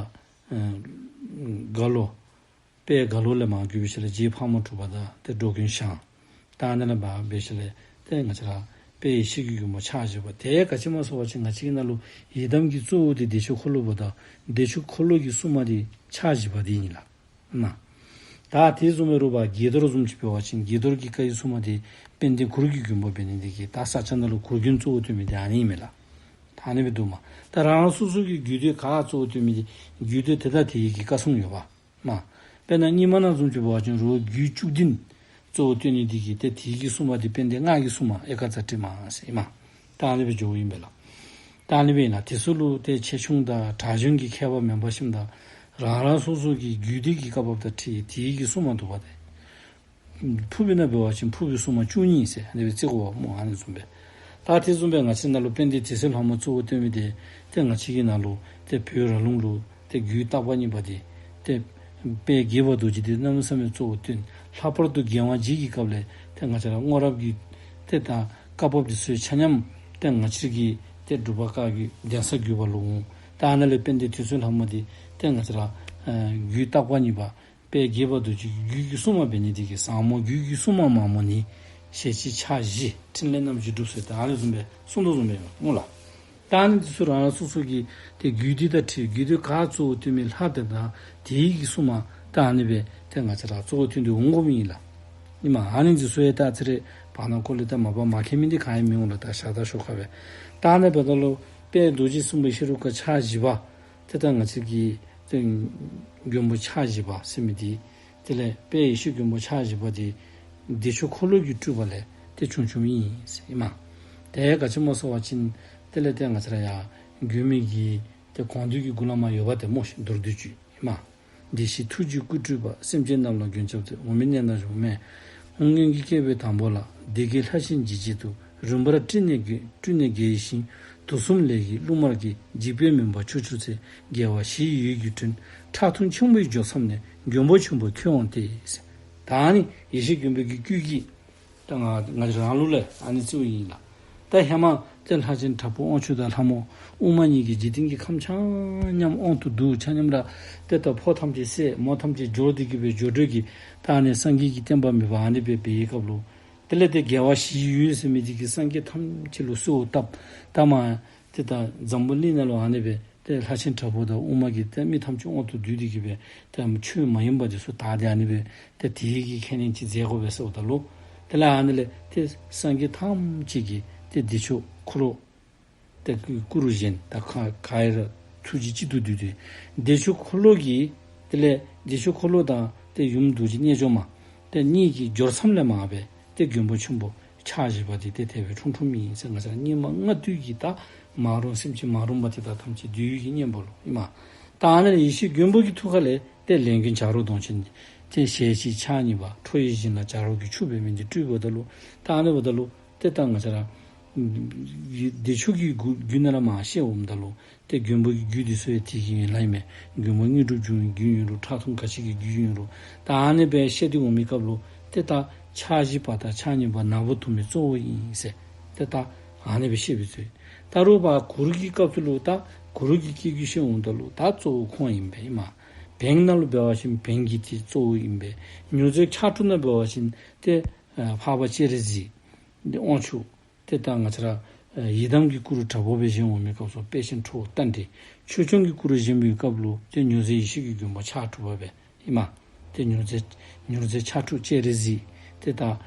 རྒྭ་ལོ་དཔལ་རྒྭ་ལོ་ལས་མར་བརྒྱུད་པའི་ཤུལ་ལས་རྗེ་ཕག་མོ་གྲུ་པ་དང་ཏེ་འགྲོ་མགོན་ཞང་། ད་ཨ་ནི་ལས་མར་འབད་ཤུལ་ལས་ཏེ་ང་བཅས་ར་དཔལ་ཡེ་ཤེས་ཀྱི་མགོན་པོ་ཕྱག་བཞི་པ། དེ་ག་ཅི་སྨོ་ཟེར་བ་ཅིན་ང་བཅས་ཀྱི་ནང་ལུ་ཡི་དམ་གྱི་གཙོ་བོ་འདི་བདེ་མཆོག་འཁོར་ལོ་འབདཝ་ད་བདེ་མཆོག་འཁོར་ལོ་གི་སྲུང་མ་འདི་ཕྱག་བཞི་པ་འདི་ཨིན་ལགས། ན། ད་དེ་བཟུམ་སྦེ་རུ་བ་དགྱེས་རྡོར་བཟུམ་ཅིག་འབད་བ་ཅིན་དགྱེས་རྡོར་གྱི་བཀའ་ཡི་སྲུང་མ་འདི་དཔལ་ལྡན་གུར་གྱི་མགོན་པོ་འབད་ནི་འདི་གིས་ད་ས་སྐྱ་ནང་ལུ་གུར་མགོན་གཙོ་བོ་བཏོན་མི་འདི་ཨ་ནི་ཨིན་མས་ལགས། ད་ཨ་ནི་སྦེ་འདུག་མས། ད་རང་རང་སོ་སོ་གི་རྒྱུད་སྡེ་ག་གཙོ་བོ་བཏོན་མི་འདི་རྒྱུད་སྡེ་དེ་དང་དེ་ཡི་གི་བཀའ་སྲུང་ཡོདཔ་མས། དཔེར་ན་རྙིང་མ་ནང་བཟུམ་ཅིག་འབད་བ་ཅིན་རུ་བ་རྒྱུད་བཅུ་བདུན་གཙོ་བོ་བཏོན་ནི་འདི་གིས་ཏེ་དེ་ཡི་གི་སྲུང་མ་འདི་དཔལ་ལྡན་སྔགས་ཀྱི་སྲུང་མ་ཨེ་ཀ་ཙ་ཊི་མ་ཟེར་ཨིན་མས། ད་ཨ་ནི་སྦེ་འགྱོཝ་ཨིན་པས་ལགས། ད་ཨ་ནི་སྦེ་ཨིན་ལགས། དེ་ཚུ་ལུ་ཏེ་ཆེ་ཆུང་དང་གྲགས་ཆུང་གི་ཁྱད་པར་མེདཔ་བཞིན་དུ་རང་རང་སོ་སོ་གི་རྒྱུད་སྡེ་གི་བཀའ་བབས་དང་འཁྲིལ་དེ་ཡི་གི་སྲུང་མ་འདུག་པ་ཏེ། ཕུར་པའི་ནང་འབད་བ་ཅིན་ཕུར་པའི་སྲུང་མ་བཅུ་གཉིས་ཟེར་ཨ་ནི་སྦེ་བརྩི་དགོཔ་སྨོ། ཨ་ནི་བཟུམ་སྦེ། ད་དེ་བཟུམ་སྦེ་ང་བཅས་ནང་ལུ་དཔལ་ལྡན་དུད་སོལ་ལྷ་མོ་གཙོ་བོ་བཏོན་མི་འདི་ཏེ་ང་བཅས་ཀྱི་ནང་ལུ་ཏེ་བོད་ར་ལུང་ལུ་ཏེ་རྒྱུད་བརྟག་པ་གཉིས་པ་འདི་ཏེ་དཔལ་དགྱེས་པ་རྡོ་རྗེ་འདི་གནམ་མེད་ས་མེད་གཙོ་བོ་བཏོན། ལྷག་པར་དུ་རྒྱལ་དབང་རྗེ་གི་སྐབས་ལས་ཏེ་ང་བཅས་ར་སྔོན་རབས་ཀྱི་ཏེ་ད་བཀའ་བབས་འདི་ཚུ་ཆ་མཉམ་ཏེ་ང་བཅས་ཀྱི་ཏེ་འབྲུག་པ་བཀའ་བརྒྱུད་གདན་ས་བརྒྱུད་པ་ལུ་འོང་། ད་ཨ་ནཱ་ལས་དཔལ་ལྡན་དུད་སོལ་ལྷ་མོ་འདི་ཏེ་ང་བཅས་ར་ཨེ་རྒྱུད་བརྟག་པ་གཉིས་པ་དཔལ་དགྱེས་པ་རྡོ་རྗེ་གི་རྒྱུད་ཀྱི་སྲུང་མ་འབད་ནི་འདི་གིས་ཟབ་མོ་རྒྱུད་ཀྱི་སྲུང་མ་མང་པོ་ནི། ཞལ་གཅིག་ཕྱག་བཞི་ཕྲིན་ལས་རྣམ་བཞི་སྒྲུབ་ཟེར་ད་ཨ་ནི་བཟུམ་སྦེ་གསུངས་དོ་བཟུམ་སྦེ་སྨོ་ལགས། ད་ཨ་ནི་འདི་ཚུ་རང་རང་སོ་སོ་གི་ཏེ་རྒྱུད་སྡེ་དང་འཁྲིལ་རྒྱུད་སྡེ་ག་གཙོ་བོ་བཏོན་མི་ལྷ་དེ་དང་དེ་ཡི་གི་སྲུང་མ་ད་ཨ་ནི་སྦེ་ཏེ་ང་བཅས་ར་གཙོ་བོ་བཏོན་ཏེ་འོང་དགོཔ་ཨིན་ལགས། ཨིན་མས། ཨ་ནི་འདི་ཚུ་ཡང་ད་ཚེ་རེ་བར་ན་ཁོ་ལས་ད་མ་པ་མ་མཁྱེན་མི་འདི་ག་ཡང་མི་འོང་ལགས། ད་ཤ་ད་ཤོ་ཁ་སྦེ། ད་ཨ་ནི་འབདཝ་ད་ལུ་དཔལ་རྡོ་རྗེ་སྲིན་པོ་ཧེ་རུ་ཀ་ཕྱག་བཞི་པ། ཏེ་ད་ང་བཅས་ཀྱི་ཏེ་མགོན་པོ་ཕྱག་བཞི་པ་ཟེར་མི་འདི་དེ་ལས་དཔལ་ཡེ་ཤེས་མགོན་པོ་ཕྱག་བཞི་པ་འདི་བདེ་མཆོག་འཁོར་ལོ་གི་སྤྲུལ་པ་ལས་ཏེ་བྱུང་བྱུངམ་ཨིན་ཟེར་ཨིན་མས། དེ་ག་ཅི་སྨོ་ཟེར་བ་ཅིན་དེ་ལས་ཏེ་ང་བཅས་ར་ཡར་མགོན་པོའི་གི་ཏེ་གོང་དུ་གི་མགུར་ལས་མར་ཡོདཔ་ཏེ་སྨོ་ཤིག་མདོར་བསྡུས་ཅིག་ཨིན་མས། བདེ་གཤེགས་ཐུགས་རྗེའི་སྐུ་སྤྲུལ་པ། སེམས་ཅན་རྣམས་ལ་མགོན་སྐྱབས་མཛད། འོག་མིན་གནས་དང་གཞུང་མིན་ཧཱུྃ་སྔོན་གྱི་བསྐལ་པའི་དང་པོ་ལ། སྡེ་བརྒྱད་ལྷ་ཆེན་འཇིགས་བྱེད་དུ། རིམ་པར་སྤྲུལ་ནས་དགེ་སྤྲུལ་ནས་དགེ་བའི་ཞིང་། དུག་གསུམ་ལས་ཀྱི་རླུང་དམར་གྱིས། འཇིགས་པའི་མུན་པ་ཆུ་བྱུར་ཚེ། རྒྱལ་བ་ཞི་ཡི་འོད་ཀྱིས་བསྐྲུན། ཁྲག་འཐུང་ཆེན་པོའི་འཇོ་མཚམས་ནས། མགོན་པོ་ཆེན་པོ་ཁྱོད་འོང་སྟེ། ད་ཨ་ནི་ཡེ་ཤེས་མགོན་པོ་གི་སྐུ་གི་ད་ང་ང་རང་ལུགས་ལས་ཨ་ནི་བརྩིཝ་ཨིན་ལགས། ད་ཧེ་མ་ཏེ་ལྷ་ཆེན་དྲག་པོ་དབང་ཕྱུག་དང་ལྷ་མོ་ཨུ་མ་གཉིས་ཀྱིས་འཇིག་རྟེན་གྱི་ཁམས་ཆ་མཉམ་དབང་དུ་བསྡུ། ཆ་མཉམ་ར་ཏེ་ད་ཕོ་ཐམས་ཅད་བསད། མོ་ཐམས་ཅད་སྦྱོར་ཏེ་གི་སྦེ་སྦྱོར་སྒྲོལ་གྱི་ད་ཨ་ནི་སངས་རྒྱས་ཀྱི་བསྟན་པ་མེད་པར་ཨ་ནི་སྦེ་འབད་བའི་སྐབས་ལུ། དེ་ལས་ཏེ་རྒྱལ་བ་ཞི་ཡི་འོད་ཟེར་མི་འདི་གིས་སངས་རྒྱས་ཐམས་ཅད་ལུ་གསོལཝ་བཏབ། ད་མར་ཏེ་ད་འཛམ་བུ་གླིང་ནང་ལུ་ཨ་ནི་སྦེ་ཏེ་ལྷ་ཆེན་དྲག་པོ་དང་ཨུ་མ་གིས་ཏེ་མི་ཐམས་ཅད་དབང་དུ་བསྡུས་ཏེ་གི་སྦེ་ཏེ་ཆོས་མ་ཡིན་པ་འདི་ཚུ་དག་སྟེ་ཨ་ནི་སྦེ་ཏེ་དེ་ཡི་གི་ཁས་ལེན་ཅིག་མཛད་དགོ་པས་ཟེརཝ་ད་ལུ། དེ་ལས་ཨ་ནི་ལས་ཏེ་སངས་རྒྱས་ཐམས་ཅད་ཀྱིས་ཏེ་བདེ་མཆོག་འཁོར་ལོ་ ཏེ་སྐུ་རུ་བཞེངས། ད་ག་ག་ར་ཐུགས་རྗེ་གཅིག་ཏུ་བསྡུས་ཏེ་བདེ་མཆོག་འཁོར་ལོ་གི་དེ་ལས་བདེ་མཆོག་འཁོར་ལོ་དང་ཏེ་ཡུམ་རྡོ་རྗེ་རྣལ་འབྱོར་མ་ཏེ་གཉིས་ཀྱི་སྦྱོར་མཚམས་ལས་མར་སྦེ་ཏེ་མགོན་པོ་ཆེན་པོ་ཕྱག་བཞི་པ་དེ་ཏེ་དེ་སྦེ་འཁྲུངས་འཁྲུངསམ་ཨིན་ཟེར། ང་བཅས་ར་སྙིགས་མ་ལྔ་བདོའི་གི་ད་མ་རུངས་སེམས་ཅན་མ་རུངས་པ་དེ་དག་ཐམས་ཅད་འདུལ་བའི་གི་གཉེན་པོ་ལུ་ཨིན་མས། ད་ཨ་ནི་ལས་ཡེ་ཤེས་མགོན་པོ་གི་ཐུགས་ཀ་ལས་ཏེ་ལས་མགོན་བྱ་རོག་གདོང་ཅན་ཏེ་ཞལ་གཅིག་ཕྱག་གཉིས་པ་ཁྲོ་བོའི་སྦྱིན་བདག་བྱ་རོག་གི་ཕྱུག་འབད་མི་འདི་སྤྲུལ་པ་ད་ལུ་ད་ཨ་ནི་འབདཝ་ད་ལུ་ཏེ་ད་ང་བཅས་ར་བདེ་མཆོག་གི་རྒྱུད་རྒྱུད་ནང་ལས་མར་བཤད་འོངམ་ད་ལུ་ཏེ་མགོན་པོ་གི་རྒྱུད་འདི་ཚུ་ཡང་དེ་གི་ཡན་ལག་ཨིན་མས། མགོན་པོ་དངོས་གྲུབ་འབྱུང་བའི་རྒྱུད་ཨིན་རུང་ཁྲག་འཐུང་ག་ཅི་གི་རྒྱུད་ཨིན་རུང་ད་ཨ་ནི་སྦེ་བཤད་དེ་འོང་མི་སྐབས་ལུ་ཏེ་ད་ཕྱག་བཞི་པ་དང་ཕྱག་གཉིས་པ་ནག་པོ་དུ་མའི་གཙོ་བོ་ཨིན་ཟེར་ཏེ་ད་ཨ་ནི་སྦེ་བཤད་པའི་ཚུལ། ད་རུང་ཕར་གུ་རུ་གི་སྐབས་སུ་ལུ་ད་གུ་རུ་གི་སྐྱེ་རྒྱུད་བཤད་འོངམ་ད་ལུ་ད་གཙོ་བོ་ཁོང་ཨིན་པས་ཨིན་མས། བེང་ནང་ལུ་འབད་བ་ཅིན་བེང་གི་དེ་གཙོ་བོ་ཨིན་པས། མྱུར་མཛད་ཕྱག་དྲུག་ནང་འབད་བ་ཅིན་ཏེ་ཨ་འཕགས་པ་སྤྱན་རས་གཟིགས་ཏེ་དབང་ཕྱུག་ཏེ་ད་ང་བཅས་ར་ཨ་ཡི་དམ་གྱི་སྐུ་རུ་དྲག་པོ་སྦེ་བཞེངས་འོང་མི་སྐབས་སུ་དཔལ་ཆེན་ཁྲོ་བོ་རྟ་མགྲིན། ཆོས་སྐྱོང་གི་སྐུ་རུ་བཞེངས་པའི་སྐབས་ལུ་ཏེ་མྱུར་མཛད་ཡེ་ཤེས་ཀྱི་མགོན་པོ་ཕྱག་དྲུག་པ་སྦེ་ཨིན་མས། ཏེ་མྱུར་མཛད་མྱུར་མཛད་ཕྱག་དྲུག་སྤྱན་རས་གཟིགས་ཏེ་ད་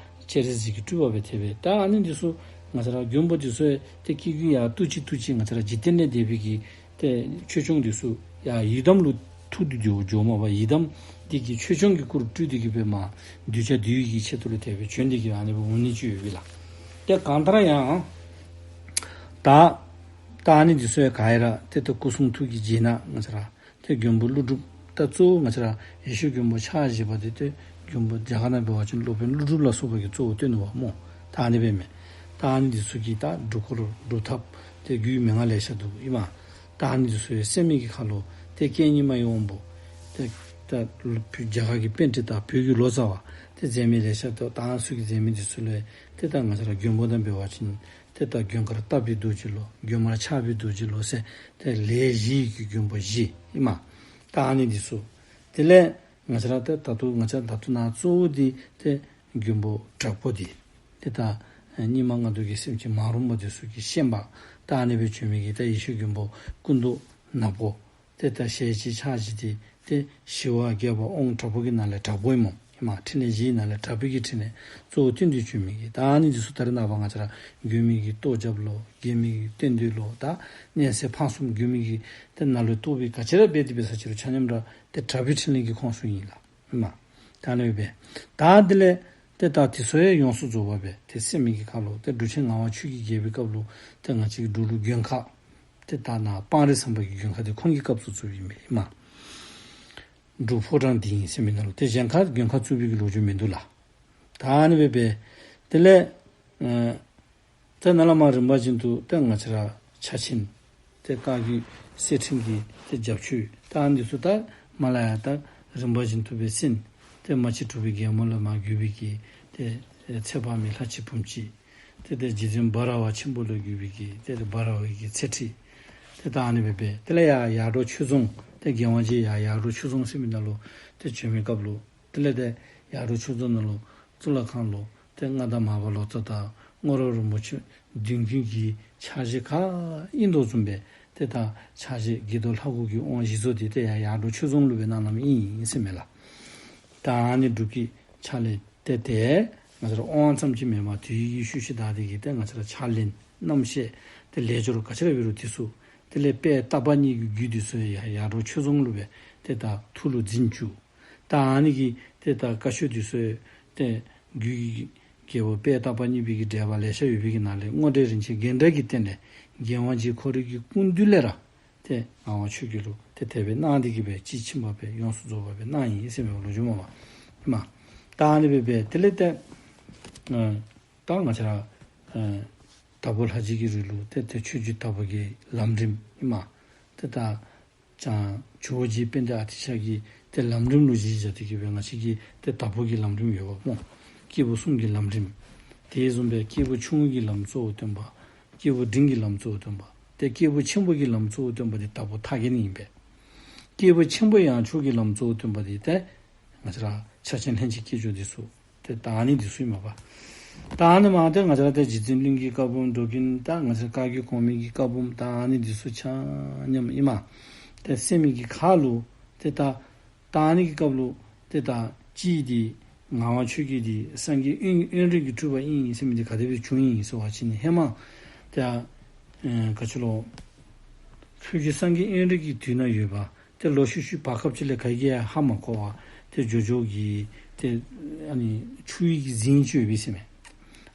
སྤྱན་རས་གཟིགས་ཀྱི་སྤྲུལ་པ་སྦེ་ཐལ་བས། ད་ཨ་ནི་འདི་ཚུ་ང་བཅས་ར་མགོན་པོ་འདི་ཚུ་ཡང་ཏེ་སྐྱེ་རྒྱུད་ཡར་སྟུག་ཅིག་སྟུག་ཅིག་ང་བཅས་ར་འཇིག་རྟེན་ལས་འདས་པའི་གི་ཏེ་ཆོས་སྐྱོང་འདི་ཚུ་ཡར་ཡི་དམ་ལུ་ཐུག་སྟེ་འགྱོ་འགྱོཝ་མས་པ། ཡི་དམ་འདི་གིས་ཆོས་སྐྱོང་གི་སྐུ་རུ་སྤྲུལ་ཏེ་གི་སྦེ་མར་གདུལ་བྱ་འདུལ་བའི་གི་ཆེད་དུ་ལུ་དེ་སྦེ་བྱོན་ཏེ་གི་ཨ་ནི་སྦེ་འོང་ནི་ཅིག་ཡོད་པས་ལགས། ཏེ་གང་ལྟར་ཡང་ད་ད་ཨ་ནི་འདི་ཚུ་ཡང་ག་ར་ཏེ་ད་སྐུ་གསུང་ཐུགས་ཀྱི་རྗེས་གནང་ང་བཅས་ར་ཏེ་མགོན་པོ་ཀླུ་སྒྲུབ་ད་གཙོ་བོ་ང་བཅས་ར་ཡེ་ཤེས་མགོན་པོ་ཕྱག་བཞི་པ་དེ་ཏེ་མགོན་པོ་རྒྱ་གར་ནང་འབད་བ་ཅིན་སློབ་དཔོན་ཀླུ་སྒྲུབ་ལ་སོགས་པ་གིས་གཙོ་བོ་བཏོན་ནུག་པ་སྨོ། ད་ཨ་ནི་སྦེ་མས། ད་ཨ་ནི་འདི་ཚུ་གིས་ད་སྒྲུབ་འཁོར་སྒྲུབ་ཐབས་ཏེ་རྒྱུད་མན་ངག་ལེ་ཤ་འདུག་ཨིན་མས། ད་ཨ་ནི་འདི་ཚུ་ཡང་གསན་མི་གི་ཁ་ལུ་ཏེ་རྐྱེན་སྙིགས་མ་ཡོངས་པོ་ཏེ་ད་རྒྱ་གར་གྱི་པཎྜི་ཏ་བོད་ཀྱི་ལོ་ཙཱ་བ་ཏེ་མཛད་མི་ལེ་ཤ་འདུག། ད་ཨ་ནི་ཚུ་གིས་མཛད་མི་འདི་ཚུ་ལས་ཏེ་ད་ང་བཅས་ར་མགོན་པོ་དང་འབད་བ་ཅིན་ཏེ་ད་མགོན་དཀར་རྟ་བབས་རྡོ་རྗེ་ལོ། མགོན་དམར་ཕྱག་བབས་རྡོ་རྗེ་ལོ་ཟེར་ཏེ་ལས་བཞི་ཡི་གི་མགོན་པོ་བཞི་ཨིན་མས། ད་ཨ་ནི་འདི་ཚུ་དེ་ལས་ང་བཅས་ར་ཏེ་ད་ལྟོ་ང་བཅས་ད་ལྟོ་ནཱ་གཙོ་བོ་འདི་ཏེ་མགོན་པོ་དྲག་པོ་འདི་ཏེ་ད་སྙིགས་མ་ལྔ་བདོ་གི་སེམས་ཅན་མ་རུངས་པ་འདི་ཚུ་གི་ཤན་པ་ད་ཨ་ནི་སྦེ་བྱོན་མི་གི་ད་ཡེ་ཤེས་མགོན་པོ་སྐུ་མདོག་ནག་པོ་ཏེ་ད་ཞལ་གཅིག་ཕྱག་གཅིག་འདི་ཏེ་ཞི་བ་རྒྱས་པ་དབང་དྲག་པོ་གི་ནང་ལས་དྲག་པོ་ཨིན་མས། ཨིན་མས། ཕྲིན་ལས་བཞིའི་ནང་ལས་དྲག་པོའི་གི་ཕྲིན་ལས་གཙོ་བོ་བཏོན་ཏེ་བྱོན་མི་གི་ད་ཨ་ནི་འདི་ཚུ་ད་རེས་ནངས་པ་ང་བཅས་ར་མགོན་པོའི་གི་གཏོར་རྒྱབ་ལོ། རྒྱལ་མོའི་གི་རྟེན་མདོས་ལོ། ད་མནན་སྲེག་འཕང་གསུམ་མགོན་པོའི་གི་ཏེ་ནང་ལུ་གཏོར་བའི་ག་ཅི་ར་འབད་དེ་འབད་ས་ཅི་རུང་ཆ་མཉམ་ར་ཏེ་དྲག་པོའི་ཕྲིན་ལས་ཀྱི་ཁོངས་སུ་ཨིན་ལགས། ཨིན་མས། ད་ཨ་ནི་སྦེ་ད་དེ་ལས་ཏེ་ད་དེ་ཚུ་ཡང་ཡོངས་སུ་རྫོགས་པ་སྦེ་ཏེ་གསན་མི་གི་ཁ་ལུ་ཏེ་འབྲུག་ཆེན་ངག་དབང་ཆོས་ཀྱི་རྒྱལ་པོའི་སྐབས་ལུ་ཏེ་ང་བཅས་ཀྱི་འབྲུག་ལུ་མགོན་ཁག་ཏེ་ད་ནཱ་སྤང་རི་ཟམ་པ་གི་མགོན་ཁག་འདི་ཁོང་གི་སྐབས་སུ་བཙུགསཔ་ཨིན་པས་ཨིན་མས། འབྲུག་ཕོ་བྲང་འདི་ཨིན་ཟེར་མི་ནང་ལུ་ཏེ་གཞན་ཁར་མགོན་ཁག་བཙུགས་པའི་གི་ལོ་རྒྱུས་མིན་འདུག་ལགས། ད་ཨ་ནི་སྦེ་སྦེ་དེ་ལས་ཨ་ཏེ་ནཱ་ལས་མར་རིམ་པ་བཞིན་དུ་ཏེ་ང་བཅས་ར་ཕྱག་ཆེན་ཏེ་བཀའ་བརྒྱུད་གསེར་ཕྲེང་གི་ཏེ་རྒྱབ་ཆོས་ད་ཨ་ནི་འདི་ཚུ་ད་མར་ལས་ཡར་ད་རིམ་པ་བཞིན་དུ་སྦེ་གསན། ཏེ་མ་གཅིག་གྲུབ་པའི་རྒྱལ་མོ་ལས་མར་བརྒྱུད་པའི་གི་ཏེ་ཚེ་དཔག་མེད་ལྷ་གཅིག་བུམ་གཅིག། ཏེ་ཏེ་རྗེ་བཙུན་འབའ་ར་བ་ཆེན་པོ་ལས་བརྒྱུད་པའི་གི་ཏེ་ཏེ་འབའ་ར་བའི་གི་ཚེ་ཁྲིད། ཏེ་ད་ཨ་ནི་སྦེ་སྦེ་དེ་ལས་ཡར་ཡར་འབྲོག་ཆོས་རྫོང་ཏེ་རྒྱལ་དབང་རྗེ་ཡར་ཡར་འབྲོག་ཆོས་རྫོང་ཟེར་མི་ནང་ལུ་ཏེ་བྱོན་མི་སྐབས་ལུ་དེ་ལས་ཏེ་ཡར་འབྲོག་ཆོས་རྫོང་ནང་ལུ་གཙུག་ལག་ཁང་ལུ་ཏེ་མངའ་བདག་མར་པ་ལོ་ཙཱ་དང་སྔོ་རོག་རིན་པོ་ཆེ་བདུན་གྱི་གི་ཕྱག་བཞེས་ག་ཨིན་དོ་བཟུམ་སྦེ་ཏེ་ད་ཕྱག་བཞེས་དགྱེས་རྡོར་ལྷ་སྐུ་གི་དབང་བཞི་སྩོལ་འདི་ཏེ་ཡར་ཡར་འབྲོག་ཆོས་རྫོང་ལུ་སྦེ་གནང་གནངམ་ཨིན་ཟེར་མས་ལགས། ད་ཨ་ནི་འབྲུག་གི་ཕྱག་ལས་ཏེ་ཏེ་ང་བཅས་ར་དབང་ཙམ་ཅིག་མེན་པར་དེ་ཡི་གི་ཤུལ་ཤུལ་བདའ་སྟེ་གི་ཏེ་ང་བཅས་ར་ཕྱག་ལེན་རྣམ་བཤད་ཏེ་ལས་སྦྱོར་ག་ཅི་ར་འབད་རུང་དེ་ཚུ་དེ་ལས་དཔལ་ཏ་པ་ཉིད་ཀྱི་རྒྱུད་འདི་ཚུ་ཡང་ཡར་འབྲོག་ཆོས་རྫོང་ལུ་སྦེ་ཏེ་ད་ཐུགས་ལུ་འཛིན་བཅུག། ད་ཨ་ནི་གི་ཏེ་ད་བཀའ་ཆོས་འདི་ཚུ་ཏེ་རྒྱུད་ཀྱི་རྒྱལ་པོ་དཔལ་ཏ་པ་ཉིད་པའི་གི་འགྲེལ་པ་ལེ་ཤ་ཡོད་པའི་གི་ནང་ལས་སྔོ་འགྲེལ་རིན་ཆེན་རྒྱན་འགྲེལ་གྱི་སྟེང་ལས་རྒྱལ་དབང་རྗེ་ཁོ་རའི་གི་སྐུ་མདུན་ལས་ར་ཏེ་ངག་དབང་ཆོས་རྒྱལ་ལུ་ཏེ་དེ་སྦེ་གནང་སྟེ་གི་སྦེ་དཔྱིས་ཕྱིན་པ་སྦེ་ཡོངས་སུ་རྫོགས་པ་སྦེ་གནང་ཡི་ཟེར་མི་ལོ་རྒྱུས་མས་པ། ཨིན་མས། ད་ཨ་ནི་སྦེ་སྦེ་དེ་ལས་ཏེ་ཨ་ད་ང་བཅས་ར་ཨ་དྭགས་པོ་ལྷ་རྗེ་གི་རིང་ལུ་ཏེ་ཏེ་ཆོས་རྗེ་དྭགས་པོ་གི་ལམ་རིམ་ཨིན་མས། ཏེ་ད་ཅང་ཇོ་བོ་རྗེ་དཔལ་ལྡན་ཨ་ཏི་ཤ་གི་ཏེ་ལམ་རིམ་ལུ་གཞི་བཞག་སྟེ་གི་སྦེ་ང་བཅས་ཀྱི་ཏེ་དྭགས་པོ་གི་ལམ་རིམ་ཡོདཔ་སྨོ། སྐྱེས་བུ་གསུམ་གྱི་ལམ་རིམ། དེ་བཟུམ་སྦེ་སྐྱེས་བུ་ཆུང་ངུ་གི་ལམ་གཙོ་བོ་སྟོན་པ། སྐྱེས་བུ་འབྲིང་གི་ལམ་གཙོ་བོ་སྟོན་པ། ཏེ་སྐྱེས་བུ་ཆེན་པོ་གི་ལམ་གཙོ་བོ་སྟོན་པ་འདི་དྭགས་པོ་ཐར་རྒྱན་ཨིན་པས། སྐྱེས་བུ་ཆེན་པོ་ཡང་མཆོག་གི་ལམ་གཙོ་བོ་སྟོན་པ་འདི་ཏེ་ང་བཅས་ར་ཕྱག་ཆེན་ལྷན་ཅིག་སྐྱེས་སྦྱོར་འདི་ཚུ། ཏེ་ད་ཨ་ནི་འདི་ཚུ་མས་པ། ད་ཨ་ནི་མ་ཏེ་ང་བཅས་ར་ཏེ་རྗེ་བཙུན་གླིང་གི་བཀའ་འབུམ་འགྲོ་མགོན་ད་ང་བཅས་བཀའ་བརྒྱུད་གོང་མའི་གི་བཀའ་འབུམ་ད་ཨ་ནི་འདི་ཚུ་ཆ་མཉམ་ཨིན་མས། ཏེ་གསན་མི་གི་ཁ་ལུ་ཏེ་ད་ད་ཨ་ནི་གི་སྐབས་ལུ་ཏེ་ད་ཅི་འདི་ངག་དབང་ཆོས་རྒྱལ་འདི་སངས་རྒྱས་དབོན་དབོན་རིགས་ཀྱི་སྤྲུལ་པ་ཨིན་ཟེར་མི་འདི་ག་དེ་སྦེ་བྱུང་ཡི་ཟེར་བ་ཅིན་ཧེ་མ་ཏེ་ ཨེ་ག་ཅི་ལོ། ཁྱོད་ཀྱི་སངས་རྒྱས་དབོན་རས་ཀྱི་དུས་ན་ཡོད་པ། ཏེ་ལོ་ཤུལ་ཤུལ་བར་སྐབས་ཅིག་ལས་ག་གིས་ཡང་ཧ་མ་གོ་བར་ཏེ་ཇོ་ཇོ་གིས་ཏེ་ཨ་ནི་ཆུ་ཡི་གི་རྫིང་ཅིག་ཡོདཔ་ཨིན་ཟེར་མས།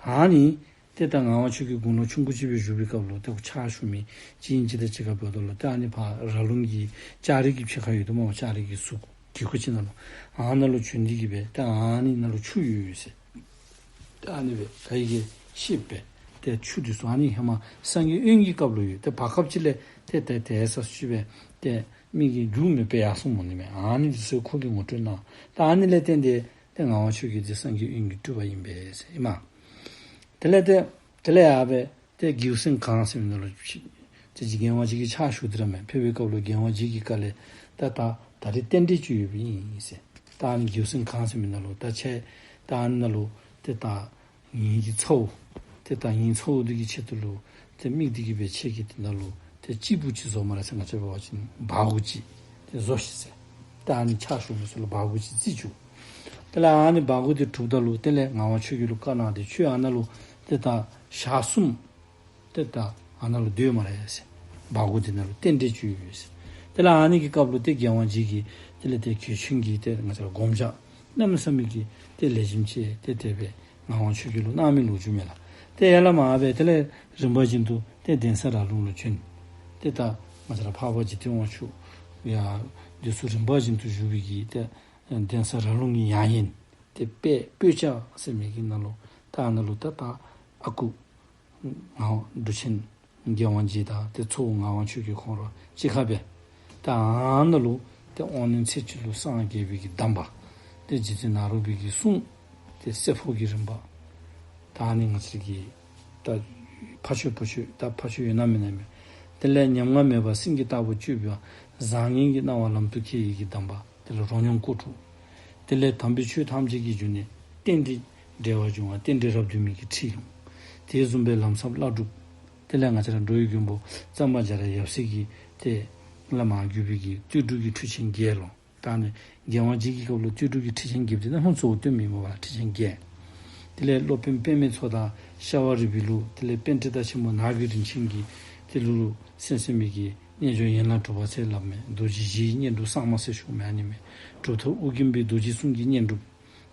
ཨ་ནི་ཏེ་ད་ངག་དབང་ཆོས་རྒྱལ་དགུང་ལོ་ཆུང་ཀུ་ཅིག་སྦེ་བཞུགས་པའི་སྐབས་ལུ་ཏེ་ཁོ་ཕྱག་ཞུ་མི་ཅིག་ཨིན་ཅི་ད་ཅི་ག་འབདཝ་ད་ལུ་ཏེ་ཨ་ནི་ཕར་ར་ལུང་གི་ལྕགས་རི་གི་ཕྱེད་ཀ་ཡོད་དོ་སྨོ། ལྕགས་རི་གི་ཟུར་གྱི་ཁུག་ཅིག་ནང་ལུ་ཨ་ནཱ་ལུ་བྱོན་ཏེ་གིས་སྦེ་ཏེ་ཨ་ནི་ནང་ལུ་ཆུ་ཡོད་ཡོད་ཟེར། ཏེ་ཨ་ནི་སྦེ་ག་གིས་ཤེས་པས། ཏེ་ཆུ་འདི་ཚུ་ཨ་ནི་ཧེ་མ་སངས་རྒྱས་དབོན་གྱི་སྐབས་ལུ་ཡོད། ཏེ་བར་སྐབས་ཅིག་ལས་ཏེ་ཏེ་ཏེ་ས་སུ་ཅིག་སྦེ་ཏེ་མི་གིས་རྒྱུག་མི་སྤེལ་ཡར་སོངམ་འོང་ནི་མས། ཨ་ནི་འདི་ཚུ་ཁོ་གིས་ངོ་སྤྲོད་གནང་། ཏེ་ཨ་ནི་ལས་བརྟེན་ཏེ་ཏེ་ངག་དབང་ཆོས་རྒྱལ་འདི་སངས་རྒྱས་དབོན་གྱི་སྤྲུལ་པ་ཨིན་པས་ཟེར་ཨིན་མས། དེ་ལས་ཏེ་དེ་ལས་ཡར་སྦེ་ཏེ་སྒེའུ་སེང་གངས་ཟེར་མི་ནང་ལུ་ཅིག་ཏེ་རྒྱལ་དབང་རྗེ་གིས་ཕྱག་ཞུ་སྟེ་ར་མས། ཕེབས་པའི་སྐབས་ལུ་རྒྱལ་དབང་རྗེ་གི་བཀའ་ལས་ད་ད་ད་རེས་རྟེན་འབྲེལ་ཅིག་ཡོདཔ་ཨིན་ཟེར། ད་ཨ་ནི་སྒེའུ་སེང་གངས་ཟེར་མི་ནང་ལུ་ད་ཁྱེད་ད་ཨ་ནི་ནང་ལུ་ཏེ་ད་ངེ་གི་ཚ་བོ་ཏེ་ད་ངེའི་ཚ་བོ་འདི་གི་ཆེད་དུ་ལུ་ཏེ་དམིགས་ཏེ་གིས་སྦེ་ཁྱེད་ཀྱིས་དེ་ནང་ལུ་ཏེ་སྤྱིལ་བུ་ཅིག་བཟོ་མ་ར་ཟེར། ང་བཅས་འབད་བ་ཅིན་སྦ་གུར་ཅིག་ཏེ་བཟོ་ཤིག་ཟེར། ད་ཨ་ནི་ཕྱག་ཞུ་མི་ཚུ་ལུ་སྦ་གུར་ཅིག་རྩིས་བཅུག། དེ་ལས་ཨ་ནི་སྦ་གུར་འདི་གྲུབ་ད་ལུ་དེ་ལས་ངག་དབང་ཆོས་རྒྱལ་ལུ་བཀའ་གནང་སྟེ་ཁྱོད་ཨ་ནཱ་ལུ་ཏེ་ད་ཞག་གསུམ་ཏེ་ད་ཨ་ནཱ་ལུ་སྡོད་མ་ར་ཟེར། སྦ་གུར་འདི་ནང་ལུ་རྟེན་འབྲེལ་ཅིག་ཡོད་ཟེར། དེ་ལས་ཨ་ནི་གི་སྐབས་ལུ་ཏེ་རྒྱལ་དབང་རྗེ་གིས་དེ་ལས་ཏེ་གོས་ཆེན་གྱི་ཏེ་ང་བཅས་ར་སྒོམ་ཞྭ་གནམ་མེད་ས་མེད་ཀྱི་ཏེ་ལེགས་ཤོམ་ཅིག་ཏེ་དེ་སྦེ་ངག་དབང་ཆོས་རྒྱལ་ལུ་གནང་མི་ལོ་རྒྱུས་མས་ལགས། ཏེ་ཡར་ལས་མར་སྦེ་དེ་ལས་རིམ་པ་བཞིན་དུ་ཏེ་གདན་ས་ར་ལུང་ལུ་བྱོན། ཏེ་ད་ང་བཅས་ར་འཕགས་པ་འཇིག་རྟེན་དབང་ཕྱུག་ཡང་འདི་ཚུ་རིམ་པ་བཞིན་དུ་བཞུགས་པའི་གི་ཏེ་གདན་ས་ར་ལུང་གི་ཡང་དབེན་ཏེ་དཔལ་སྤོས་སྐྱ་ཟེར་མི་གི་ནང་ལུ་ད་ཨ་ནཱ་ལུ་ད་ད་ཨ་ཁུ་ངག་དབང་འབྲུག་ཆེན་རྒྱལ་དབང་རྗེ་དང་ཏེ་ཚ་བོ་ངག་དབང་ཆོས་རྒྱལ་ཁོང་ར་གཅིག་ཁར་སྦེ་ད་ཨ་ནཱ་ལུ་ཏེ་དབང་རྣོན་ཚེས་བཅུ་ལུ་སངས་རྒྱས་པའི་གི་གདམས་པ་ཏེ་རྗེ་བཙུན་ནཱ་རོ་པའི་གི་གསུང་ཏེ་བསྲེ་འཕོ་གི་རིམ་པ། ད་ཨ་ནི་ང་བཅས་ཀྱི་ད་ཕ་ཆོས་བུ་ཆོས་ད་ཕ་ཆོས་ཡོད་ན་མེད་ན་མེད། དེ་ལས་ཉམ་ང་མེད་པ་སེང་གེ་ལྟ་བུར་སྤྱོད་པའི་བཟང་ངན་གྱི་སྣང་བ་ལམ་དུ་ཁྱེར་བའི་གི་གདམས་པ། དེ་ལས་རོ་སྙོམས་སྐོར་དྲུག། དེ་ལས་དམ་པའི་ཆོས་ཐམས་ཅད་ཀྱི་རྒྱུ་ནི་རྟེན་འབྲེལ་འབྲེལ་བར་འབྱུང་བ་རྟེན་འབྲེལ་རབ་བསྡུས་མའི་གི་ཁྲིད་ཡོད། དེ་བཟུམ་སྦེ་ལམ་ཟབ་བླ་སྒྲུབ། དེ་ལས་ང་བཅས་ར་འགྲོ་བའི་མགོན་པོ་གཙང་པ་རྒྱ་རས་ཡབ་སྲས་ཀྱི་ཏེ་བླ་མ་བརྒྱུད་པའི་གི་སྟོད་འབྲུག་གི་ཁྲིད་ཆེན་བརྒྱད་ལོ། ད་ཨ་ནི་རྒྱལ་དབང་རྗེ་གི་སྐབས་ལུ་སྟོད་འབྲུག་གི་ཁྲིད་ཆེན་བརྒྱད་འདི་ནང་ཧོན་གཙོ་བོ་སྟོནམ་ཨིན་མས་པ། ཁྲིད་ཆེན་བརྒྱད། དེ་ལས་སློབ་དཔོན་པདྨའི་ཚོགས་དང་ཤ་བ་རི་པའི་ལུགས། དེ་ལས་པཎྜི་ཏ་ཆེན་པོ་ནགས་ཀྱི་རིན་ཆེན་གྱི་ཏེ་ལུགས་ལུ་གསན་གསནམ་གི་རྣལ་འབྱོར་ཡན་ལག་དྲུག་པ་ཟེར་སླབ་མས། རྡོ་རྗེ་བཞིའི་བསྙེན་སྒྲུབ་གསང་སྔགས་ཟེར་ཞུཝ་མས། ཨ་ནི་མས། གྲུབ་ཐོབ་ཨོ་རྒྱན་པའི་རྡོ་རྗེ་གསུམ་གྱི་བསྙེན་སྒྲུབ།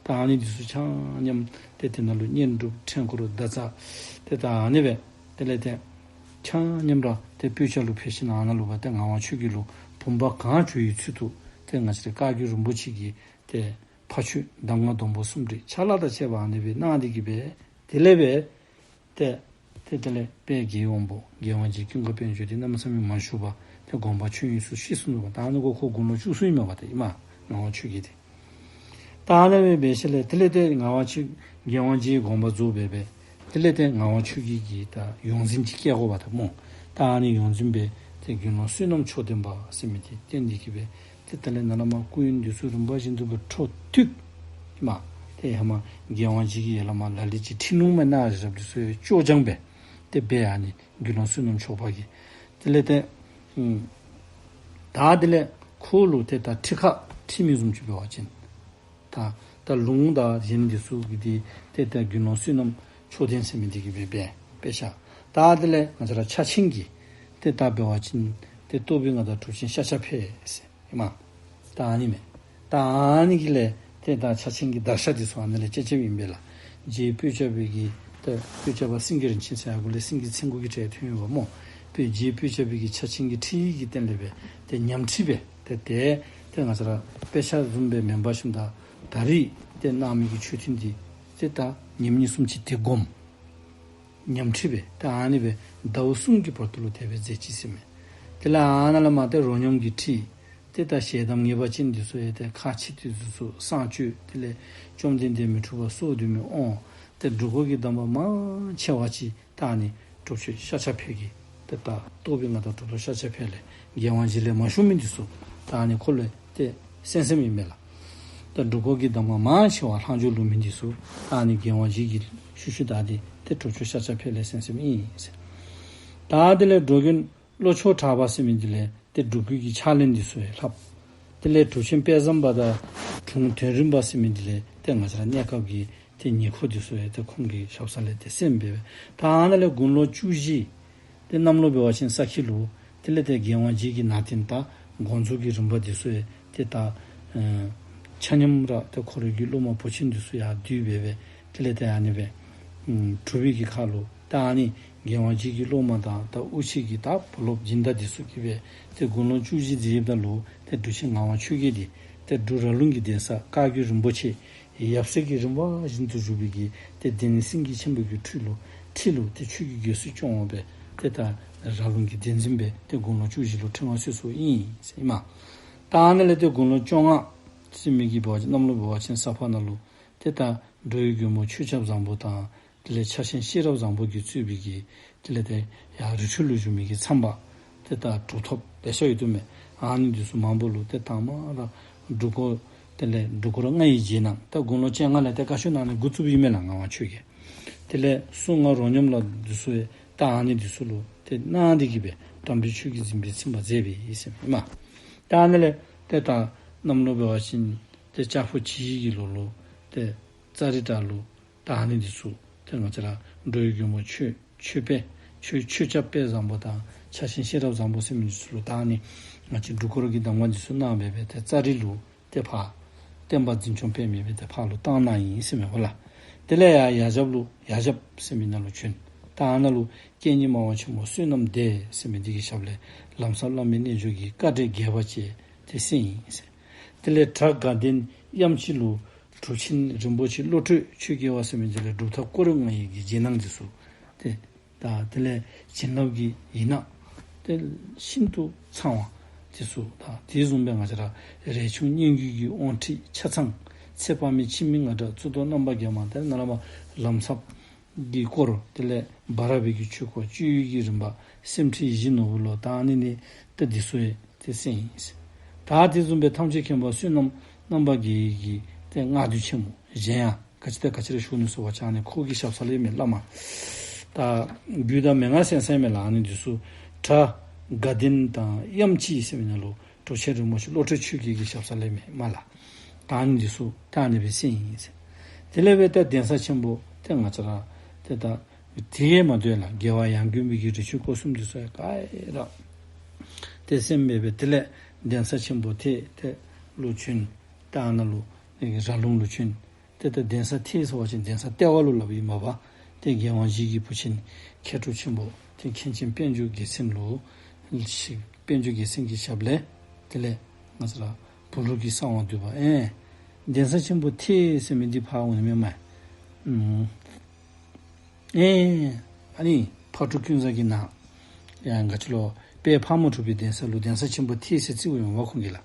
ད་ཨ་ནི་འདི་ཚུ་ཆ་མཉམ་ཏེ་དེ་ནང་ལུ་བསྙེན་སྒྲུབ་ཕྲེང་སྐོར་བརྡ་རྩ་ཏེ་ད་ཨ་ནི་སྦེ་དེ་ལས་ཏེ་ཆ་མཉམ་ར་ཏེ་སྤོས་སྐྱ་ལུ་ཕེབས་ཞིནམ་ཨ་ནཱ་ལུ་འབད་དེ་ངག་དབང་ཆོས་རྒྱལ་ལུ་བུམ་པ་གང་བྱོ་བའི་ཚུལ་དུ་ཏེ་ང་བཅས་ར་བཀའ་བརྒྱུད་རིན་པོ་ཆེ་གི་ཏེ་ཕ་ཆོས་གདམས་ངག་སྡོང་པོ་གསུམ་དྲིལ་ཕྱག་ལཱ་དང་བཅས་པ་ཨ་ནི་སྦེ་གནང་སྟེ་གིས་སྦེ་དེ་ལས་སྦེ་ཏེ་ཏེ་དེ་ལས་དཔལ་རྒྱལ་བའི་དབང་པོ་རྒྱལ་དབང་རྗེ་ཀུན་དགའ་དཔལ་འབྱོར་འདི་གནམ་མེད་ས་མེད་མ་བཞུགས་པར་ཏེ་དགོངས་པ་ཆོས་དབྱིངས་སུ་གཤེགས་སོ་ནུག་པ། ད་ཨ་ནི་གུ་ཁོ་དགུང་ལོ་བཅུ་གསུམ་ཨིན་མས་པ་ཏེ་ཨིན་མས། ངག་དབང་ཆོས་རྒྱལ་འདི། ད་ཨ་ནི་སྦེ་འབད་ཞིནམ་ལས་དེ་ལས་ཏེ་ངག་དབང་ཆོས་རྒྱལ་དབང་རྗེའི་དགོངས་པ་རྫོགས་སྦེ་སྦེ་དེ་ལས་ཏེ་ངག་དབང་ཆོས་རྒྱལ་གྱི་ད་ཡོངས་འཛིན་ཅིག་བསྐྱལ་དགོ་པ་ད་སྨོ། ད་ཨ་ནི་ཡོངས་འཛིན་སྦེ་ཏེ་དགེ་སློང་བསོད་ནམས་མཆོག་ལྡན་པ་ཟེར་མི་འདི་བསྟེན་ཏེ་གིས་སྦེ་ཏེ་དེ་ལས་ནཱ་ལས་མར་སྐུ་ཡོན་འདི་ཚུ་རིམ་པ་བཞིན་དུ་སྦེ་འཕྲོ་མཐུད་ཨིན་མས། ཏེ་ཧེ་མ་རྒྱལ་དབང་རྗེ་གིས་ཡར་ལས་མར་ལ་ལུ་ཅིག་ཁྲིད་ནུག་མེན་ན་རབ་འདི་ཚུ་སྐྱོར་སྦྱང་སྦེ་ཏེ་སྦེ་ཨ་ནི་དགེ་སློང་བསོད་ནམས་མཆོག་པ་གིས་དེ་ལས་ཏེ་ཨུམ་ད་དེ་ལས་ཁོ་ལུ་ཏེ་ད་ཁྲིད་ཁག་ཁྲིད་མི་བཟུམ་ཅིག་འབད་བ་ཅིན་ད་ད་ལུང་དང་གཞན་འདི་ཚུ་གི་འདི་ཏེ་ད་དགེ་སློང་བསོད་ནམས་མཆོག་ལྡན་ཟེར་མི་འདི་གིས་སྦེ་སྦེ་དཔེ་ཆ། ད་དེ་ལས་ང་བཅས་ར་ཕྱག་ཆེན་གྱི་ཏེ་ད་འབད་བ་ཅིན་ཏེ་རྟོགས་པའི་མངའ་བདག་གྲུབ་ཆེན་ཤཱཀྱ་འཕེལ་ཟེར་ཨིན་མས། ད་ཨ་ནི་མས། ད་ཨ་ནི་གི་ལས་ཏེ་ད་ཕྱག་ཆེན་གྱི་བརྡར་ཤ་འདི་ཚུ་ཨ་ནི་ལས་ཅེ་ཅེ་ཨིན་པས་ལགས། རྗེ་སྤོས་སྐྱ་པའི་གི་ཏེ་སྤོས་སྐྱ་པ་སེང་གེ་རིན་ཆེན་ཟེར་ཡར་གུ་ལས་སེང་གེ་མཚན་གུ་གི་གྲས་ཐོན་ཡོད་པ་སྨོ། སྤོས་རྗེ་སྤོས་སྐྱ་པའི་གི་ཕྱག་ཆེན་གྱི་ཁྲིད་ཀྱི་སྟེང་ལས་སྦེ་ཏེ་ཉམས་ཁྲིད་སྦེ་ཏེ་ཏེ་ཏེ་ང་བཅས་ར་དཔེ་ཆ་བཟུམ་སྦེ་མེན་པར་ཞིནམ་ད་ད་རིས་ཏེ་གནང་མི་གི་ཆོས་ཐུན་འདི་ཏེ་ད་ཉིནམ་གཉིས་གསུམ་ཅིག་ཏེ་སྒོམ། ཉམས་ཁྲིད་སྦེ་ཏེ་ཨ་ནི་སྦེ་ཟླཝ་གསུམ་གྱི་བར་དུ་ལུ་དེ་སྦེ་མཛད་ཅི་ཟེར་མས། དེ་ལས་ཨ་ནཱ་ལས་མར་ཏེ་རོ་སྙོམས་ཀྱི་ཁྲིད་ཏེ་ད་ཞལ་གདམས་ངེས་པ་ཅན་འདི་ཚུ་ཡང་ཏེ་ཁག་ཆེ་འདི་ཚུ་གསང་སྤྱོད་དེ་ལས་བཅོམ་ལྡན་འདས་མི་འཁྲུགས་པ་སོ་བདུན་མའི་དབང་ཏེ་སྒྲུབ་དགོ་གི་གདམས་པ་མང་ཆེ་བ་ཅིག་ད་ཨ་ནི་གྲུབ་ཆེན་ཤཱཀྱ་འཕེལ་གྱིས་ཏེ་ད་རྟོགས་པའི་མངའ་བདག་གྲུབ་ཐོབ་ཤཱཀྱ་འཕེལ་ལས་རྒྱལ་དབང་རྗེ་ལས་མ་ཞུ་མི་འདི་ཚུ་ད་ཨ་ནི་ཁོ་ལས་ཏེ་གསན་གསནམ་ཨིན་མས་ལགས། ད་སྒྲུབ་དགོ་གི་གདམས་ངག་མང་ཆེ་བ་ལྷག་འཇུག་ལུང་མི་འདི་ཚུ་ད་ཨ་ནི་རྒྱལ་དབང་རྗེ་གིས་ཞུ་ཞུཝ་ད་འདི་ཏེ་གྲུབ་ཆེན་ཤཱཀྱ་འཕེལ་ལས་གསན་གསནམ་ཨིན་ཟེར། ད་དེ་ལས་འགྲོ་མགོན་བློ་མཆོག་གྲགས་པ་ཟེར་མི་འདི་ལས་ཏེ་སྒྲུབ་བརྒྱུད་ཀྱི་ཕྱག་ལེན་འདི་ཚུ་ཡང་ལྷབ། དེ་ལས་གྲུབ་ཆེན་དཔལ་བཟང་པ་དང་དྲུང་དོན་རིན་པ་ཟེར་མི་འདི་ལས་ཏེ་ང་བཅས་ར་གནས་སྐབས་ཀྱི་ཏེ་ཉེ་འཁོར་འདི་ཚུ་ཡང་ཏེ་ཁོང་གི་ཞབས་ས་ལས་ཏེ་གསན་སྦེ་ད་ཨ་ནཱ་ལས་དགུང་ལོ་བཅུ་བཞི་ ཏེ་གནམ་ལོ་འབད་བ་ཅིན་ས་ཁྱི་ལུ་དེ་ལས་ཏེ་རྒྱལ་དབང་རྗེ་གི་ནང་རྟེན་དང་དགོངས་རྫོགས་ཀྱི་རིམ་པ་འདི་ཚུ་ཡང་ཏེ་ད་ཨེ་ཆ་མཉམ་ར་ཏེ་ཁོ་རའི་གི་སློབ་མ་བུ་ཆེན་འདི་ཚུ་ཡང་བསྡུས་སྦེ་སྦེ་དེ་ལས་ཏེ་ཨ་ནི་སྦེ་ཨམ་གྲུབ་པའི་གི་ཁར་ལུ་ད་ཨ་ནི་རྒྱལ་དབང་རྗེ་གི་སློབ་མ་དང་ད་དབུ་ཆེ་གི་ད་བུ་སློབ་སྦྱིན་བདག་འདི་ཚུ་གིས་སྦེ་ཏེ་དགུང་ལོ་བཅུ་བཞི་བརྩིཝ་ད་ལུ་ཏེ་འབྲུག་ཆེན་ངག་དབང་ཆོས་རྒྱལ་འདི་ཏེ་འབྲུག་ར་ལུང་གི་གདན་ས་བཀའ་བརྒྱུད་རིན་པོ་ཆེ་ཡབ་སྲས་ཀྱི་རིམ་པ་བཞིན་དུ་བཞུགས་པའི་གི་ཏེ་གདན་སེང་གེ་ཆེན་པོ་གི་ཁྲི་ལུ་ཁྲི་ལུ་ཏེ་ཆོས་ཀྱི་རྒྱལ་སྲིད་སྐྱོང་བ་སྦེ་ཏེ་ད་ར་ལུང་གི་གདན་འཛིན་སྦེ་ཏེ་དགུང་ལོ་བཅུ་བཞི་ལུ་ཁྲི་མངའ་གསོལ་གསོལཝ་ཨིན་ཟེར་ཨིན་མས། ད་ཨ་ནི་ལས་ཏེ་དགུང་ལོ་བཅོ་ལྔ་ཟེར་མི་གི་འབད་བ་ཅིན་གནམ་ལོ་འབད་བ་ཅིན་ས་ཕག་ནང་ལུ་ཏེ་ད་འགྲོ་བའི་མགོན་པོ་ཆོས་སྐྱབས་བཟང་པོ་དང་དེ་ལས་ཕྱག་ཆེན་ཤེས་རབ་བཟང་པོ་གིས་གཙོས་པའི་གི་དེ་ལས་ཏེ་ཡར་རི་ཁྲོད་ལུ་བཞུགས་མི་གི་མཚམས་པ་ཏེ་ད་གྲུབ་ཐོབ་ལེ་ཤ་ཡོད་དོ་མས། ཨ་ནི་འདི་ཚུ་མང་པོ་ལུ་ཏེ་དང་པ་ར་སྒྲུབ་སྐོར་དེ་ལས་སྒྲུབ་སྐོར་ལྔ་ཡི་རྗེས་གནང་ད་དགུང་ལོ་བཅོ་ལྔ་ལས་ཏེ་བཀའ་ཆོས་གནང་ནི་འགོ་བཙུགསཔ་ཨིན་མས་ལགས། ངག་དབང་ཆོས་རྒྱལ། དེ་ལས་གསུང་ངག་རོ་སྙོམས་ལ་འདི་ཚུ་ཡང་ད་ཨ་ནི་འདི་ཚུ་ལུ་ཏེ་གནང་སྟེ་གིས་སྦེ་དམ་པའི་ཆོས་ཀྱི་འཛིན་པའི་ཚིམ་པ་མཛད་པའི་ཨིན་ཟེར་ཨིན་མས། ད་ཨ་ནི་ལས་ཏེ་ད་གནམ་ལོ་འབད་བ་ཅིན་ཏེ་ལྕགས་ཕོ་བྱི་ཡི་གི་ལོ་ལུ་ཏེ་ཙཱ་རི་བྲག་ལུ་ད་ཨ་ནི་འདི་ཚུ་ཏེ་ང་བཅས་ར་འགྲོ་བའི་མགོན་པོ་ཆོས་ཆོས་དཔལ་ཆོས་ཆོས་སྐྱབས་དཔལ་བཟང་པོ་དང་ཕྱག་ཆེན་ཤེས་རབ་བཟང་པོ་ཟེར་མི་འདི་ཚུ་ལུ་ད་ཨ་ནི་ང་བཅས་སྒྲུབ་སྐོར་གྱི་གདམས་ངག་འདི་ཚུ་གནང་སྦེ་སྦེ་ཏེ་ཙཱ་རི་ལུ་ཏེ་ཕར་བསྟན་པ་འཛིན་སྐྱོང་སྤེལ་མི་སྦེ་ཏེ་ཕར་ལུ་བཏང་གནང་ཡི་ཟེར་མས་པ་ལགས། དེ་ལས་ཡར་ཡར་རྒྱབ་ལུ་ཡར་རྒྱབ་ཟེར་མི་ནང་ལུ་བྱོན། ད་ཨ་ནཱ་ལུ་རྐྱེན་གཉིས་སྨྲ་བ་ཆེན་མོ་བསོད་ནམས་སྡེ་ཟེར་མི་འདི་གི་ཞབས་ལས་ལམ་ཟབ་བླ་མའི་རྣལ་འབྱོར་གྱི་བཀའ་འགྲེལ་རྒྱས་པ་བཅས་ཏེ་གསན་ཡི་ཟེར། དེ་ལས་བྲག་དགའ་ལྡན་གཡམ་ཆི་ལུ་གྲུབ་ཆེན་རིན་པོ་ཆེ་བློ་གྲོས་ཆོས་རྒྱལ་བ་ཟེར་མི་འདི་ལས་སྒྲུབ་ཐབས་སྐོར་ལྔ་ཡི་གི་རྗེས་གནང་འདི་ཚུ་ཏེ་ད་དེ་ལས་བྱིན་རླབས་ཀྱི་ཡན་ལག་ཏེ་ཤིན་ཏུ་ཚང་བ་འདི་ཚུ་དང་དེ་བཟུམ་སྦེ་ང་བཅས་ར་རས་ཆུང་སྙན་བརྒྱུད་ཀྱི་དབང་ཁྲིད་ཆ་ཚང་ཚེ་དཔག་མེད་འཆི་མེད་རྔ་སྒྲ་གཙུག་ཏོར་རྣམ་པར་རྒྱལ་མ་དེ་ནཱ་ལས་མར་ལམ་ཟབ་ཀྱི་སྐོར་དེ་ལས་བར་པའི་གི་ཆོས་སྐོར་སྤྱོད་ཡུལ་གྱི་རིམ་པ་སེམས་ཁྲིད་ཡིད་བཞིན་ནོར་བུ་ལོ་ད་ཨ་ནི་ནི་ཏེ་འདི་ཚུ་ཡང་ཏེ་གསན་ཡི་ཟེར། ད་དེ་བཟུམ་སྦེ་ཐམས་ཅད་མཁྱེན་པ་བསོད་ནམས་རྣམ་པར་རྒྱལ་བའི་གི་ཏེ་སྔགས་མདོས་ཆེན་མོ་གཞན་ཡང་ག་ཅི་དང་ག་ཅི་ར་ཞུ་ནི་ཟེར་བ་ཅིན་ཨ་ནི་ཁོ་གི་ཞབས་ས་ལས་མས་བླ་མ། ད་རྒྱུད་དང་མན་ངག་གསན་ས་མས་ལགས། ཨ་ནི་འདི་ཚུ་བྲག་དགའ་ལྡན་དང་གཡམ་ཆི་ཟེར་མི་ནང་ལུ་གྲུབ་ཆེན་རིན་པོ་ཆེ་བློ་གྲོས་ཆོས་རྒྱལ་གྱི་ཞབས་ས་ལས་མས་མ་ལགས། ད་ཨ་ནི་འདི་ཚུ་ད་ཨ་ནི་སྦེ་གསན་ཡི་ཟེར། དེ་ལས་སྦེ་ད་གདན་ས་ཆེན་པོ་ཏེ་ང་བཅས་ར་ཏེ་ད་དེ་ཡང་མ་དོ་ལགས། རྒྱལ་བ་ཡང་དགོན་པའི་གི་རི་ཆུ་སྐོར་གསུམ་འདི་ཚུ་ཡང་ག་ར་ཏེ་གསན་སྦེ་སྦེ་དེ་ལས་གདན་ས་ཆེན་པོ་ཐེད་ཐེད་ལུ་བྱོན། ད་ཨ་ནཱ་ལུ་ར་ལུང་ལུ་བྱོན། ཏེ་ད་གདན་ས་ཐེད་ཟེར་བ་ཅིན་གདན་ས་ལྟེ་བ་ལུ་སླབ་ཨིན་མས་པ། ཏེ་རྒྱལ་དབང་རྗེ་གི་བུ་ཆེན་མཁས་གྲུབ་ཆེན་པོ་ཏེ་མཁན་ཆེན་དཔལ་འབྱོར་རྒྱལ་མཚན་ལུ་ཞིག་དཔལ་འབྱོར་རྒྱལ་མཚན་གྱི་ཞབས་ལས་དེ་ལས་ང་བཅས་ར་བུ་ལུགས་ཀྱི་གསང་བ་འདུས་པ་ཨེ་གདན་ས་ཆེན་པོ་ཐེད་ཟེར་མི་འདི་ཕར་འོང་ནི་མས་མས། ཨུམ། ཨེ་ཨ་ནི་ཕག་གྲུ་ཀུན་བཟང་གི་ནང་ཡང་ག་ཅི་ལོ་དཔལ་ཕག་མོ་གྲུ་པའི་གདན་ས་ལུ་གདན་ས་ཆེན་པོ་ཐེད་ཟེར་རྩིཝ་ཨིན་མས་པ་ཁོང་གིས་ལགས།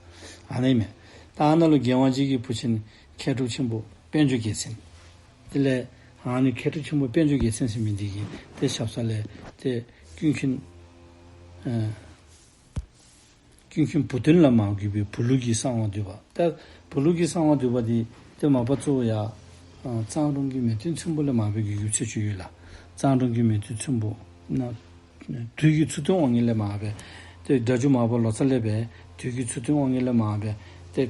ཨ་ནི་མས། ད་ཨ་ནཱ་ལུ་རྒྱལ་དབང་རྗེ་གི་བུ་ཆེན་མཁས་གྲུབ་ཆེན་པོ་དཔལ་འབྱོར་རྒྱལ་མཚན། དེ་ལས་ཨ་ནི་མཁས་གྲུབ་ཆེན་པོ་དཔལ་འབྱོར་རྒྱལ་མཚན་ཟེར་མི་འདི་གི་ཏེ་ཞབས་ས་ལས་ཏེ་ཀུན་མཁྱེན་ཨེ་ཀུན་མཁྱེན་བུ་སྟོན་ལས་མར་བརྒྱུད་པའི་བུ་ལུགས་ཀྱི་གསང་བ་འདུས་པ། ད་བུ་ལུགས་ཀྱི་གསང་བ་འདུས་པ་འདི་ཏེ་མ་པ་གཙོ་བོ་ཡར་ཨ་གཙང་རོང་གི་མེས་སྟོན་ཚོན་པོ་ལས་མར་སྦེ་བརྒྱུད་བརྒྱུད་ཚུན་ཚོད་ཡོད་ལགས། གཙང་རོང་གི་མེས་སྟོན་ཚོན་པོ་ནཱ་དུས་ཀྱི་མཚུར་སྟོན་དབང་ངེ་ལས་མར་སྦེ་ཏེ་སྒྲ་སྒྱུར་མར་པ་ལོ་ཙཱ་ལས་སྦེ་དུས་ཀྱི་མཚུར་སྟོན་དབང་ངེ་ལས་མར་སྦེ་ཏེ་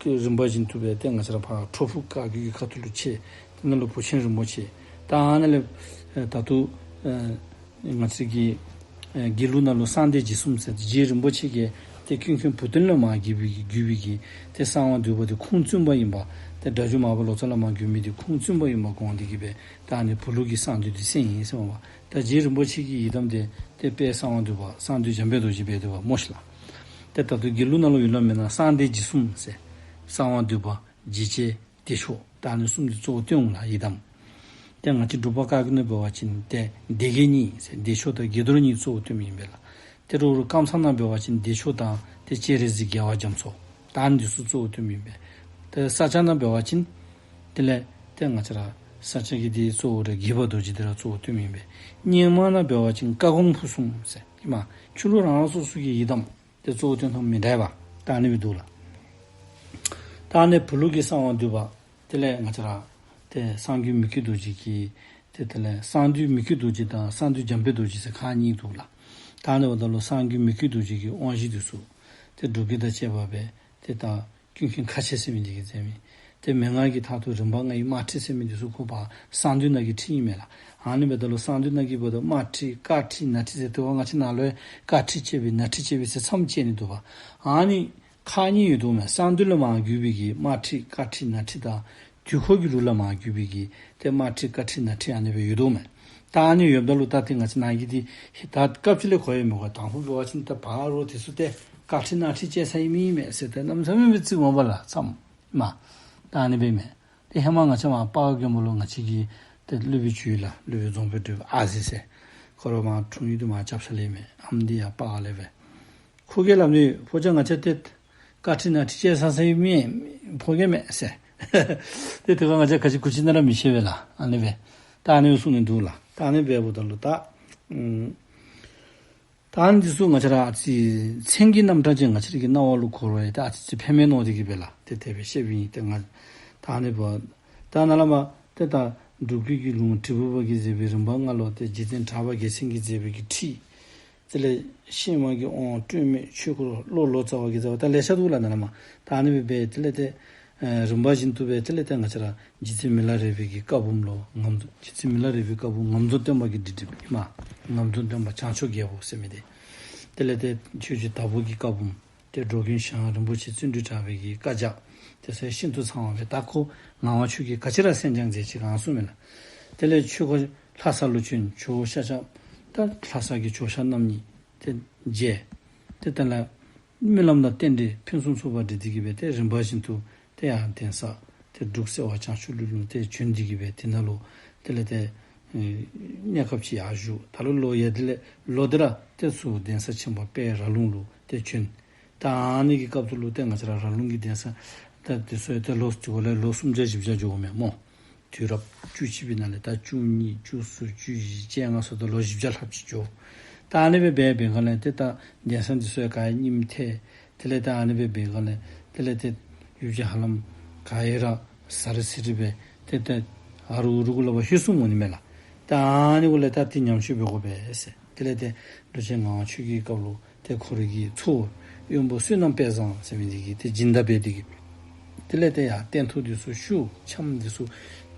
རིམ་པ་བཞིན་དུ་སྦེ་ཏེ་ང་བཅས་ར་ཕར་ཁྲོ་ཕུ་བཀའ་བརྒྱུད་ཀྱི་ཁ་ཐུག་ལུ་ཆད། ཏེ་ནཱ་ལུ་བུ་ཆེན་རིན་པོ་ཆེ། ད་ཨ་ནཱ་ལས་ཨེ་ད་ལྟོ་ཨེ་ང་བཅས་ཀྱི་ཨེ་དགེ་ལུགས་ནང་ལུ་གསང་སྡེ་རྗེས་གསུམ་ཟེར་རྗེ་རིན་པོ་ཆེ་གིས་ཏེ་ཀུན་མཁྱེན་བུ་སྟོན་ལས་མར་བརྒྱུད་པའི་བརྒྱུད་པའི་གི་ཏེ་གསང་བ་འདུས་པ་འདི་ཁུངས་བཙུན་པ་ཨིན་པ། ཏེ་སྒྲ་སྒྱུར་མར་པ་ལོ་ཙཱ་ལས་མར་བརྒྱུད་མི་འདི་ཁུངས་བཙུན་པ་ཨིན་པ་དགོངས་ཏེ་གིས་སྦེ་ད་ཨ་ནི་བུ་ལུགས་ཀྱི་གསང་འདུས་འདི་གསན་ཡི་ཟེར་མས་པ། ད་རྗེ་རིན་པོ་ཆེ་གི་ཡི་དམ་འདི་ཏེ་དཔལ་གསང་བ་འདུས་པ་གསང་འདུས་འཇམ་དཔལ་རྡོ་རྗེ་སྦེ་འདུག་པ་སྨོ་ཤིག་ལགས། ཏེ་ད་ལྟོ་དགེ་ལུགས་ནང་ལུ་ཡོད་ལ་མེན་ན་གསང་སྡེ་རྗེས་གསུམ་ཟེར་གསང་བ་འདུས་པ་རྗེ་བྱེད་བདེ་མཆོག་ད་ཨ་ནི་གསུམ་འདི་གཙོ་བོ་སྟོན་འོང་ལགས་ཡི་དམ། ཏེ་ང་བཅས་འབྲུག་པ་བཀའ་བརྒྱུད་ནང་འབད་བ་ཅིན་ཏེ་སྡེ་དགེ་གཉིས་ཟེར་བདེ་མཆོག་དང་དགེ་རྡོར་གཉིས་གཙོ་བོ་སྟོནམ་ཨིན་པས་ལགས། ཏེ་རོགས་རོགས་ཀམ་ཚང་ནང་འབད་བ་ཅིན་བདེ་མཆོག་དང་ཏེ་སྤྱན་རས་གཟིགས་རྒྱལ་བ་རྒྱ་མཚོ་ད་ཨ་ནི་འདི་ཚུ་གཙོ་བོ་སྟོནམ་ཨིན་པས། ཏེ་ས་སྐྱ་ནང་འབད་བ་ཅིན་དེ་ལས་ཏེ་ང་བཅས་ར་ས་སྐྱ་གི་འདི་གཙོ་བོ་ར་དགྱེས་པ་རྡོ་རྗེ་འདི་ར་གཙོ་བོ་སྟོནམ་ཨིན་པས། རྙིང་མ་ནང་འབད་བ་ཅིན་བཀའ་དགོངས་ཕུར་གསུམ་ཟེར་ཨིན་མས། ཆོས་ལུགས་རང་རང་སོ་སོ་གི་ཡི་དམ་ཏེ་གཙོ་བོ་སྟོན་ཐངས་མི་འདྲཝ་ད་ཨ་ནི་སྦེ་འདུག་ལགས། ད་ཨ་ནི་བུ་ལུགས་ཀྱི་གསང་བ་འདུས་པ་དེ་ལས་ང་བཅས་ར་ཏེ་གསང་འདུས་མི་བསྐྱོད་རྡོ་རྗེ་གི་ཏེ་དེ་ལས་གསང་འདུས་མི་བསྐྱོད་རྡོ་རྗེ་དང་གསང་འདུས་འཇམ་དཔལ་རྡོ་རྗེ་ཟེར་ཁག་གཉིས་འདུག་ལགས། ད་ཨ་ནི་འབདཝ་ད་ལུ་གསང་འདུས་མི་བསྐྱོད་རྡོ་རྗེ་གི་དབང་བཞི་འདི་ཚུ་ཏེ་སྒྲུབ་དགེ་དང་བཅས་པ་སྦེ་ཏེ་ད་ཀུན་མཁྱེན་ཁ་ཆེ་ཟེར་མི་འདི་གིས་མཛད་མི། ཏེ་མན་ངག་གི་ཐོག་ཏུ་རིམ་པ་ལྔའི་དམར་ཁྲིད་ཟེར་མི་འདི་ཚུ་ཁོ་པ་གསང་འདུས་ནང་གི་ཁྲིད་ཨིན་མས་ལགས། ཨ་ནི་འབདཝ་ད་ལུ་གསང་འདུས་ནང་གི་འབདཝ་ད་དམར་ཁྲིད་དཀར་ཁྲིད་ནག་ཁྲིད་ཟེར་ཏེ་ང་བཅས་ནཱ་ལུ་ཡང་དཀར་ཁྲིད་ཅེས་པའི་ནག་ཁྲིད་ཅེས་པའི་ཟེར་མཚམས་བཅད་ནི་འདུག་པ། ཨ་ནི་ཁག་གཉིས་ཡོད་དོ་མས། གསང་འདུས་ལས་མར་བརྒྱུད་པའི་གི་དམར་ཁྲིད་དཀར་ཁྲིད་ནག་ཁྲིད་དང་དུས་འཁོར་གྱི་ལུགས་ལས་མར་བརྒྱུད་པའི་གི་ཏེ་དམར་ཁྲིད་དཀར་ཁྲིད་ནག་ཁྲིད་ཨ་ནི་སྦེ་ཡོད་དོ་མས། ད་ཨ་ནི་ཡོདཔ་ད་ལུ་ད་ཏེ་ང་བཅས་ནཱ་གི་འདི་ད་སྐབས་ཅིག་ལས་གོ་ཡི་མི་གོ། དང་ཕུ་འབད་བ་ཅིན་ད་ཕར་ལུ་དེ་ཚུ་ཏེ་དཀར་ཁྲིད་ནག་ཁྲིད་ཅེས་ས་ཨིན་མས་ཟེར་ཏེ་གནམ་མེད་ས་མེད་སྦེ་བརྩི་འོང་པ་ལགས་མཚམས་མ། ད་ཨ་ནི་སྦེ་མས། ཏེ་ཧེ་མ་ང་བཅས་མར་སྤ་རོ་མགོན་པོ་ལུ་ང་བཅས་ཀྱི་ཏེ་སློབ་དཔོན་ཅིག་ཡོད་ལགས། སློབ་དཔོན་རྫོང་དཔོན་བགྲེས་པ་ཨ་ཟེར་ཟེར། ཁོ་ར་མར་འཁྲུངས་ཡུལ་འདི་མར་ལྕགས་བྱ་ལས་མས། ཨམ་འདི་ཡར་སྤ་རོ་ལས་སྦེ། ཁོ་གིས་སླབ་ནི་ཕོ་རྒྱས་ང་བཅས་ཏེ་དཀར་ཁྲིད་ནག་ཁྲིད་ཅེས་ས་ས་ཨིན་མས་ཕོ་རྒྱས་མས་ཟེར། ཏེ་དེ་ཁར་ང་བཅས་ག་ཅི་གུ་ཅི་ནང་ར་མི་ཤེས་པས་ལགས། ཨ་ནི་སྦེ་ད་ཨ་ནི་སྦེ་གསུངས་ནི་འདུག་ལགས། ད་ཨ་ནི་སྦེ་འབདཝ་ད་ལུ་ད་ཨམ་ད་ཨ་ནི་འདི་ཚུ་ང་བཅས་ར་ཨ་ཙི་མཚན་གྱི་རྣམ་གྲངས་ཅིག་ང་བཅས་ར་གི་རྣ་བ་ལུ་འཁོར་བས་ཏེ་ཨ་ཙི་ཙི་ཕན་མས་མནོ་སྟེ་གིས་སྦེ་ལགས། ཏེ་དེ་སྦེ་བཤདཔ་ཨིན། ཏེ་ང་ད་ཨ་ནི་འབདཝ་ད་ནཱ་ལས་མར་ཏེ་ད་འབྲུག་པའི་གི་ལུང་དྲིལ་བུ་པ་གིས་མཛད་པའི་རིམ་པ་ལྔ་ལུ་ཏེ་རྗེ་བཙུན་གྲགས་པ་རྒྱལ་མཚན་གྱིས་མཛད་པའི་གི་ཁྲིད། དེ་ལས་ཤེས་མ་གི་དབང་སྤྲོས་མེད་ཆོས་སྐོར་བློ་ལོ་ཙཱ་བ་གིས་མཛད་པ་ད་ལེ་ཤ་འདུག་ལགས། ནཱ་ལས་མར་ད་ཨ་ནི་སྦེ་འབད་དེ་ལས་ཏེ་ཨེ་རིམ་པ་བཞིན་དུ་སྦེ་དེ་ལས་ཏེ་ང་བཅས་ར་རྗེ་བཙུན་མི་ལ་རས་པའི་གི་བཀའ་འབུམ་ལུ་ངམ་རྗེ་བཙུན་མི་ལ་རས་པའི་བཀའ་འབུམ་ངམ་རྫོང་བསྟན་པ་གི་སྡེ་སྡེ་སྦེ་ཨིན་མས། ངམ་རྫོང་བསྟན་པ་བྱང་ཕྱོགས་རྒྱལ་པོ་ཟེར་མི་འདི། དེ་ལས་ཏེ་ཆོས་རྗེ་དྭགས་པོ་གི་བཀའ་འབུམ། ཏེ་འགྲོ་མགོན་ཞང་རིན་པོ་ཆེ་བརྩོན་འགྲུས་གྲགས་པའི་གི་བཀའ་རྒྱ། དེ་ཚུ་ཤིན་ཏུ་ཚང་བ་སྦེ་ད་ཁོ་ངག་དབང་ཆོས་རྒྱལ་ག་ཅི་ར་གསན་སྦྱང་མཛད་ཅི་གང་གསུངས་མས་ལགས། དེ་ལས་ཆོས་སྐོར་ལྷ་ས་ལུ་བྱོན། ཇོ་བོ་ཤཱཀྱ་ད་ལྷ་ས་གི་ཇོ་ཤཱཀ་རྣམ་གཉིས་ཏེ་མཇལ། ཏེ་དེ་ལས་སྨོན་ལམ་དང་རྟེན་འབྲེལ་ཕུན་སུམ་ཚོགས་པ་འགྲིག་སྟེ་གིས་སྦེ་ཏེ་རིམ་པ་བཞིན་དུ་ཏེ་ཡར་གདན་ས་ཏེ་འབྲུག་སེ་བ་བྱང་ཆུབ་གླིང་ལུ་ཏེ་བྱོན་ཏེ་གིས་སྦེ་དེ་ནང་ལུ་དེ་ལས་ཏེ་ཨེ་གནས་སྐབས་ཅིག་ཡར་བཞུགས། ད་ལོ་ལོ་ཡ་དེ་ལས་ལོག་སྟེ་ར་ཏེ་ཚུར་གདན་ས་ཆེན་པོ་དཔལ་ར་ལུང་ལུ་ཏེ་བྱོན། ད་ཨ་ནི་གི་སྐབས་སུ་ལུ་ཏེ་ང་བཅས་ར་ར་ལུང་གི་གདན་ས་ད་དེ་ཚུ་ཡང་ཏེ་ལོ་དེ་ཁར་ལས་ལོ་སུམ་བརྒྱ་བཞི་བརྒྱ་འགྱོཝ་མས་སྨོ། དུས་རབས་བཅུ་གཅིག་པའི་ནང་ལས་ད་བཅུ་གཉིས་བཅུ་གསུམ་བཅུ་བཞི་བཅོ་ལྔ་སོགས་ད་ལོ་བཞི་བརྒྱ་ལྷགཔ་ཅིག་འགྱོ། ད་ཨ་ནི་སྦེ་འབད་འབད་སྒང་ལས་ཏེ་ད་གདན་ས་འདི་ཚུ་ཡང་ག་ར་རྙིངམ་ཐལ། དེ་ལས་ད་ཨ་ནི་སྦེ་འབད་སྒང་ལས་དེ་ལས་ཏེ་ཡུལ་གྱི་ཧ་ལམ་ག་ར་ཟ་རི་ཟི་རི་སྦེ་ཏེ་ཏེ་ཨ་རུ་རུ་གུ་ལུ་སྦེ་ལྷོད་སོངམ་འོང་ནི་མས་ལགས། ད་ཨ་ནི་གུ་ལས་ད་ཏེ་ཉམས་བཅོས་འབད་དགོ་པས་ཟེར། དེ་ལས་ཏེ་འབྲུག་ཆེན་ངག་དབང་ཆོས་རྒྱལ་གྱི་སྐབས་ལུ་ཏེ་ཁོ་རའི་གི་ཚའོ་དབོན་པོ་བསོད་ནམས་དཔལ་བཟང་ཟེར་མི་འདི་གིས་ཏེ་སྦྱིན་བདག་འབད་དེ་གིས་དེ་ལས་ཏེ་ཡར་སྟོན་ཐོག་འདི་ཚུ་བཤུ། འཆམ་འདི་ཚུ་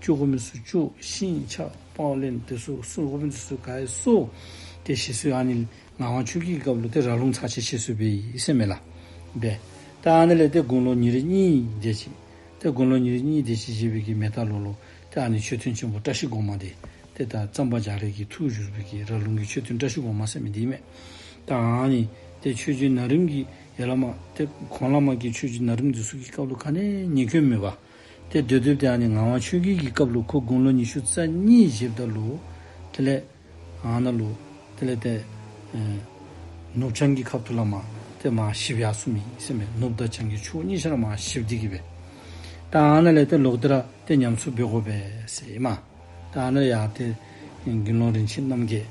བཅུག་དགོ་མི་ཚུ་བཅུག། ཤིང་ཆག་པགས་ལན་འདི་ཚུ་བསུར་དགོ་མི་འདི་ཚུ་ག་ར་བསུར། ཏེ་ཞིག་གསོ་ཨ་ནི་ངག་དབང་ཆོས་རྒྱལ་གྱི་སྐབས་ལུ་ཏེ་ར་ལུང་ཚར་ཅིག་ཞིག་གསོ་འབད་ཡི་ཟེར་མས་ལགས། འབད་ད་ཨ་ནི་ལས་ཏེ་དགུང་ལོ་ཉེར་གཉིས་དེ་ཅིག་ཏེ་དགུང་ལོ་ཉེར་གཉིས་དེ་ཅིག་བཞེས་པའི་གི་མེ་སྟག་ལོ་ལུ་ཏེ་ཨ་ནི་མཆོད་རྟེན་ཆེན་པོ་བཀྲ་ཤིས་སྒོ་མང་འདི་ཏེ་ད་གཙང་པ་རྒྱ་རས་ཀྱིས་ཐུགས་བཞུགས་པའི་གི་ར་ལུང་གི་མཆོད་རྟེན་བཀྲ་ཤིས་སྒོ་མང་ཟེར་མི་འདི་མས། ད་ཨ་ནི་ཏེ་ཆོས་རྗེ་ནཱ་རིམ་གྱི་ཡར་ལས་མར་ཏེ་གོང་ལས་མར་གྱི་ཆོས་རྗེ་ནཱ་རིམ་འདི་ཚུ་གི་སྐབས་ལུ་ག་ནི་ཉེས་སྐྱོན་མེད་པར་ཏེ་སྡོད་སྡོདཔ་ད་ཨ་ནི་ངག་དབང་ཆོས་རྒྱལ་གྱི་སྐབས་ལུ་ཁོ་དགུང་ལོ་ཉི་ཤུ་རྩ་གཉིས་བཞེསཔ་ད་ལུ་དེ་ལས་ཨ་ནཱ་ལུ་དེ་ལས་ཏེ་ཨེ་ནུབ་བྱང་གི་ཁ་ཐུག་ལས་མར་ཏེ་མར་ཞིབ་ཡར་སོང་མི་ཟེར་མས། ནུབ་དང་བྱང་གི་ཕྱོགས་གཉིས་ཆ་ར་མར་ཞིབ་འདི་གིས་སྦེ། ད་ཨ་ནཱ་ལས་ཏེ་ལོག་སྟེ་ར་ཏེ་ཉམས་གསོ་འབད་དགོ་པས་ཟེར་ཨིན་མས། ད་ཨ་ནཱ་ཡར་ཏེ་དགེ་སློང་རིན་ཆེན་རྣམ་རྒྱལ་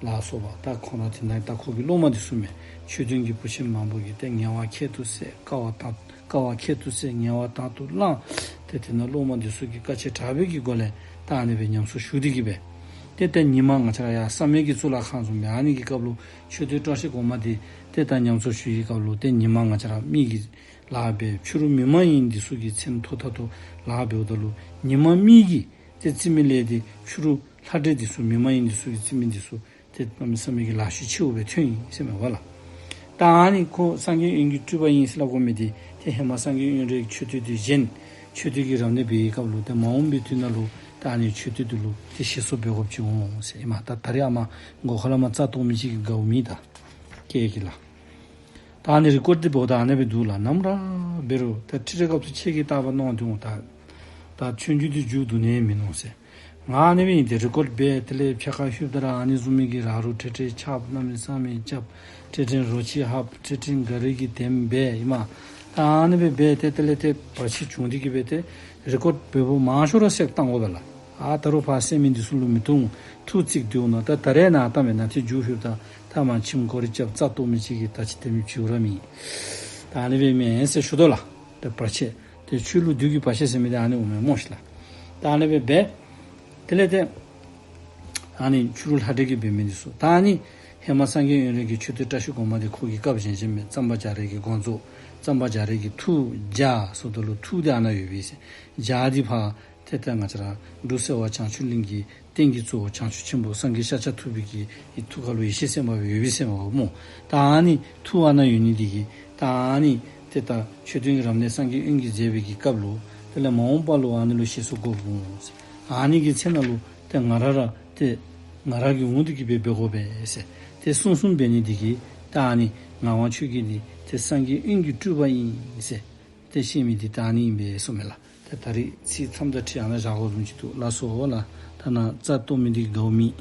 ལ་སོགས་པ་ད་ཁོང་ར་དེ་ནང་ད་ཁོ་གི་སློབ་མ་འདི་ཚུ་མས། ཆོས་ལྡན་གྱི་བུ་ཆེན་མང་པོ་གིས་ཏེ་ངལ་བ་ཁྱད་དུ་བསད། དཀའ་བ་དང་དཀའ་བ་ཁྱད་དུ་བསད། ངལ་བ་དང་དུ་བླངས། ཏེ་དེ་ནང་སློབ་མ་འདི་ཚུ་གིས་དཀའ་སྤྱད་དྲག་པོའི་གི་སྒོ་ལས་ད་ཨ་ནི་སྦེ་ཉམས་གསོ་ཞུ་སྟེ་གིས་སྦེ། ཏེ་ད་ཉི་མ་ང་བཅས་ར་ཡར་བསམ་ཡས་ཀྱི་གཙུག་ལག་ཁང་བཟུམ་སྦེ་ཨ་ནི་གི་སྐབས་ལུ་མཆོད་རྟེན་བཀྲ་ཤིས་སྒོ་མང་འདི་ཏེ་ད་ཉམས་གསོ་ཞུ་བའི་སྐབས་ལུ་ཏེ་ཉི་མ་ང་བཅས་ར་མི་གི་ལཱ་འབད། ཕྱི་རུ་མི་མ་ཡིན་འདི་ཚུ་གི་མཚན་ཐོག་མཐའ་ཐུག་ལཱ་འབདཝ་ད་ལུ་ཉི་མ་མི་གི་ཏེ་རྩིས་མི་ལས་ཏེ་ཕྱི་རུ་ལྷ་འདྲེ་འདི་ཚུ་མི་མ་ཡིན་འདི་ཚུ་གི་རྩིས་མི་འདི་ཚུ་ཏེ་གནམ་མེད་ས་མེད་ཀྱི་ལཱ་ཤུལ་ཆེཝ་སྦེ་ཐོན་ཡི་ཟེར་མས་པ་ལགས། ད་ཨ་ནི་ཁོ་སངས་རྒྱས་དབོན་གྱི་སྤྲུལ་པ་ཨིན་ཟེར་སླབ་དགོ་མི་འདི་ཏེ་ཧེ་མ་སངས་རྒྱས་དབོན་རའི་མཆོད་རྟེན་འདི་བཞེངས། མཆོད་རྟེན་གྱི་རབ་གནས་འབད་བའི་སྐབས་ལུ་ཏེ་མ་འོངས་པའི་དུས་ནང་ལུ་ད་ཨ་ནི་མཆོད་རྟེན་འདི་ལུ་ཏེ་ཞིག་གསོ་འབད་དགོཔ་ཅིག་འོང་ཟེར་ཨིན་མས། ད་ད་རེས་ཨ་མ་མགུ་ཁ་ལས་མར་རྩ་གཏོར་མི་ཅིག་གི་དགའཝ་མེད་ད། ཀྱེ་ཀྱེ་ལགས། ད་ཨ་ནི་རི་ཀོཌ་འདི་འབདཝ་ད་ཨ་ནི་སྦེ་འདུག་ལགས། ནམ་ར་འབད་རུང་ད་ཁྲིད་ཁྲིད་སྐབས་སུ་ཁྱེད་ཀྱིས་བལྟ་བ་མནོ་སྟེ་འོང་ད། ད་ཆོས་རྒྱུགས་འདི་མཇུག་བསྡུ་ནི་མིན་ནུག་ཟེར། ང་ཨ་ནི་སྦེ་ཨིན་ཏེ་རི་ཀོཌ་འབད་དེ་ལས་ཕྱེད་ཀ་ལྷོདཔ་ད་ར་ཨ་ནི་བཟུམ་མའི་གི་ར་རུ་ཁྲེ་ཁྲེ་ཆགསཔ་གནམ་མེད་ས་མེད་རྐྱབ། ཁྲེ་ཁྲེ་རོ་ཁྱི་ཧབ། ཁྲེ་ཁྲེ་ག་རི་གི་དེམ་འབད་ཨིན་མས། ད་ཨ་ནི་སྦེ་འབད་དེ་དེ་ལས་ཏེ་བར་ཆད་བྱུང་སྟེ་གིས་འབད་དེ་རི་ཀོཌ་འབདཝ་མང་ཤོས་ར་བསད་བཏང་དགོ་པས་ལགས། ཨ་ད་རུང་ཕར་བསད་མི་འདི་ཚུ་ལུ་མི་ཐུག་ཐུག་ཅིག་འདུག་ན་ད་ད་རེས་ནཱ་ལྟ་མེན་ན་ཏེ་མཇུག་ལྷོདཔ་ད་ད་མར་ཁྱིམ་སྒོ་ར་རྐྱབ་རྩ་གཏོར་མི་ཅིག་གིས་ད་ཅི་སྟོན་མི་བྱིན་ར་མེད། ད་ཨ་ནི་སྦེ་མེན་ཟེར་ཞུ་དོ་ལགས། ད་བར་ཆད་ཏེ་ཆོས་ལུགས་འདི་གི་བར་ཆད་ཟེར་མི་འདི་ཨ་ནི་འོང་མས་སྨོ་ཤིག་ལགས། ད་ཨ་ནི་སྦེ་འབད། དེ་ལས་ཏེ་ཨ་ནི་ཕྱི་རུ་ལྷ་འདྲེ་གིས་འབད་མི་འདི་ཚུ་ད་ཨ་ནི་ ཧེ་མ་སངས་རྒྱས་དབོན་རས་ཀྱི་མཆོད་རྟེན་བཀྲ་ཤིས་སྒོ་མང་འདི་ཁོ་གིས་བཀབ་བཞེངས་བཞེངསམ་མས། གཙང་པ་རྒྱ་རས་ཀྱི་དགོངས་རྫོགས། གཙང་པ་རྒྱ་རས་ཀྱི་ཐུགས་ཇ་ཟེརཝ་ད་ལུ་ཐུགས་འདི་ཨ་ནཱ་ཡོདཔ་ཨིན་ཟེར། ཇ་འདི་ཕར་ཏེ་ད་ང་བཅས་ར་འབྲུག་སེ་བ་བྱང་ཆུབ་གླིང་གི་རྟེན་གྱི་གཙོ་བོ་བྱང་ཆུབ་ཆེན་པོ་སངས་རྒྱས་ཤཱཀྱ་ཐུབ་པའི་གི་ཨེ་ཐུགས་ཁ་ལུ་ཡེ་ཤེས་སེམས་དཔའ་སྦེ་ཡོདཔ་ཨིན་ཟེརཝ་མས་སྨོ། ད་ཨ་ནི་ཐུགས་ཨ་ནཱ་ཡོད་ནི་འདི་གིས་ད་ཨ་ནི་ཏེ་ད་མཆོད་རྟེན་གྱི་རབ་གནས་སངས་རྒྱས་དབོན་གྱིས་མཛད་པའི་གི་སྐབས་ལུ་དེ་ལས་མ་འོངས་པ་ལུ་ཨ་ནི་ལུ་བཞེས་སུ་དགོཔ་འོང་ཟེར། ཨ་ནི་གི་ཚེ་ནང་ལུ་ཏེ་ང་ར་ར་ཏེ་ང་ར་གི་འོང་འདི་གིས་སྦེ་འབད་དགོ་པས་ཟེར། ཏེ་གསུངས་གསུངསམ་འབད་ནི་འདི་གིས་ད་ཨ་ནི་ངག་དབང་ཆོས་རྒྱལ་འདི་ཏེ་སངས་རྒྱས་དབོན་གྱི་སྤྲུལ་པ་ཨིན་ཟེར་ཏེ་བཤད་མི་འདི་ད་ཨ་ནི་ཨིན་པས་གསུངམ་མས་ལགས། ཏེ་ད་རིས་ཚིག་མཚམས་དང་འཁྲིལ་ཨ་ནཱ་བཞག་དགོཔ་བཟུམ་ཅིག་འདུག། ལགས་སོ་ལགས། ད་ནཱ་རྩ་གཏོར་མི་འདི་དགའཝ་མེད།